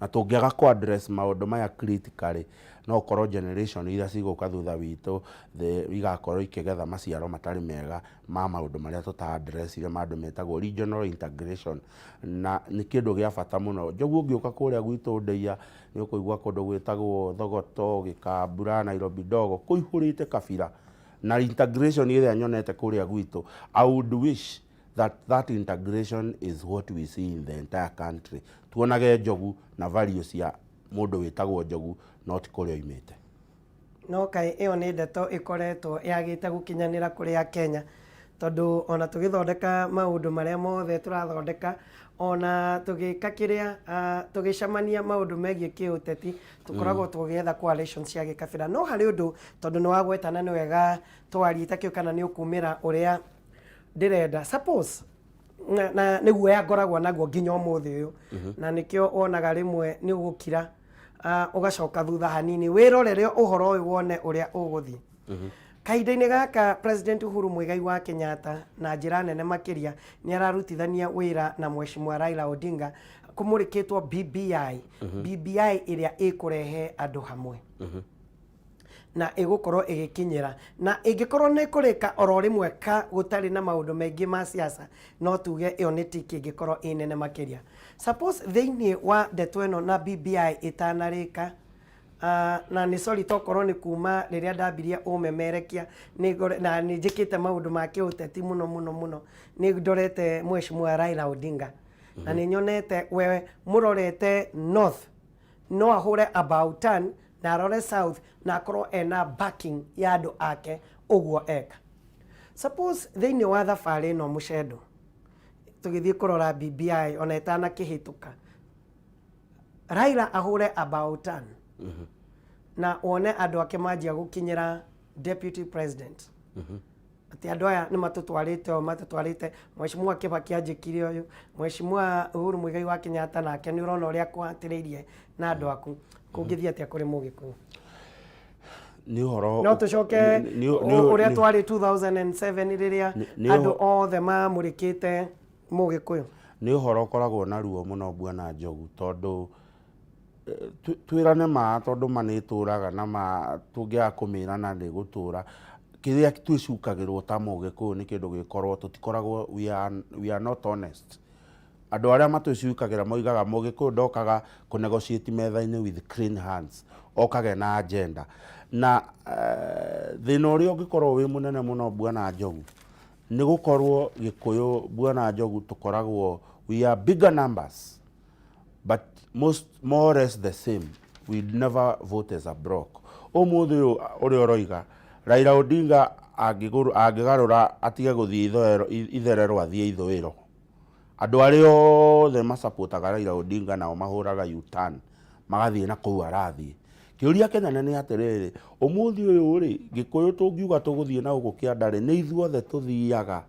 na tũngĩaga kũ address maũndũ maya critically, no ũkorwo generation iria cigũka thutha witũ igakorwo ikĩgetha maciaro matarĩ mega ma maũndũ marĩa tũta addressire, ma andũ metagwo regional integration. Na nĩ kĩndũ gĩa bata mũno, Njogu. Ũngĩũka kũrĩa gwitũ Ndeia, nĩ ũkũigua kũndũ gwĩtagwo Thogoto, Gĩkambura, Nairobi Ndogo, kũihũrĩte kabira na integration ĩrĩa nyonete kũrĩa gwitũ. I would wish that that integration is what we see in the entire country, tuonage Njogu na value cia mũndũ wĩtagwo Njogu, not kũrĩa oimĩte. No kaĩ ĩyo nĩ ndeto ĩkoretwo yagĩte gũkinyanĩra kũrĩ Akenya, tondũ ona tũgĩthondeka maũndũ marĩa mothe tũrathondeka, ona tũgĩka kĩrĩa, tũgĩcemania maũndũ megiĩ kĩũteti, tũkoragwo tũgĩetha coalition cia gĩkabira. No harĩ ũndũ, tondũ nĩ wagwetana, nĩ wega twarie ta kĩu kana nĩ ũkumĩra ũrĩa ndĩrenda. Suppose na nĩ guoya ngoragwo naguo nginya ũmũthĩ ũyũ, na nĩkĩo wonaga rĩmwe nĩ ũgũkira, ũgacoka thutha hanini wĩrorere ũhoro ũyũ wone ũrĩa ũgũthiĩ. Kahinda-inĩ gaka, President Uhuru Muigai wa Kenyatta na njĩra nene makĩria nĩ ararutithania wĩra na Mheshimiwa Raila Odinga kũmũrĩkĩtwo BBI, BBI ĩrĩa ĩkũrehe andũ hamwe na ĩgũkorwo ĩgĩkinyĩra, na ĩngĩkorwo nĩ kũrĩka oro rĩmwe ka gũtarĩ na maũndũ maingĩ ma siasa, no tuge ĩyo nĩ tiki ĩngĩkorwo ĩ nene makĩria. Suppose thĩinĩ wa ndeto ĩno na BBI ĩtanarĩka, na nĩ sorry, tokorwo nĩ kuma rĩrĩa ndambirie ũmemerekia na nĩ njĩkĩte maũndũ ma kĩũteti mũno mũno mũno, nĩ ndorete Mheshimiwa Raila Odinga na nĩ nyonete we mũrorete north no ahũre about turn na arore south na akorwo ena backing ya andũ ake ũguo eka. Suppose thĩinĩ wa thabarĩ ĩno mũcendo tũgĩthiĩ kũrora BBI ona ĩtanakĩhĩtũka, Raila ahũre about turn na wone andũ ake manjia gũkinyĩra deputy president, atĩ andũ aya nĩ matũtwarĩte ũũ, matũtwarĩte Mheshimiwa Kibaki anjĩkire ũyũ, Mheshimiwa Uhuru Muigai wa Kenyatta nake nĩ ũrona ũrĩa akũhatĩrĩirie na andũ aku, kũngĩthiĩ atĩa kũrĩ Mũgĩkũyũ? Nĩ ũhoro No tũcoke ũrĩa twarĩ 2007 rĩrĩa andũ othe mamũrĩkĩte Mũgĩkũyũ? Nĩ ũhoro ũkoragwo na ruo mũno, Bwana Njogu, tondũ twĩrane ma, tondũ ma nĩ ĩtũraga na ma tũngĩaga kũmĩrana ndĩgũtũra. Kĩrĩa twĩcukagĩrwo ta Mũgĩkũyũ nĩ kĩndũ gĩkorwo tũtikoragwo, we are not honest. Andũ arĩa matũcukagĩra moigaga Mũgĩkũyũ ndokaga kũ negotiate metha-inĩ with clean hands, okaga ena agenda. Na thĩna ũrĩa ũngĩkorwo wĩ mũnene mũno Bwana Njogu, nĩ gũkorwo Gĩkũyũ Bwana Njogu tũkoragwo we are bigger numbers but most more or less the same, we never vote as a block. Ũmũthĩ ũyũ ũrĩa ũroiga Raila Odinga angĩgarũra atige gũthiĩ itherero athiĩ ithũĩro, andũ arĩa othe masapotaga Raila Odinga nao mahũraga U-turn magathiĩ na kũu arathiĩ. Kĩũria kĩnene nĩ atĩrĩrĩ, ũmũthĩ ũyũ rĩ, Gĩkũyũ tũngiuga tũgũthiĩ na gũkũ kĩanda rĩ, nĩ ithuothe tũthiaga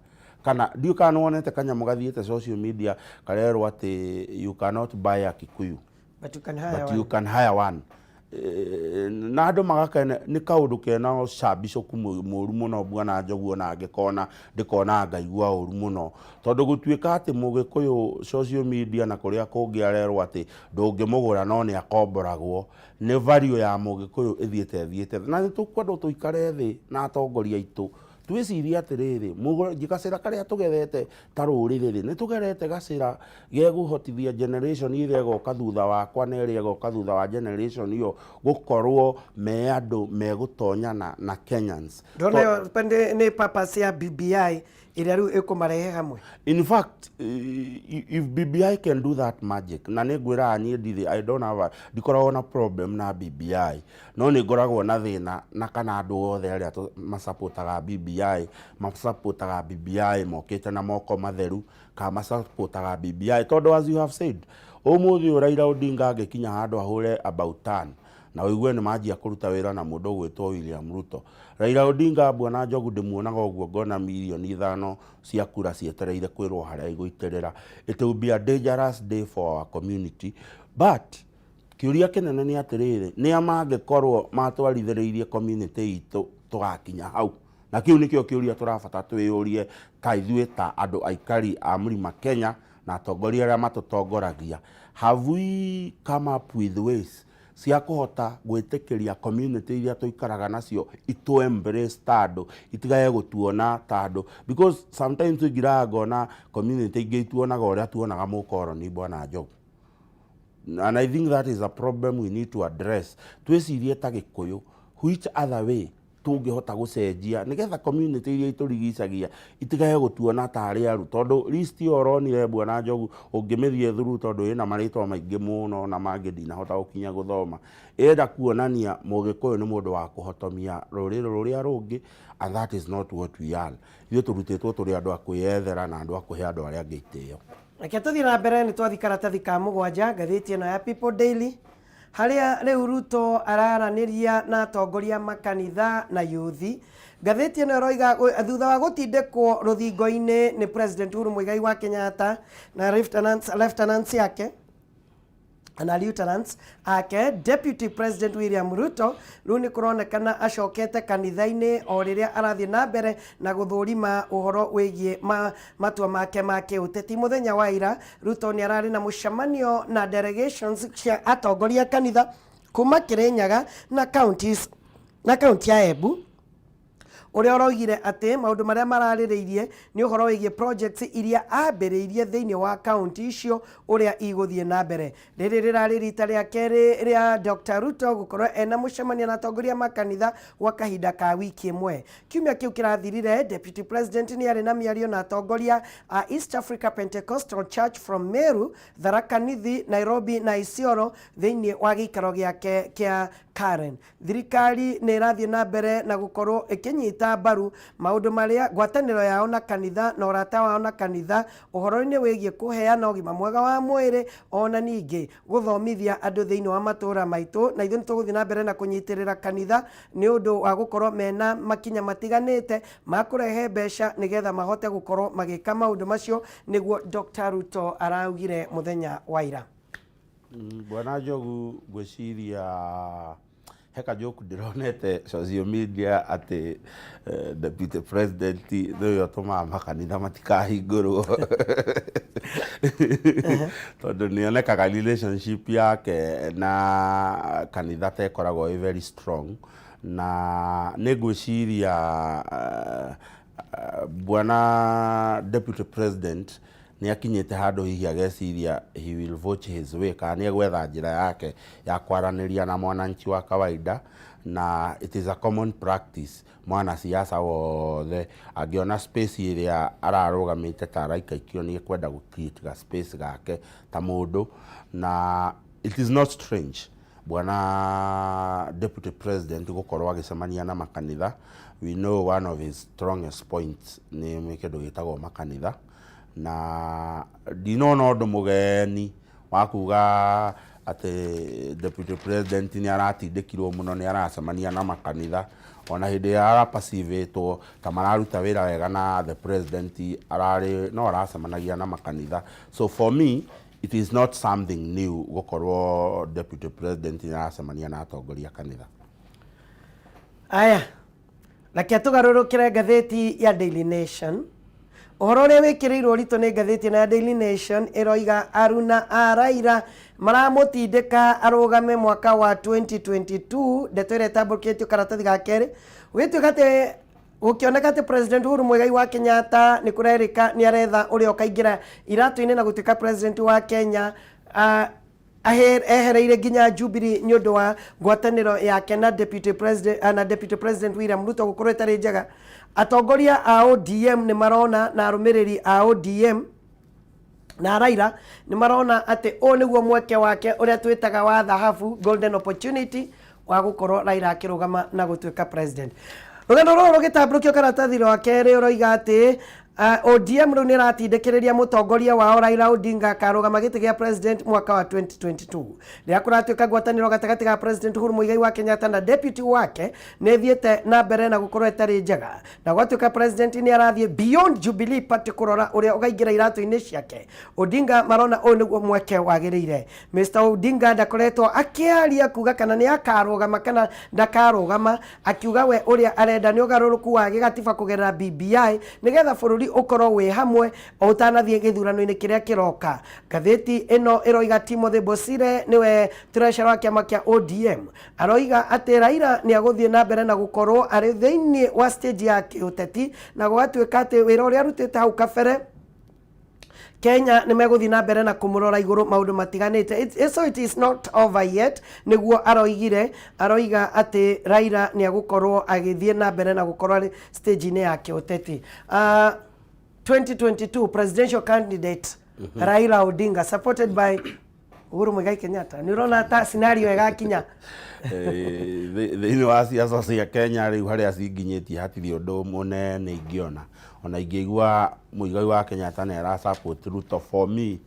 kana ndiũĩ kana nĩwonete kanyamũ gathiĩte social media karerwo atĩ you cannot buy a Kikuyu but you can hire but one. You can hire one. Na andũ magakena nĩ kaũndũ kena ũcambicũku mũru mũno Bwana Njogu, ona angĩkona ndĩkona ngaigua ũru mũno tondũ gũtuĩka atĩ Mũgĩkũyũ social media na kũrĩa kũngĩ arerwo atĩ ndũngĩmũgũra no nĩ akomboragwo, nĩ value ya Mũgĩkũyũ ĩthiĩte ĩthiĩte. Na nĩ tũkwendwo tũikare thĩ na atongoria aitũ twĩcirie atĩrĩrĩ, gacĩra karĩa tũgerete ta rũrĩrĩ rĩ, nĩ tũgerete gacĩra gegũhotithia generation ĩrĩa ĩgoka thutha wakwa na ĩrĩa ĩgoka thutha wa generation ĩyo gũkorwo me andũ megũtonyana na Kenyans. Ndona ĩyo nĩ purpose ya BBI ĩrĩa rĩu ĩkũmarehe hamwe. In fact, if BBI can do that magic, na nĩ ngwĩraga niĩ ndirĩ, I don't have a, ndikoragwo na problem na BBI, no nĩ ngoragwo na thĩna na kana andũ othe arĩa masapotaga BBI, masapotaga BBI mokĩte na moko matheru, kana masapotaga BBI tondũ as you have said, ũmũthĩ ũyũ Raila Odinga angĩkinya handũ ahũre about turn na ũigue nĩ manjia kũruta wĩra na mũndũ ũgwĩtwo William Ruto. Raila Odinga Bwana Njogu ndĩmuonaga ũguo ngona 5 mirioni cia kura cietereire kwĩrwo harĩa igũitĩrĩra. It will be a dangerous day for our community, but kĩũria kĩnene nĩ atĩrĩrĩ, nĩ a mangĩkorwo matwarithĩrĩirie community itũ tũgakinya hau? Na kĩu nĩkĩo kĩũria tũrabata twĩyũrie ta ithuĩ ta andũ aikari a Mlima Kenya na atongoria arĩa matũtongoragia. Have we come up with ways cia kũhota gwĩtĩkĩria community iria tũikaraga nacio itũ embrace ta andũ, itigage gũtuona ta andũ? Because sometimes ingiraga ngona community ingĩ ituonaga ũrĩa tuonaga mũkoroni, Bwana Njogu, and I think that is a problem we need to address. Twĩcirie ta Gĩkũyũ which other way tũngĩhota gũcenjia nĩgetha community iria itũrigicagia itigage gũtuona tarĩ aru, tondũ list ĩyo ũronire Bwana Njogu ũngĩmĩthiĩ through, tondũ ĩna marĩtwa maingĩ mũno na mangĩ ndinahota gũkinya gũthoma, ĩrenda kuonania Mũgĩkũyũ nĩ mũndũ wa kũhotomia rũrĩrĩ rũrĩa rũngĩ, and that is not what we are. Ithuĩ tũrutĩtwo tũrĩ andũ a kwĩyethera na andũ a kũhe andũ arĩa angĩ itĩo. Reke tũthiĩ na mbere. Nĩ twathi karatathi ka mũgwanja, ngathĩti ĩno ya People Daily, harĩa rĩu Ruto araranĩria na atongoria makanitha na yuthi. Ngathĩti ĩno ĩroiga thutha wa gũtindĩkwo rũthingo-inĩ nĩ President Uhuru Muigai wa Kenyatta na lieutenants yake na lieutenants ake, Deputy President William Ruto rĩu nĩ kũronekana acokete kanitha-inĩ o rĩrĩa arathiĩ na mbere na gũthũrima ũhoro wĩgiĩ matua make ma kĩũteti. Mũthenya wa ira Ruto nĩ ararĩ na mũcemanio na delegations cia atongoria kanitha kuma Kirinyaga na counties na kaunti ya Embu, ũrĩa ũroigire atĩ maũndũ marĩa mararĩrĩirie nĩ ũhoro wĩgiĩ projects iria ambĩrĩirie thĩinĩ wa kaunti icio ũrĩa igũthiĩ na mbere. Rĩrĩ rĩrarĩ rita rĩa kerĩ rĩa Dr. Ruto gũkorwo ena mũcemanio na atongoria makanitha gwa kahinda ka wiki ĩmwe. Kiumia kĩu kĩrathirire, Deputy President nĩ arĩ na mĩario na atongoria a East Africa Pentecostal Church from Meru, Tharaka Nithi, Nairobi na Isiolo thĩinĩ wa gĩikaro gĩake kĩa Karen. Thirikari nĩ ĩrathiĩ na mbere na gũkorwo ĩkĩnyita mbaru maũndũ marĩa ngwatanĩro yao na kanitha na ũrata wao na kanitha ũhoro-inĩ wĩgiĩ kũheana ũgima mwega wa mwĩrĩ, ona ningĩ gũthomithia andũ thĩinĩ wa matũũra maitũ, na ithuĩ nĩ tũgũthiĩ na mbere na kũnyitĩrĩra kanitha nĩ ũndũ wa gũkorwo mena makinya matiganĩte ma kũrehe mbeca nĩgetha mahote gũkorwo magĩka maũndũ macio, nĩguo Dr. Ruto araugire mũthenya wa ira. Bwana Njogu, ngwĩciria he kajoke ndĩronete social media atĩ Deputy President nĩwe ũtũmaga makanitha matikahingũrwo, tondũ nĩonekaga relationship yake na kanitha ta ĩkoragwo ĩ very strong. Na nĩ ngwĩciria bwana Deputy President Nĩ akinyĩte handũ hihi ageciria he will vote his way, kana nĩ egwetha njĩra yake ya kwaranĩria na mwananchi wa kawaida. Na it is a common practice, mwanasiasa wothe angĩona space ĩrĩa ararũgamĩte ta araikaikio, nĩ ekwenda gũ create ga space gake ta mũndũ. Na it is not strange bwana Deputy President gũkorwo agĩcemania na makanitha. We know one of his strongest points nĩ kĩndũ gĩtagwo makanitha, na ndinona ũndũ mũgeni wa kuga atĩ Deputy President nĩ aratindĩkirwo mũno nĩ aracemania na makanitha. Ona hĩndĩ ĩrĩa arapacivĩtwo ta mararuta wĩra wega na the president, ararĩ no aracemanagia na makanitha. So for me it is not something new gũkorwo Deputy President nĩ aracemania na atongoria kanitha. Aya, reke tũgarũrũkĩre ngathĩti ya Daily Nation. Ũhoro ũrĩa wĩkĩrĩirwo ũritũ nĩ ngathĩti ĩno ya Daily Nation ĩroiga aruna a Raila maramũtindĩka arũgame mwaka wa 2022. Ndeto ĩrĩa ĩtambũrũkĩtio karatathi ga kerĩ, gũgĩtuĩka atĩ gũkĩoneka atĩ President Uhuru Muigai wa Kenyatta nĩ kũrerĩka nĩ aretha ũrĩa ũkaingĩra iratũ-inĩ na gũtuĩka president wa Kenya, ehereire nginya Jubilee nĩ ũndũ wa ngwatanĩro yake na Deputy President, na Deputy President William Ruto gũkorwo ĩtarĩ njega. Atongoria a ODM nĩ marona na arũmĩrĩri a ODM na Raila nĩ marona atĩ ũyũ nĩguo mweke wake ũrĩa twĩtaga wa thahabu, golden opportunity, wa gũkorwo Raila akĩrũgama na gũtuĩka president. Rũgano rũrũ rũgĩtambũrũkio karatathi rwa kerĩ ũroiga atĩ ODM rĩu nĩ ĩratindĩkĩrĩria mũtongoria wao Raila Odinga akarũgama gĩtĩ gĩa president mwaka wa 2022, rĩrĩa kũratuĩka ngwatanĩro gatagatĩ ga President Uhuru Muigai wa Kenyatta na deputy wake nĩ ĩthiĩte na mbere na gũkorwo ĩtarĩ njega, na gwatuĩka president nĩ arathiĩ beyond Jubilee Party kũrora ũrĩa ũkaingĩra iratũ-inĩ ciake. Odinga marona ũyũ nĩguo mweke wagĩrĩire. Mr Odinga ndakoretwo akĩaria kuga kana nĩ akarũgama kana ndakarũgama, akiuga we ũrĩa arenda nĩ ũgarũrũku wa gĩgatiba kũgerera BBI nĩgetha bũrũri ũkorwo wĩ hamwe o ũtanathiĩ gĩthurano-inĩ kĩrĩa kĩroka. Ngathĩti ĩno ĩroiga Timothy Bosire, nĩwe treasurer wa kĩama kĩa ODM, aroiga atĩ Raila nĩ agũthiĩ na mbere na gũkorwo arĩ thĩinĩ wa stage ya kĩũteti, na gũgatuĩka atĩ wĩra ũrĩa arutĩte hau kabere Kenya nĩ megũthiĩ na mbere na kũmũrora igũrũ maũndũ matiganĩte. So it is not over yet, nĩguo aroigire. Aroiga atĩ Raila nĩ agũkorwo agĩthiĩ na mbere na gũkorwo arĩ stage-inĩ ya kĩũteti. 2022 presidential candidate Raila Odinga supported by Uhuru Muigai Kenyatta. Nĩ ũrona ta scenario ĩgakinya? Thĩinĩ wa ciaca cia Kenya rĩu harĩa cinginyĩtie, hatirĩ ũndũ mũnene ingĩona. Ona ingĩigua Muigai wa Kenyatta nĩ ara support Ruto, for me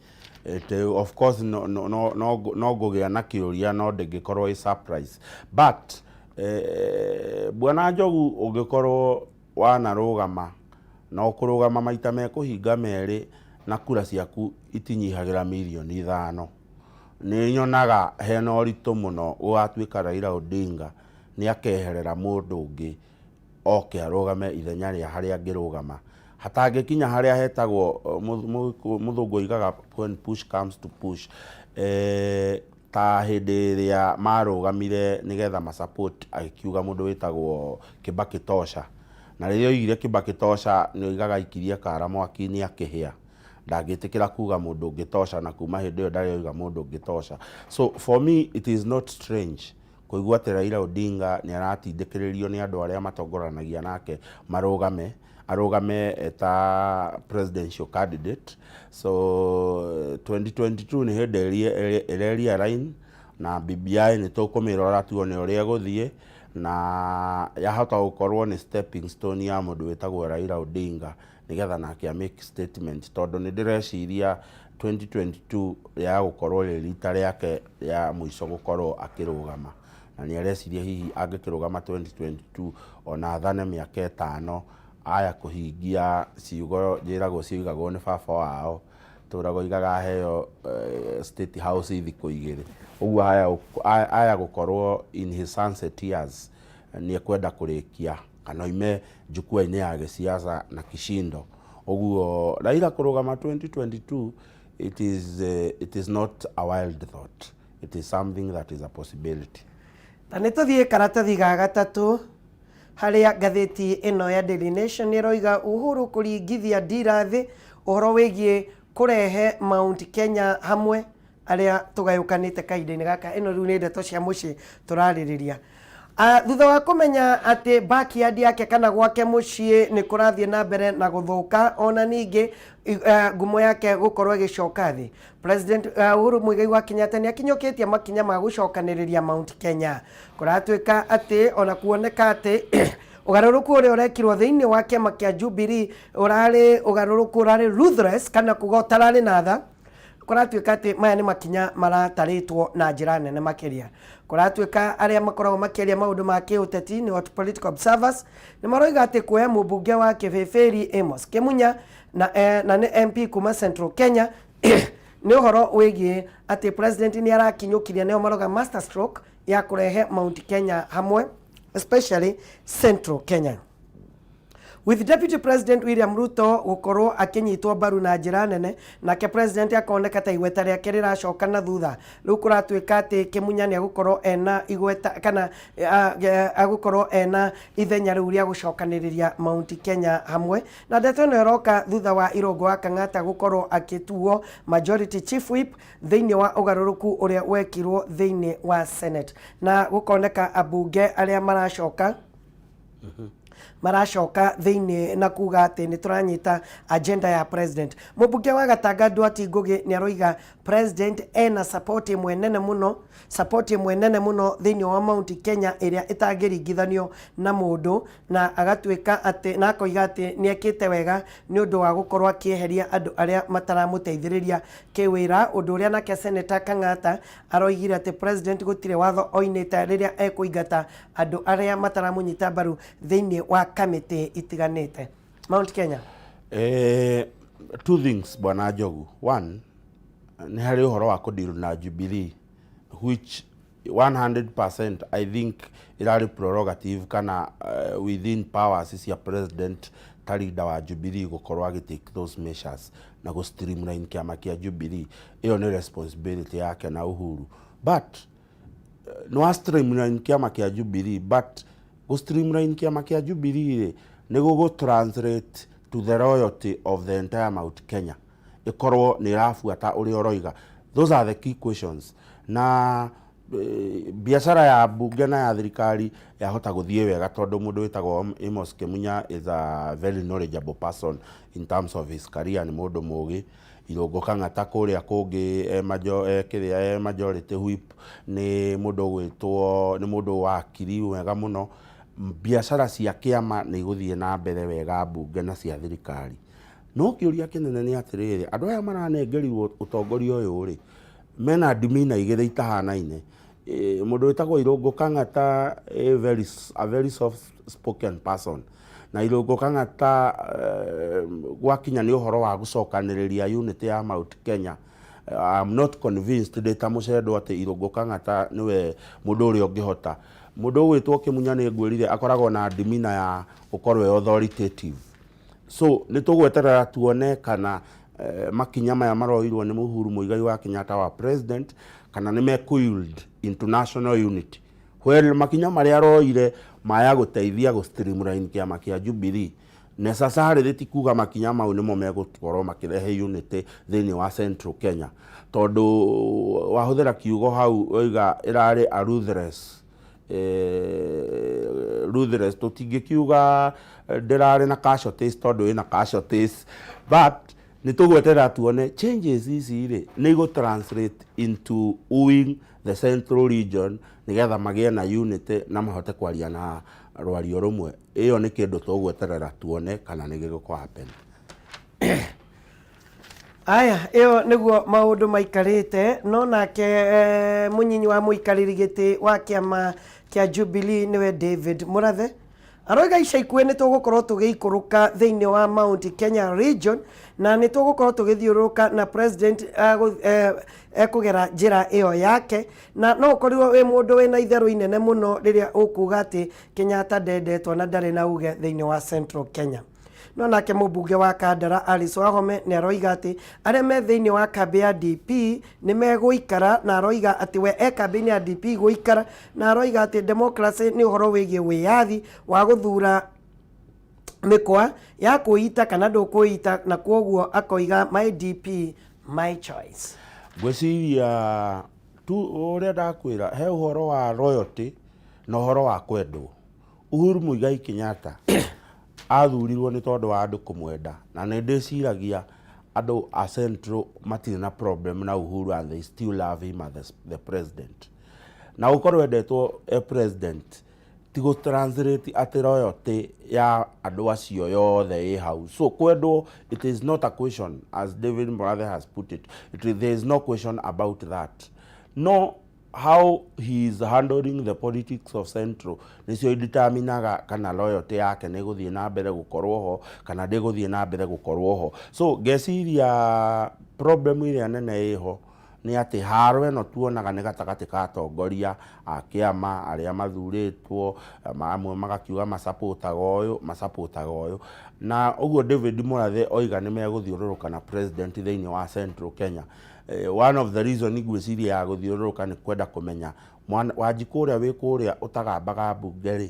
it, of course no, no, no, no, no ngũgĩa na kĩũria, no ndĩngĩkorwo ĩ surprise. But Bwana Njogu, ũngĩkorwo wanarũgama na ũkũrũgama maita mekũhinga merĩ na kura ciaku itinyihagĩra mirioni 5, nĩ nyonaga hena ũritũ mũno gũgatuĩka Raila Odinga nĩ akeherera mũndũ ũngĩ oke arũgame ithenya rĩa harĩa angĩrũgama hatangĩkinya harĩa hetagwo mũthũngũ oigaga "when push comes to push", ta hĩndĩ ĩrĩa marũgamire nĩgetha masupport agĩkiuga mũndũ wĩtagwo Kibaki Tosha. Na rĩrĩa oigire Kibaki Tosha, nĩ oigaga aikirie kara mwaki-inĩ akĩhĩa, ndangĩtĩkĩra kuga mũndũ ũngĩ tosha, na kuma hĩndĩ ĩyo ndarĩ oiga mũndũ ũngĩ tosha. So for me it is not strange kũigua atĩ Raila Odinga nĩ aratindĩkĩrĩrio nĩ andũ arĩa matongoranagia nake marũgame, arũgame eta presidential candidate. So 2022 nĩ hĩndĩ ĩreria line na BBI nĩ tũkũmĩrora tuone ũrĩa ĩgũthiĩ, na yahota gũkorwo nĩ stepping stone ya mũndũ wĩtagwo Raila Odinga nĩgetha nake a make statement, tondũ nĩ ndĩreciria 2022 ya gũkorwo rĩ rita rĩake rĩa mũico gũkorwo akĩrũgama, na nĩ areciria hihi angĩkĩrũgama 2022 ona athane mĩaka 5, aya kũhingia ciugo njĩragwo cioigagwo nĩ baba wao tũragwo oigaga aheo State House thikũ 2 ũguo. Aya gũkorwo in his sunset years nĩ ekwenda kũrĩkia kana oime njukua-inĩ ya gĩsiasa na kishindo. Ũguo Raila kũrũgama 2022, it is not a wild thought, it is something that is a possibility. Ta nĩ tũthiĩ karatathi ga gatatũ harĩa ngathĩti ĩno ya Daily Nation ĩroiga Uhuru kũringithia ndira thĩ ũhoro wĩgiĩ kũrehe Mount Kenya hamwe arĩa tũgayũkanĩte kahinda-inĩ gaka. Ĩno rĩu nĩ ndeto cia mũciĩ tũrarĩrĩria. Thutha wa kũmenya atĩ backyard yake kana gwake mũciĩ nĩ kũrathiĩ na mbere na gũthũka, ona ningĩ ngumo yake gũkorwo ĩgĩcoka thĩ, President Uhuru Muigai wa Kenyatta nĩ akinyũkĩtie makinya ma gũcokanĩrĩria Mount Kenya. Kũratuĩka atĩ ona kuoneka atĩ ũgarũrũku ũrĩa ũrekirwo thĩinĩ wa kĩama kĩa Jubilee ũrarĩ ũgarũrũku ũrarĩ ruthless, kana kuga ũtararĩ na tha. Kũratuĩka atĩ maya nĩ makinya maratarĩtwo na njĩra nene makĩria. Kũratuĩka arĩa makoragwo makĩaria maũndũ ma kĩũteti, nĩ political observers, nĩ maroiga atĩ kuoya mũmbunge wa Kĩbĩbĩri Amos Kĩmunya na nĩ MP kuma Central Kenya nĩ ũhoro wĩgiĩ atĩ president nĩ arakinyũkirie, nĩo maroga master stroke ya kũrehe Mount Kenya hamwe, especially Central Kenya, with Deputy President William Ruto gũkorwo akĩnyitwo mbaru na njĩra nene, nake president akoneka ta igweta rĩake rĩracoka na thutha. Rĩu kũratuĩka atĩ Kĩmunya nĩ egũkorwo ena igweta kana agũkorwo ena ithenya rĩu rĩa gũcokanĩrĩria Mount Kenya hamwe. Na ndeto ĩno ĩroka thutha wa Irũngũ wa Kang'ata gũkorwo akĩtuo majority chief whip thĩinĩ wa ũgarũrũku ũrĩa wekirwo thĩinĩ wa Senate, na gũkoneka ambunge arĩa maracoka thĩinĩ na kuga atĩ nĩ tũranyita agenda ya president. Mũmbunge wa Gatanga Nduati Ngugi nĩ aroiga president ena support ĩmwe nene mũno, support ĩmwe nene mũno thĩinĩ wa Mount Kenya ĩrĩa ĩtangĩringithanio na mũndũ, na agatuĩka atĩ na akoiga atĩ nĩ ekĩte wega nĩ ũndũ wa gũkorwo akĩeheria andũ arĩa mataramũteithĩrĩria kĩwĩra, ũndũ ũrĩa nake Senator Kang'ata aroigire atĩ president gũtirĩ watho oinĩte rĩrĩa ekũingata andũ arĩa mataramũnyita mbaru thĩinĩ wa kamĩtĩ itiganĩte Mount Kenya. Two things, Bwana Njogu. One, nĩ harĩ ũhoro wa kũdeal na Jubilee, which 100% I think ĩrarĩ prerogative kana within powers cia president ta leader wa Jubilee gũkorwo agĩ take those measures na gũ streamline kĩama kĩa Jubilee. Ĩyo nĩ responsibility yake na Uhuru, but nĩ wa streamline kĩama kĩa Jubilee, but gũ streamline kĩama kĩa Jubilee rĩ, nĩ gũgũ translate to the loyalty of the entire Mount Kenya ĩkorwo nĩ ĩrabuata ũrĩa ũroiga? Those are the key questions. Na biacara ya mbunge na ya thirikari yahota gũthiĩ wega tondũ mũndũ wĩtagwo Amos Kĩmunya is a very knowledgeable person in terms of his career, nĩ mũndũ mũgĩ. Irũngũ Kang'ata kũrĩa kũngĩ e majo, e kĩrĩa e majority whip, nĩ mũndũ ũgwĩtwo nĩ mũndũ wa akiri wega mũno. Biacara cia kĩama nĩ igũthiĩ na mbere wega, mbunge na cia thirikari. No kĩũria kĩnene nĩ atĩrĩrĩ, andũ aya maranengerirwo ũtongoria ũyũ rĩ, mena ndimina igĩrĩ itahanaine. Mũndũ wĩtagwo Irũngũ Kang'ata a very soft spoken person, na Irũngũ Kang'ata gwakinya nĩ ũhoro wa gũcokanĩrĩria unity ya Mount Kenya, I'm not convinced ndĩ ta mũcendo atĩ Irũngũ Kang'ata nĩwe mũndũ ũrĩa ũngĩhota. Mũndũ ũgwĩtwo Kĩmunya, nĩ ngwĩrire, akoragwo na ndimina ya gũkorwo e authoritative, so nĩ tũgweterera tuone kana makinya maya maroirwo nĩ Uhuru Muigai wa Kenyatta wa president kana nĩ mekũ into national unity. Well, makinya marĩa aroire maya gũteithia gũ streamline kĩama kĩa Jubilee necessarily ti kuga makinya mau nĩmo megũkorwo makĩrehe unity thĩinĩ wa Central Kenya, tondũ wahũthĩra kiugo hau oiga ĩrarĩ a ruthless, tũtingĩkiuga ndĩrarĩ na casualties tondũ ĩna casualties, but nĩ tũgweterera tuone changes ici rĩ nĩ igũ translate into wooing the central region nĩgetha magĩe na unity na mahote kwaria na rwario rũmwe. Ĩyo nĩ kĩndũ tũgweterera tuone kana nĩ gĩgũkũ happen. Aya, ĩyo nĩguo maũndũ maikarĩte. No nake mũnyinyi wa mũikarĩri gĩtĩ wa kĩama kĩa Jubilee, nĩwe David Mũrathe, aroiga ica ikuhĩ nĩ tũgũkorwo tũgĩikũrũka thĩinĩ wa Mount Kenya region na nĩ tũgũkorwo tũgĩthiũrũrũka na president ekũgera njĩra ĩyo yake, na no ũkorirwo wĩ mũndũ wĩna itherũ inene mũno rĩrĩa ũkuga atĩ Kenyatta ndendetwo na ndarĩ na uge thĩinĩ wa Central Kenya. No nake mũmbunge wa Kandara Alice Wahome nĩ aroiga atĩ arĩa me thĩinĩ wa kambĩ ya DP nĩ megũikara, na aroiga atĩ we e kambĩ-inĩ ya DP gũikara, na aroiga atĩ democracy nĩ ũhoro wĩgiĩ wĩyathi wa gũthura. Mĩkwa ya kwĩita kana ndũkwĩita na kwoguo akoiga my DP my choice. Ngwĩciria tu ũrĩa ndakwĩra he ũhoro wa royalty na ũhoro wa kwendwo. Uhuru Muigai Kenyatta athurirwo nĩ tondũ wa andũ kũmwenda na nĩ ndĩciragia andũ a Central matirĩ na problem na Uhuru and they still love him as the president. Na gũkorwo endetwo e president ti gũ translate atĩ royalty ya andũ acio yothe ĩ hau. So kwendwo it is not a question as David Murathe has put it. There is no question about that. No how he is handling the politics of Central nĩcio ideterminaga kana loyalty yake nĩ gũthiĩ na mbere gũkorwo ho kana ndĩgũthiĩ na mbere gũkorwo ho. So ngeciria problem ĩrĩa nene ĩho nĩ atĩ haro ĩno tuonaga nĩ gatagatĩ ka atongoria a kĩama arĩa mathurĩtwo, amwe magakiuga macapotaga ũyũ, macapotaga ũyũ. Na ũguo David Murathe oiga nĩ megũthiũrũrũka na president thĩinĩ wa Central Kenya. One of the reason ngwĩciria ya gũthiũrũrũka nĩ kwenda kũmenya Wanjikũ ũrĩa wĩ kũrĩa ũtagambaga mbunge rĩ,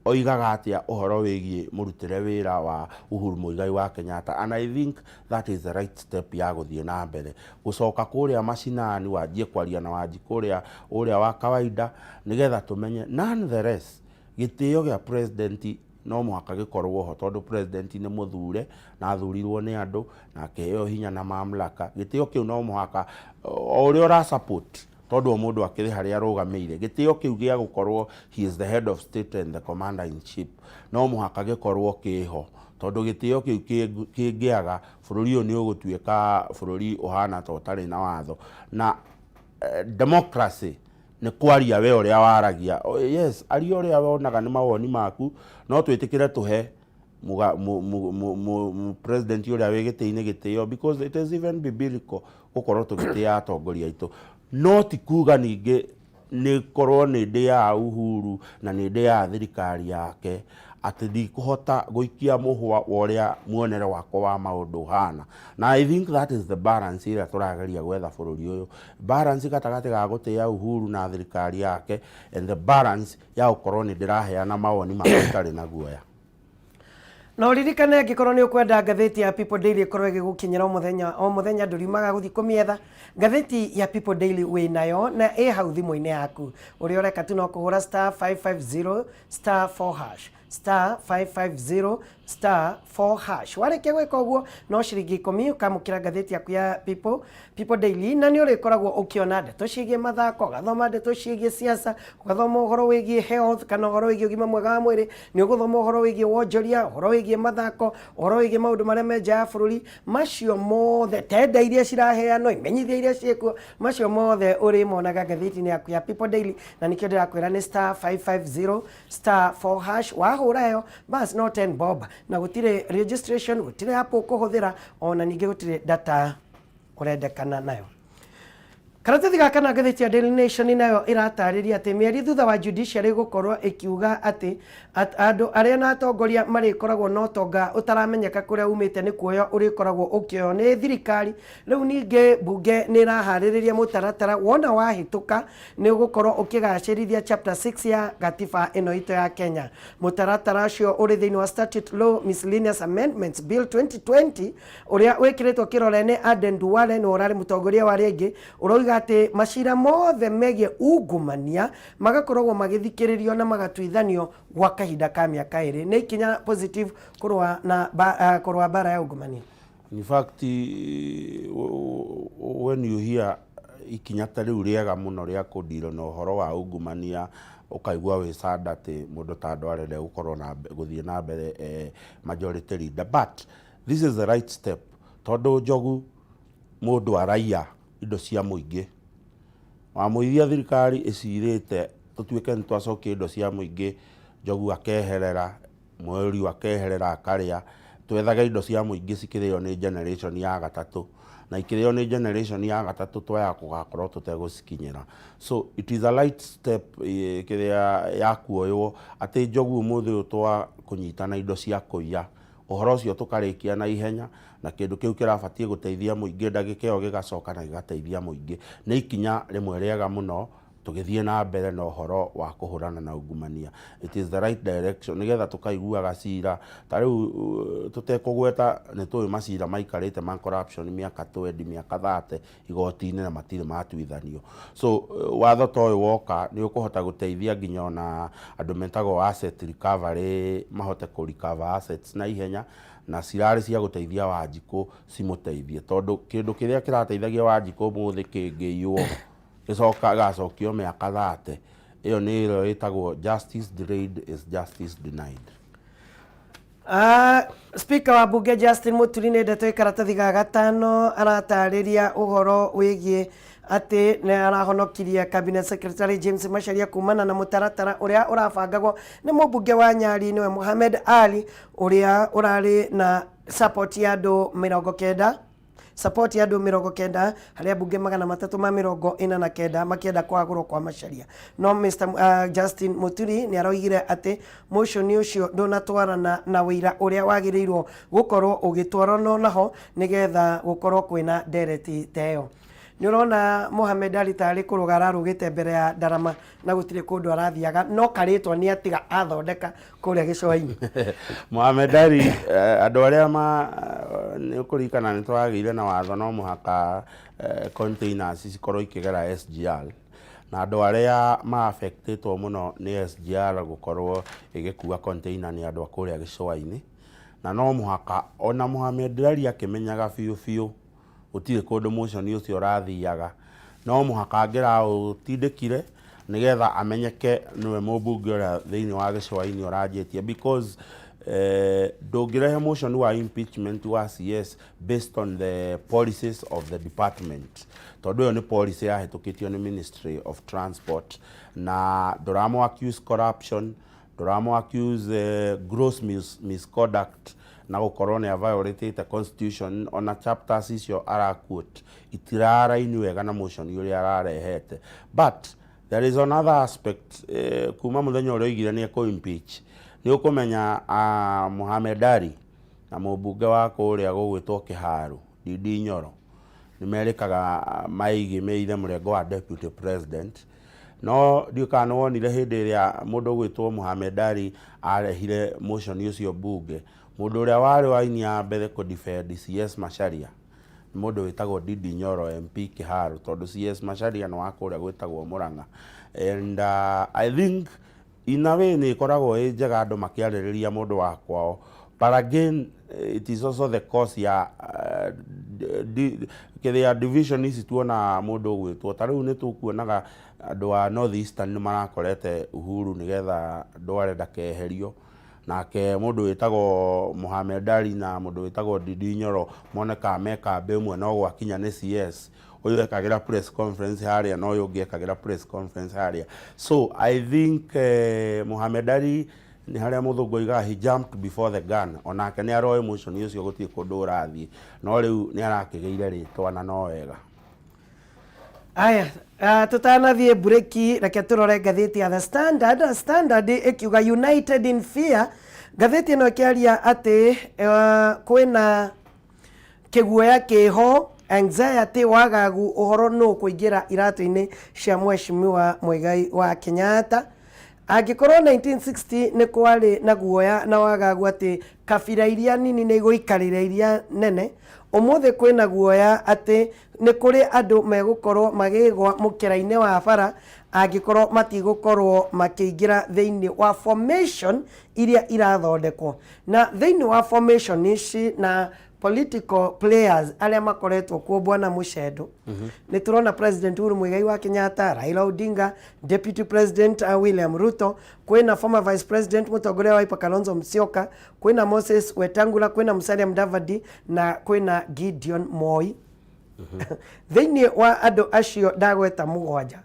oigaga atĩa ũhoro wĩgiĩ mũrutĩre wĩra wa Uhuru Muigai wa Kenyatta, and I think that is the right step ya gũthiĩ na mbere gũcoka kũrĩa macinani wanjie kwaria na Wanjikũ ũrĩa ũrĩa wa kawaida nĩgetha tũmenye. Nonetheless, gĩtĩo gĩa president no mũhaka gĩkorwo ho tondũ president nĩ mũthure na athurirwo nĩ andũ na akĩheo hinya na mamlaka. Gĩtĩo kĩu no mũhaka o ũrĩa ũra support, tondũ o mũndũ akĩrĩ harĩa arũgamĩire, gĩtĩo kĩu gĩa gũkorwo he is the head of state and the commander in chief no mũhaka gĩkorwo kĩho, tondũ gĩtĩo kĩu kĩngĩaga, bũrũri ũyũ nĩ ũgũtuĩka bũrũri ũhana ta ũtarĩ na watho. Na democracy nĩ kwaria we ũrĩa waragia. Oh, yes, aria ũrĩa wonaga nĩ mawoni maku, no twĩtĩkĩre tũhe muga, mu, mu, mu, mu, mu president ũrĩa wĩ gĩtĩ-inĩ gĩtĩo, because it is even biblical gũkorwo tũgĩtĩa atongoria aitũ. No ti kuga ningĩ nĩ korwo nĩ ndĩaga Uhuru na nĩ ndĩaga thirikari yake atĩ ndikũhota gũikia mũhwa wa ũrĩa muonere wakwa wa maũndũ ũhana. Na I think that is the balance ĩrĩa tũrageria gwetha bũrũri ũyũ, balance gatagatĩ ga gũtĩa Uhuru na thirikari yake and the balance ya gũkorwo nĩ ndĩraheana mawoni makwa itarĩ na guoya. Na ũririkane angĩkorwo nĩ ũkwenda ngathĩti ya People Daily ĩkorwo ĩgĩgũkinyĩra o mũthenya o mũthenya, ndũriumaga gũthiĩ kũmĩetha. Ngathĩti ya People Daily wĩ nayo na ĩ hau thimũ-inĩ yaku. Ũrĩa ũreka tu no kũhũra star 550 star 4 hash, star 550 star 4 hash. Warĩkia gwĩka ũguo, no ciringi 10 ũkamũkĩra ngathĩti yaku ya People Daily, na nĩ ũrĩkoragwo ũkĩona ndeto ciĩgiĩ mathako, ũgathoma ndeto ciĩgiĩ siasa, ũgathoma ũhoro wĩgiĩ health kana ũhoro wĩgiĩ ũgima mwega wa mwĩrĩ, nĩ ũgũthoma ũhoro wĩgiĩ wonjoria, ũhoro wĩgiĩ mathako, ũhoro wĩgiĩ maũndũ marĩa me nja ya bũrũri, macio mothe, tenda iria ciraheanwo, imenyithia iria ciĩkuo, macio mothe ũrĩmonaga ngathĩti-inĩ yaku ya People Daily. Na nĩkĩo ndĩrakwĩra nĩ star 550 star 4 hash. Wahũra ĩyo bas no 10 bob, na gũtirĩ registration, gũtirĩ app ũkũhũthĩra, ona ningĩ gũtirĩ data ũrendekana nayo. Karatathi gaka na ngathĩti ya Daily Nation nayo ĩratarĩria atĩ mĩeri thutha wa judiciary gũkorwo ĩkiuga atĩ andũ arĩa na atongoria marĩkoragwo na ũtonga ũtaramenyeka kũrĩa umĩte nĩ kuoya ũrĩkoragwo ũkĩoywo nĩ thirikari. Rĩu ningĩ mbunge nĩ ĩraharĩrĩria mũtaratara wona wahĩtũka nĩ ũgũkorwo ũkĩgacĩrithia chapter 6 ya gatiba ĩno itũ ya Kenya. Mũtaratara ũcio ũrĩ thĩinĩ wa Statute Law Miscellaneous Amendments Bill 2020 ũrĩa wĩkĩrĩtwo kĩrore nĩ Aden Duale, nĩwe ũrarĩ mũtongoria wa arĩa aingĩ, ũroiga atĩ macira mothe megiĩ ungumania magakoragwo magĩthikĩrĩrio na magatuithanio gwa kahinda ka mĩaka 2. Nĩ ikinya positive kũrũa na kũrũa mbara ya ungumania. In fact, when you hear ikinya ta rĩu rĩega mũno rĩa kũndiro na ũhoro wa ungumania, ũkaigua wĩ sad atĩ mũndũ ta Duale ndegũkorwo na gũthiĩ na mbere majority leader, but this is the right step, tondũ Njogu mũndũ araiya indo cia mũingĩ wamũithia thirikari ĩcirĩte tũtuĩke nĩ twacokia indo cia mũingĩ, Njogu akeherera, mũriũ akeherera akarĩa. Twethaga indo cia mũingĩ cikĩrĩo nĩ generation ya gatatũ, na ikĩrĩo nĩ generation ya gatatũ twaya gũgakorwo tũtegũcikinyĩra. So it is a right step kĩrĩa ya kuoywo atĩ Njogu ũmũthĩ ũyũ twa kũnyitana indo cia kũiya, ũhoro ũcio tũkarĩkia na ihenya, na kĩndũ kĩu kĩrabatiĩ gũteithia mũingĩ ndagĩka ĩyo gĩgacoka na gĩgateithia mũingĩ. Nĩ ikinya rĩmwe rĩega mũno. Tũgĩthiĩ na mbere na ũhoro wa kũhũrana na ungumania, it is the right direction, nĩgetha tũkaiguaga cira ta rĩu tũtekũgweta. Nĩ tũĩ macira maikarĩte ma corruption mĩaka 20, mĩaka 30 igoti-inĩ na matirĩ matuithanio. So watho ta ũyũ woka nĩ ũkũhota gũteithia nginya ona andũ metagwo asset recovery mahote kũ recover assets na ihenya, na cirarĩ cia gũteithia Wanjikũ cimũteithie, tondũ kĩndũ kĩrĩa kĩrateithagia Wanjikũ ũmũthĩ kĩngĩiywo gĩcoka gĩgacokio mĩaka 30, ĩyo nĩ ĩyo ĩtagwo justice delayed is justice denied. Speaker wa bunge Justin Muturi nĩ ndeto ĩ karatathi ga gatano aratarĩria ũhoro wĩgiĩ atĩ nĩ arahonokirie cabinet secretary James Macharia kumana na mũtaratara ũrĩa ũrabangagwo nĩ mũmbunge wa Nyali, nĩwe Mohamed Ali, ũrĩa ũrarĩ na support ya andũ 90, support ya andũ 90 harĩa mbunge 349 makĩenda kwagũrwo kwa Macharia. No Mr Justin Muturi nĩ aroigire atĩ motion ũcio ndũnatwarana na wĩira ũrĩa wagĩrĩirwo gũkorwo ũgĩtwarana naho nĩgetha gũkorwo kwĩna ndereti ta ĩyo. Nĩ ũrona Mohamed Ali tarĩ kũrũga ararũgĩte mbere ya ndarama na gũtirĩ kũndũ arathiaga, no karĩtwa nĩ atiga athondeka kũrĩa gĩcũa-inĩ. Mohamed Ali, andũ arĩa ma nĩ ũkũririkana nĩ twagĩire na watho no mũhaka containers cikorwo ikĩgera SGR, na andũ arĩa ma affectĩtwo mũno nĩ SGR gũkorwo ĩgĩkua container nĩ andũ a kũrĩa gĩcũa-inĩ, na no mũhaka ona Mohamed Ali akĩmenyaga biũ biũ gũtirĩ kũndũ motion ũcio ũrathiaga, no mũhaka angĩraũtindĩkire nĩgetha amenyeke nĩwe mũmbunge ũrĩa thĩinĩ wa gĩcũa-inĩ ũranjĩtie, because ndũngĩrehe motion wa impeachment wa CS based on the policies of the department, tondũ ĩyo nĩ policy yahĩtũkĩtio nĩ Ministry of Transport, na ndũramũ accuse corruption, ndũramũ accuse gross misconduct na gũkorwo nĩ violated constitution. Ona chapters icio araquote itiraraini wega na motion ũrĩa ararehete. But there is another aspect, kuma mũthenya ũrĩa oigire nĩ ekũ impeach, nĩ ũkũmenya Mohamed Ali na mũmbunge wa kũrĩa gũgwĩtwo Kĩharu, Ndindi Nyoro, nĩ merĩkaga maigĩmĩire mũrengo wa deputy president. No ndiũĩ kana nĩ wonire hĩndĩ ĩrĩa mũndũ ũgwĩtwo Mohamed Ali arehire motion ũcio bunge, mũndũ ũrĩa warĩ wa ya mbere kũ defend CS Macharia nĩ mũndũ wĩtagwo Ndindi Nyoro, MP Kĩharu, tondũ CS Macharia nĩ wa kũrĩa gwĩtagwo Murang'a. And I think in a way nĩ ĩkoragwo ĩ njega andũ makĩarĩrĩria mũndũ wa kwao, but again it is also the cause ya kĩrĩa division ici tuona mũndũ ũgwĩtwo ta rĩu nĩ tũkuonaga andũ a North Eastern nĩ marakorete Uhuru nĩgetha ndware ndakeherio, nake mũndũ wĩtagwo Mohamed Ali na mũndũ wĩtagwo Ndindi Nyoro monekaga me kambĩ ĩmwe, no gwakinya nĩ CS, ũyũ ekagĩra press conference harĩa na ũyũ ũngĩ ekagĩra press conference harĩa. So I think Mohamed Ali nĩ harĩa mũthũngũ oigaga he jumped before the gun. Onake nĩ aroĩ motion ũcio gũtirĩ kũndũ ũrathiĩ, no rĩu nĩ arakĩgĩire rĩtwa na no wega. Aya, tutanathiĩ breki, reke tũrore ngathĩti ya The Standard. Standard ĩkiuga "United in Fear". Ngathĩti ĩno ĩkĩaria atĩ kwĩna kĩguoya kĩho, anxiety, wagagu ũhoro nũ kũingĩra iratũ-inĩ cia Mheshimiwa Muigai wa Kenyatta. Angĩkorwo 1960 nĩ kwarĩ na guoya na wagagu atĩ kabira iria nini nĩ igũikarĩra iria nene, ũmũthĩ kwĩna guoya atĩ nĩ kũrĩ andũ megũkorwo magĩgwa mũkĩra-inĩ wa bara angĩkorwo matigũkorwo makĩingĩra thĩinĩ wa formation iria irathondekwo. Na thĩinĩ wa formation ici na political players arĩa makoretwo kuo, bwana Mucendo, nĩ tũrona President Uhuru Muigai wa Kenyatta, Raila Odinga, Deputy President William Ruto, kwĩna former Vice President mũtongoria wa Wiper Kalonzo Musyoka, kwĩna Moses Wetangula, kwĩna Musalia Mudavadi na kwĩna Gideon Moi. Thĩinĩ wa andũ acio ndagweta mũgwanja,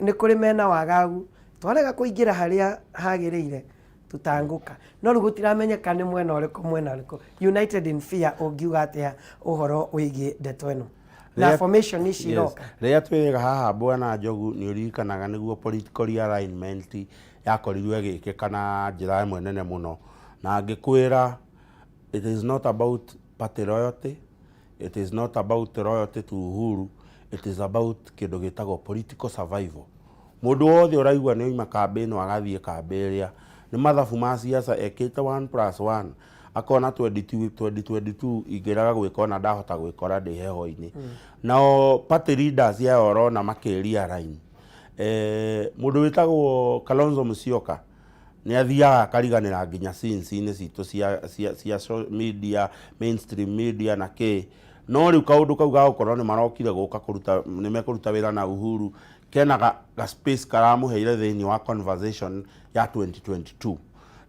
nĩ kũrĩ mena wagagu twarega kũingĩra harĩa hagĩrĩire tutangũka, no rĩu gũtiramenyeka nĩ mwena ũrĩkũ mwena ũrĩkũ. "United in Fear", ũngiuga atĩa ũhoro wĩgiĩ ndeto ĩno na formation ici iroka? Rĩrĩa twĩrĩga haha, bwana Njogu, nĩ ũririkanaga nĩguo political realignment yakorirwo ĩgĩkĩka na njĩra ĩmwe nene mũno, na ngĩkwĩra it is not about party loyalty, it is not about loyalty to Uhuru. It is about kĩndũ gĩtagwo political survival. Mũndũ wothe ũraigua nĩ oima kambĩ ĩno agathiĩ kambĩ ĩrĩa, nĩ mathabu ma siasa ekĩte one plus one, akona 2022 ingĩrega gwĩka ona ndahota gwĩkora ndĩ heho-inĩ. Nao party leaders aya ũrona makĩ realign, mũndũ wĩtagwo Kalonzo Musyoka nĩ athiaga akariganĩra nginya scenes-inĩ citũ cia media, mainstream media na kĩ. No rĩu kaũndũ kau ga gũkorwo nĩ marokire gũka kũruta, nĩ mekũruta wĩra na Uhuru, kena ga space karamũheire thĩinĩ wa conversation ya 2022.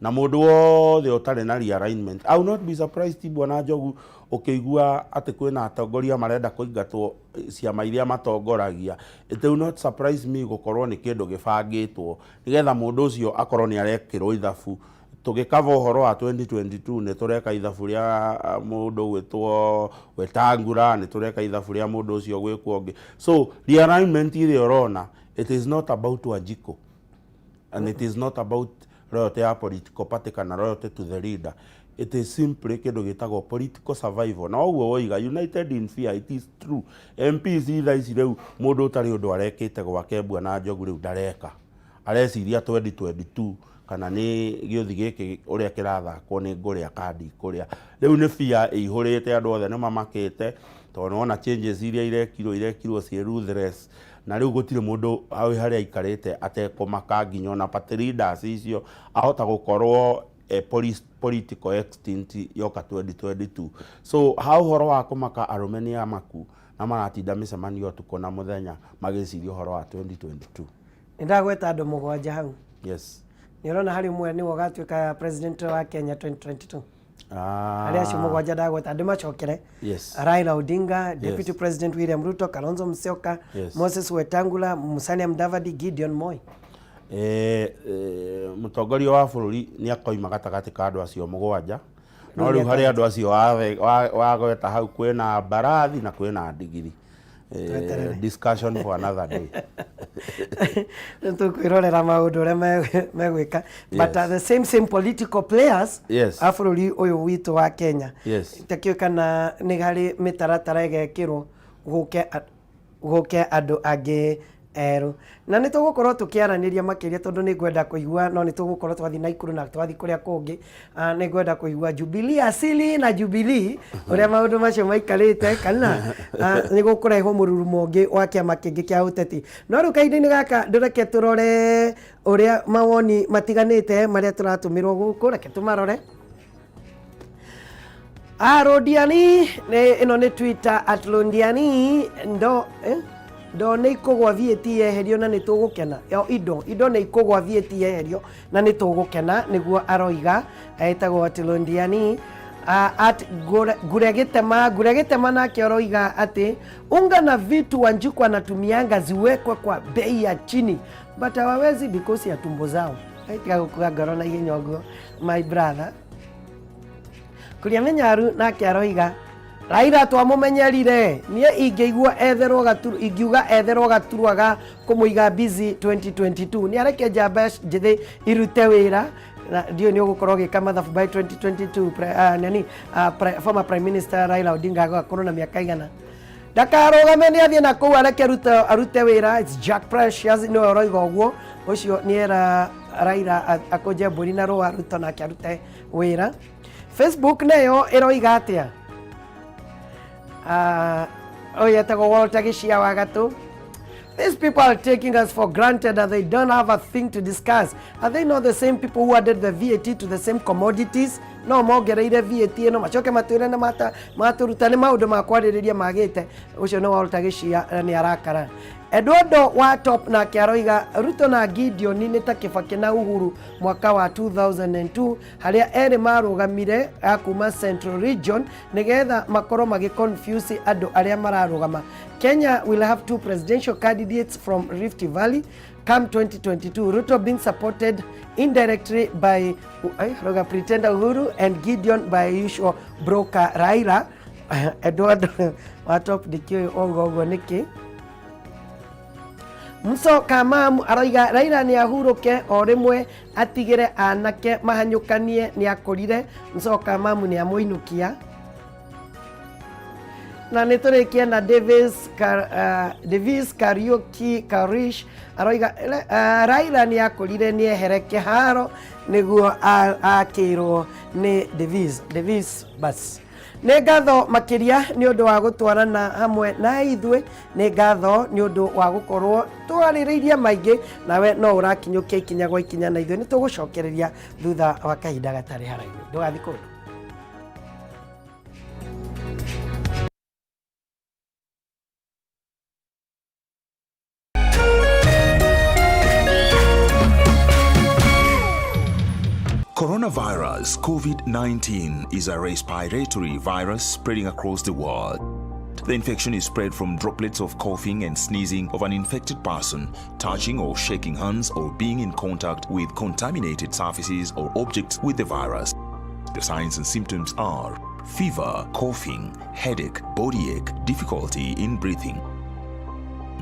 Na mũndũ wothe ũtarĩ na realignment, I will not be surprised, Bwana Njogu, ũkĩigua atĩ kwĩna atongoria marenda kũingatwo ciama iria matongoragia. It will not surprise me gũkorwo nĩ kĩndũ gĩbangĩtwo nĩgetha mũndũ ũcio akorwo nĩ arekĩrwo ithabu. Tũgĩkava ũhoro wa 2022, nĩ tũreka ithabu rĩa mũndũ gwĩtwo Wetangula, nĩ tũreka ithabu rĩa mũndũ ũcio gwĩkwo ũngĩ. So realignment ĩrĩa ũrona, it is not about Wanjikũ and it is not about loyalty ya political party kana loyalty to the leader. It is simply kĩndũ gĩtagwo political survival. Na ũguo woiga united in fear, it is true. MPs thaa ici rĩu, mũndũ ũtarĩ ũndũ arekĩte gwake, Bwana Njogu, rĩu ndareka, areciria 2022 kana nĩ gĩũthi gĩkĩ ũrĩa kĩrathakwo nĩ ngũrĩa kandi kũrĩa. Rĩu nĩ fear ĩihũrĩte, andũ othe nĩ mamakĩte tondũ nĩwona changes iria irekirwo ciĩ ruthless, na rĩu gũtirĩ mũndũ hau harĩa aikarĩte atekũmaka, nginya ona party leaders icio ahota gũkorwo political extinct yoka 2022. So ha ũhoro wa kũmaka, arũme nĩ amaku na maratinda mĩcemanio ũtukũ na mũthenya magĩciria ũhoro wa 2022. Nĩ ndagweta andũ mũgwanja hau. Yes. Nĩ ũrona harĩ ũmwe nĩwe ũgatuĩka president wa Kenya 2022? Ah. Harĩ acio mũgwanja ndagweta, ndĩmacokere? Yes. Raila Odinga, Deputy President William Ruto, Kalonzo Musyoka, Moses Wetangula, Musalia Mudavadi, Gideon Moi. Mũtongoria wa bũrũri nĩ akoima gatagatĩ ka andũ acio mũgwanja, no Rĩu rĩu harĩ nĩ andũ acio wagweta hau kwĩna mbarathi na kwĩna ndigiri. Tweterere. Discussion for another day. Nĩ tũkwĩrorera maũndũ ũrĩa megwĩka, but the same political players a bũrũri ũyũ witũ wa Kenya, takĩũĩ kana nĩ harĩ mĩtaratara ĩgekĩrwo gũke andũ angĩ erũ, na nĩ tũgũkorwo tũkĩaranĩria makĩria tondũ nĩ ngwenda kũigua, no nĩ tũgũkorwo twathiĩ Naikuru na twathiĩ kũrĩa kũngĩ. Nĩ ngwenda kũigua Jubilee asili na Jubilee ũrĩa maũndũ macio maikarĩte, kana nĩ gũkũrehwo mũrurumo ũngĩ wa kĩama kĩngĩ kĩa ũteti. No rĩu kahinda-inĩ gaka, ndũreke tũrore ũrĩa mawoni matiganĩte marĩa tũratũmĩrwo gũkũ, reke tũmarore. Ah, Rodiani, ĩno nĩ Twitter at Londiani ndo, ndo nĩ ikũgwa VAT yeherio na nĩ tũgũkena. Yo, indo nĩ ikũgwa VAT yeherio na nĩ tũgũkena, nĩguo aroiga, etagwo at Londiani. At Ngure Gĩtema, Ngure Gĩtema nake aroiga atĩ unga na vitu Wanjiku anatumianga ziwekwe kwa bei ya chini, but hawawezi because ya tumbo zao. Tiga gũkua ngoro na ihenya ũguo, my brother. Kuria Menyaru nake aroiga Raila twamũmenyerire, niĩ ingĩigua etherwo gaturu, ingiuga etherwo gaturwa ga kũmũiga busy 2022, nĩ areke njamba njĩthĩ irute wĩra, na ndiũĩ nĩ ũgũkorwo ũgĩka mathabu by 2022 nani, former prime minister Raila Odinga agakorwo na mĩaka igana. Ndakarũgame, nĩ athiĩ na kũu, areke Ruto arute wĩra. It's Jack Precious nĩwe ũroiga ũguo, ũcio nĩ era Raila akũnje mbũri na rũa, Ruto nake arute wĩra. Facebook nayo ĩroiga atĩa? Ũyũ etagwo Walter Gĩcia wa Gatũ. These people are taking us for granted that they don't have a thing to discuss. Are they not the same people who added the VAT to the same commodities? No mongereire VAT ĩno, macoke matwĩre nĩ matũruta nĩ maũndũ ma kwarĩrĩria magĩte. Ũcio nĩ Walter Gĩcia nĩ arakara. Eduardo wa Top nake aroiga Ruto na Gideon nĩ ta Kibaki na Uhuru mwaka wa 2002, harĩa erĩ marũgamire a kuma Central Region nĩgetha makorwo magĩ confuse andũ arĩa mararũgama. Kenya will have two presidential candidates from Rift Valley come 2022, Ruto being supported indirectly by Roga pretender Uhuru and Gideon by usual broker Raila. Edward wa Top, ndikĩũĩ ũguo ũguo nĩkĩ. Muso Kamamu aroiga Raila nĩ ahurũke o rĩmwe, atigĩre anake mahanyũkanie, nĩ akũrire. Muso Kamamu nĩ amũinũkia. Na nä tå rä kie na Davis, Davis Kariuki Karish aroiga Raila nä akårire nä ehere kä haro nä guo akä rwo nä Davis. Davis bas nä ngatho makiria nä å ndå wa gå twarana hamwe na ithuä, nä ngatho nä å ndå wa gå korwo twarä rä irie maingä, nawe no å rakinyå kia ikinya gwa ikinya na ithuä nä tå gå cokereria thutha wa kahinda gatarä haraihu. Ndågathiĩ kũndũ. Coronavirus COVID-19 is a respiratory virus spreading across the world. The infection is spread from droplets of coughing and sneezing of an infected person, touching or shaking hands, or being in contact with contaminated surfaces or objects with the virus. The signs and symptoms are fever, coughing, headache, body ache, difficulty in breathing.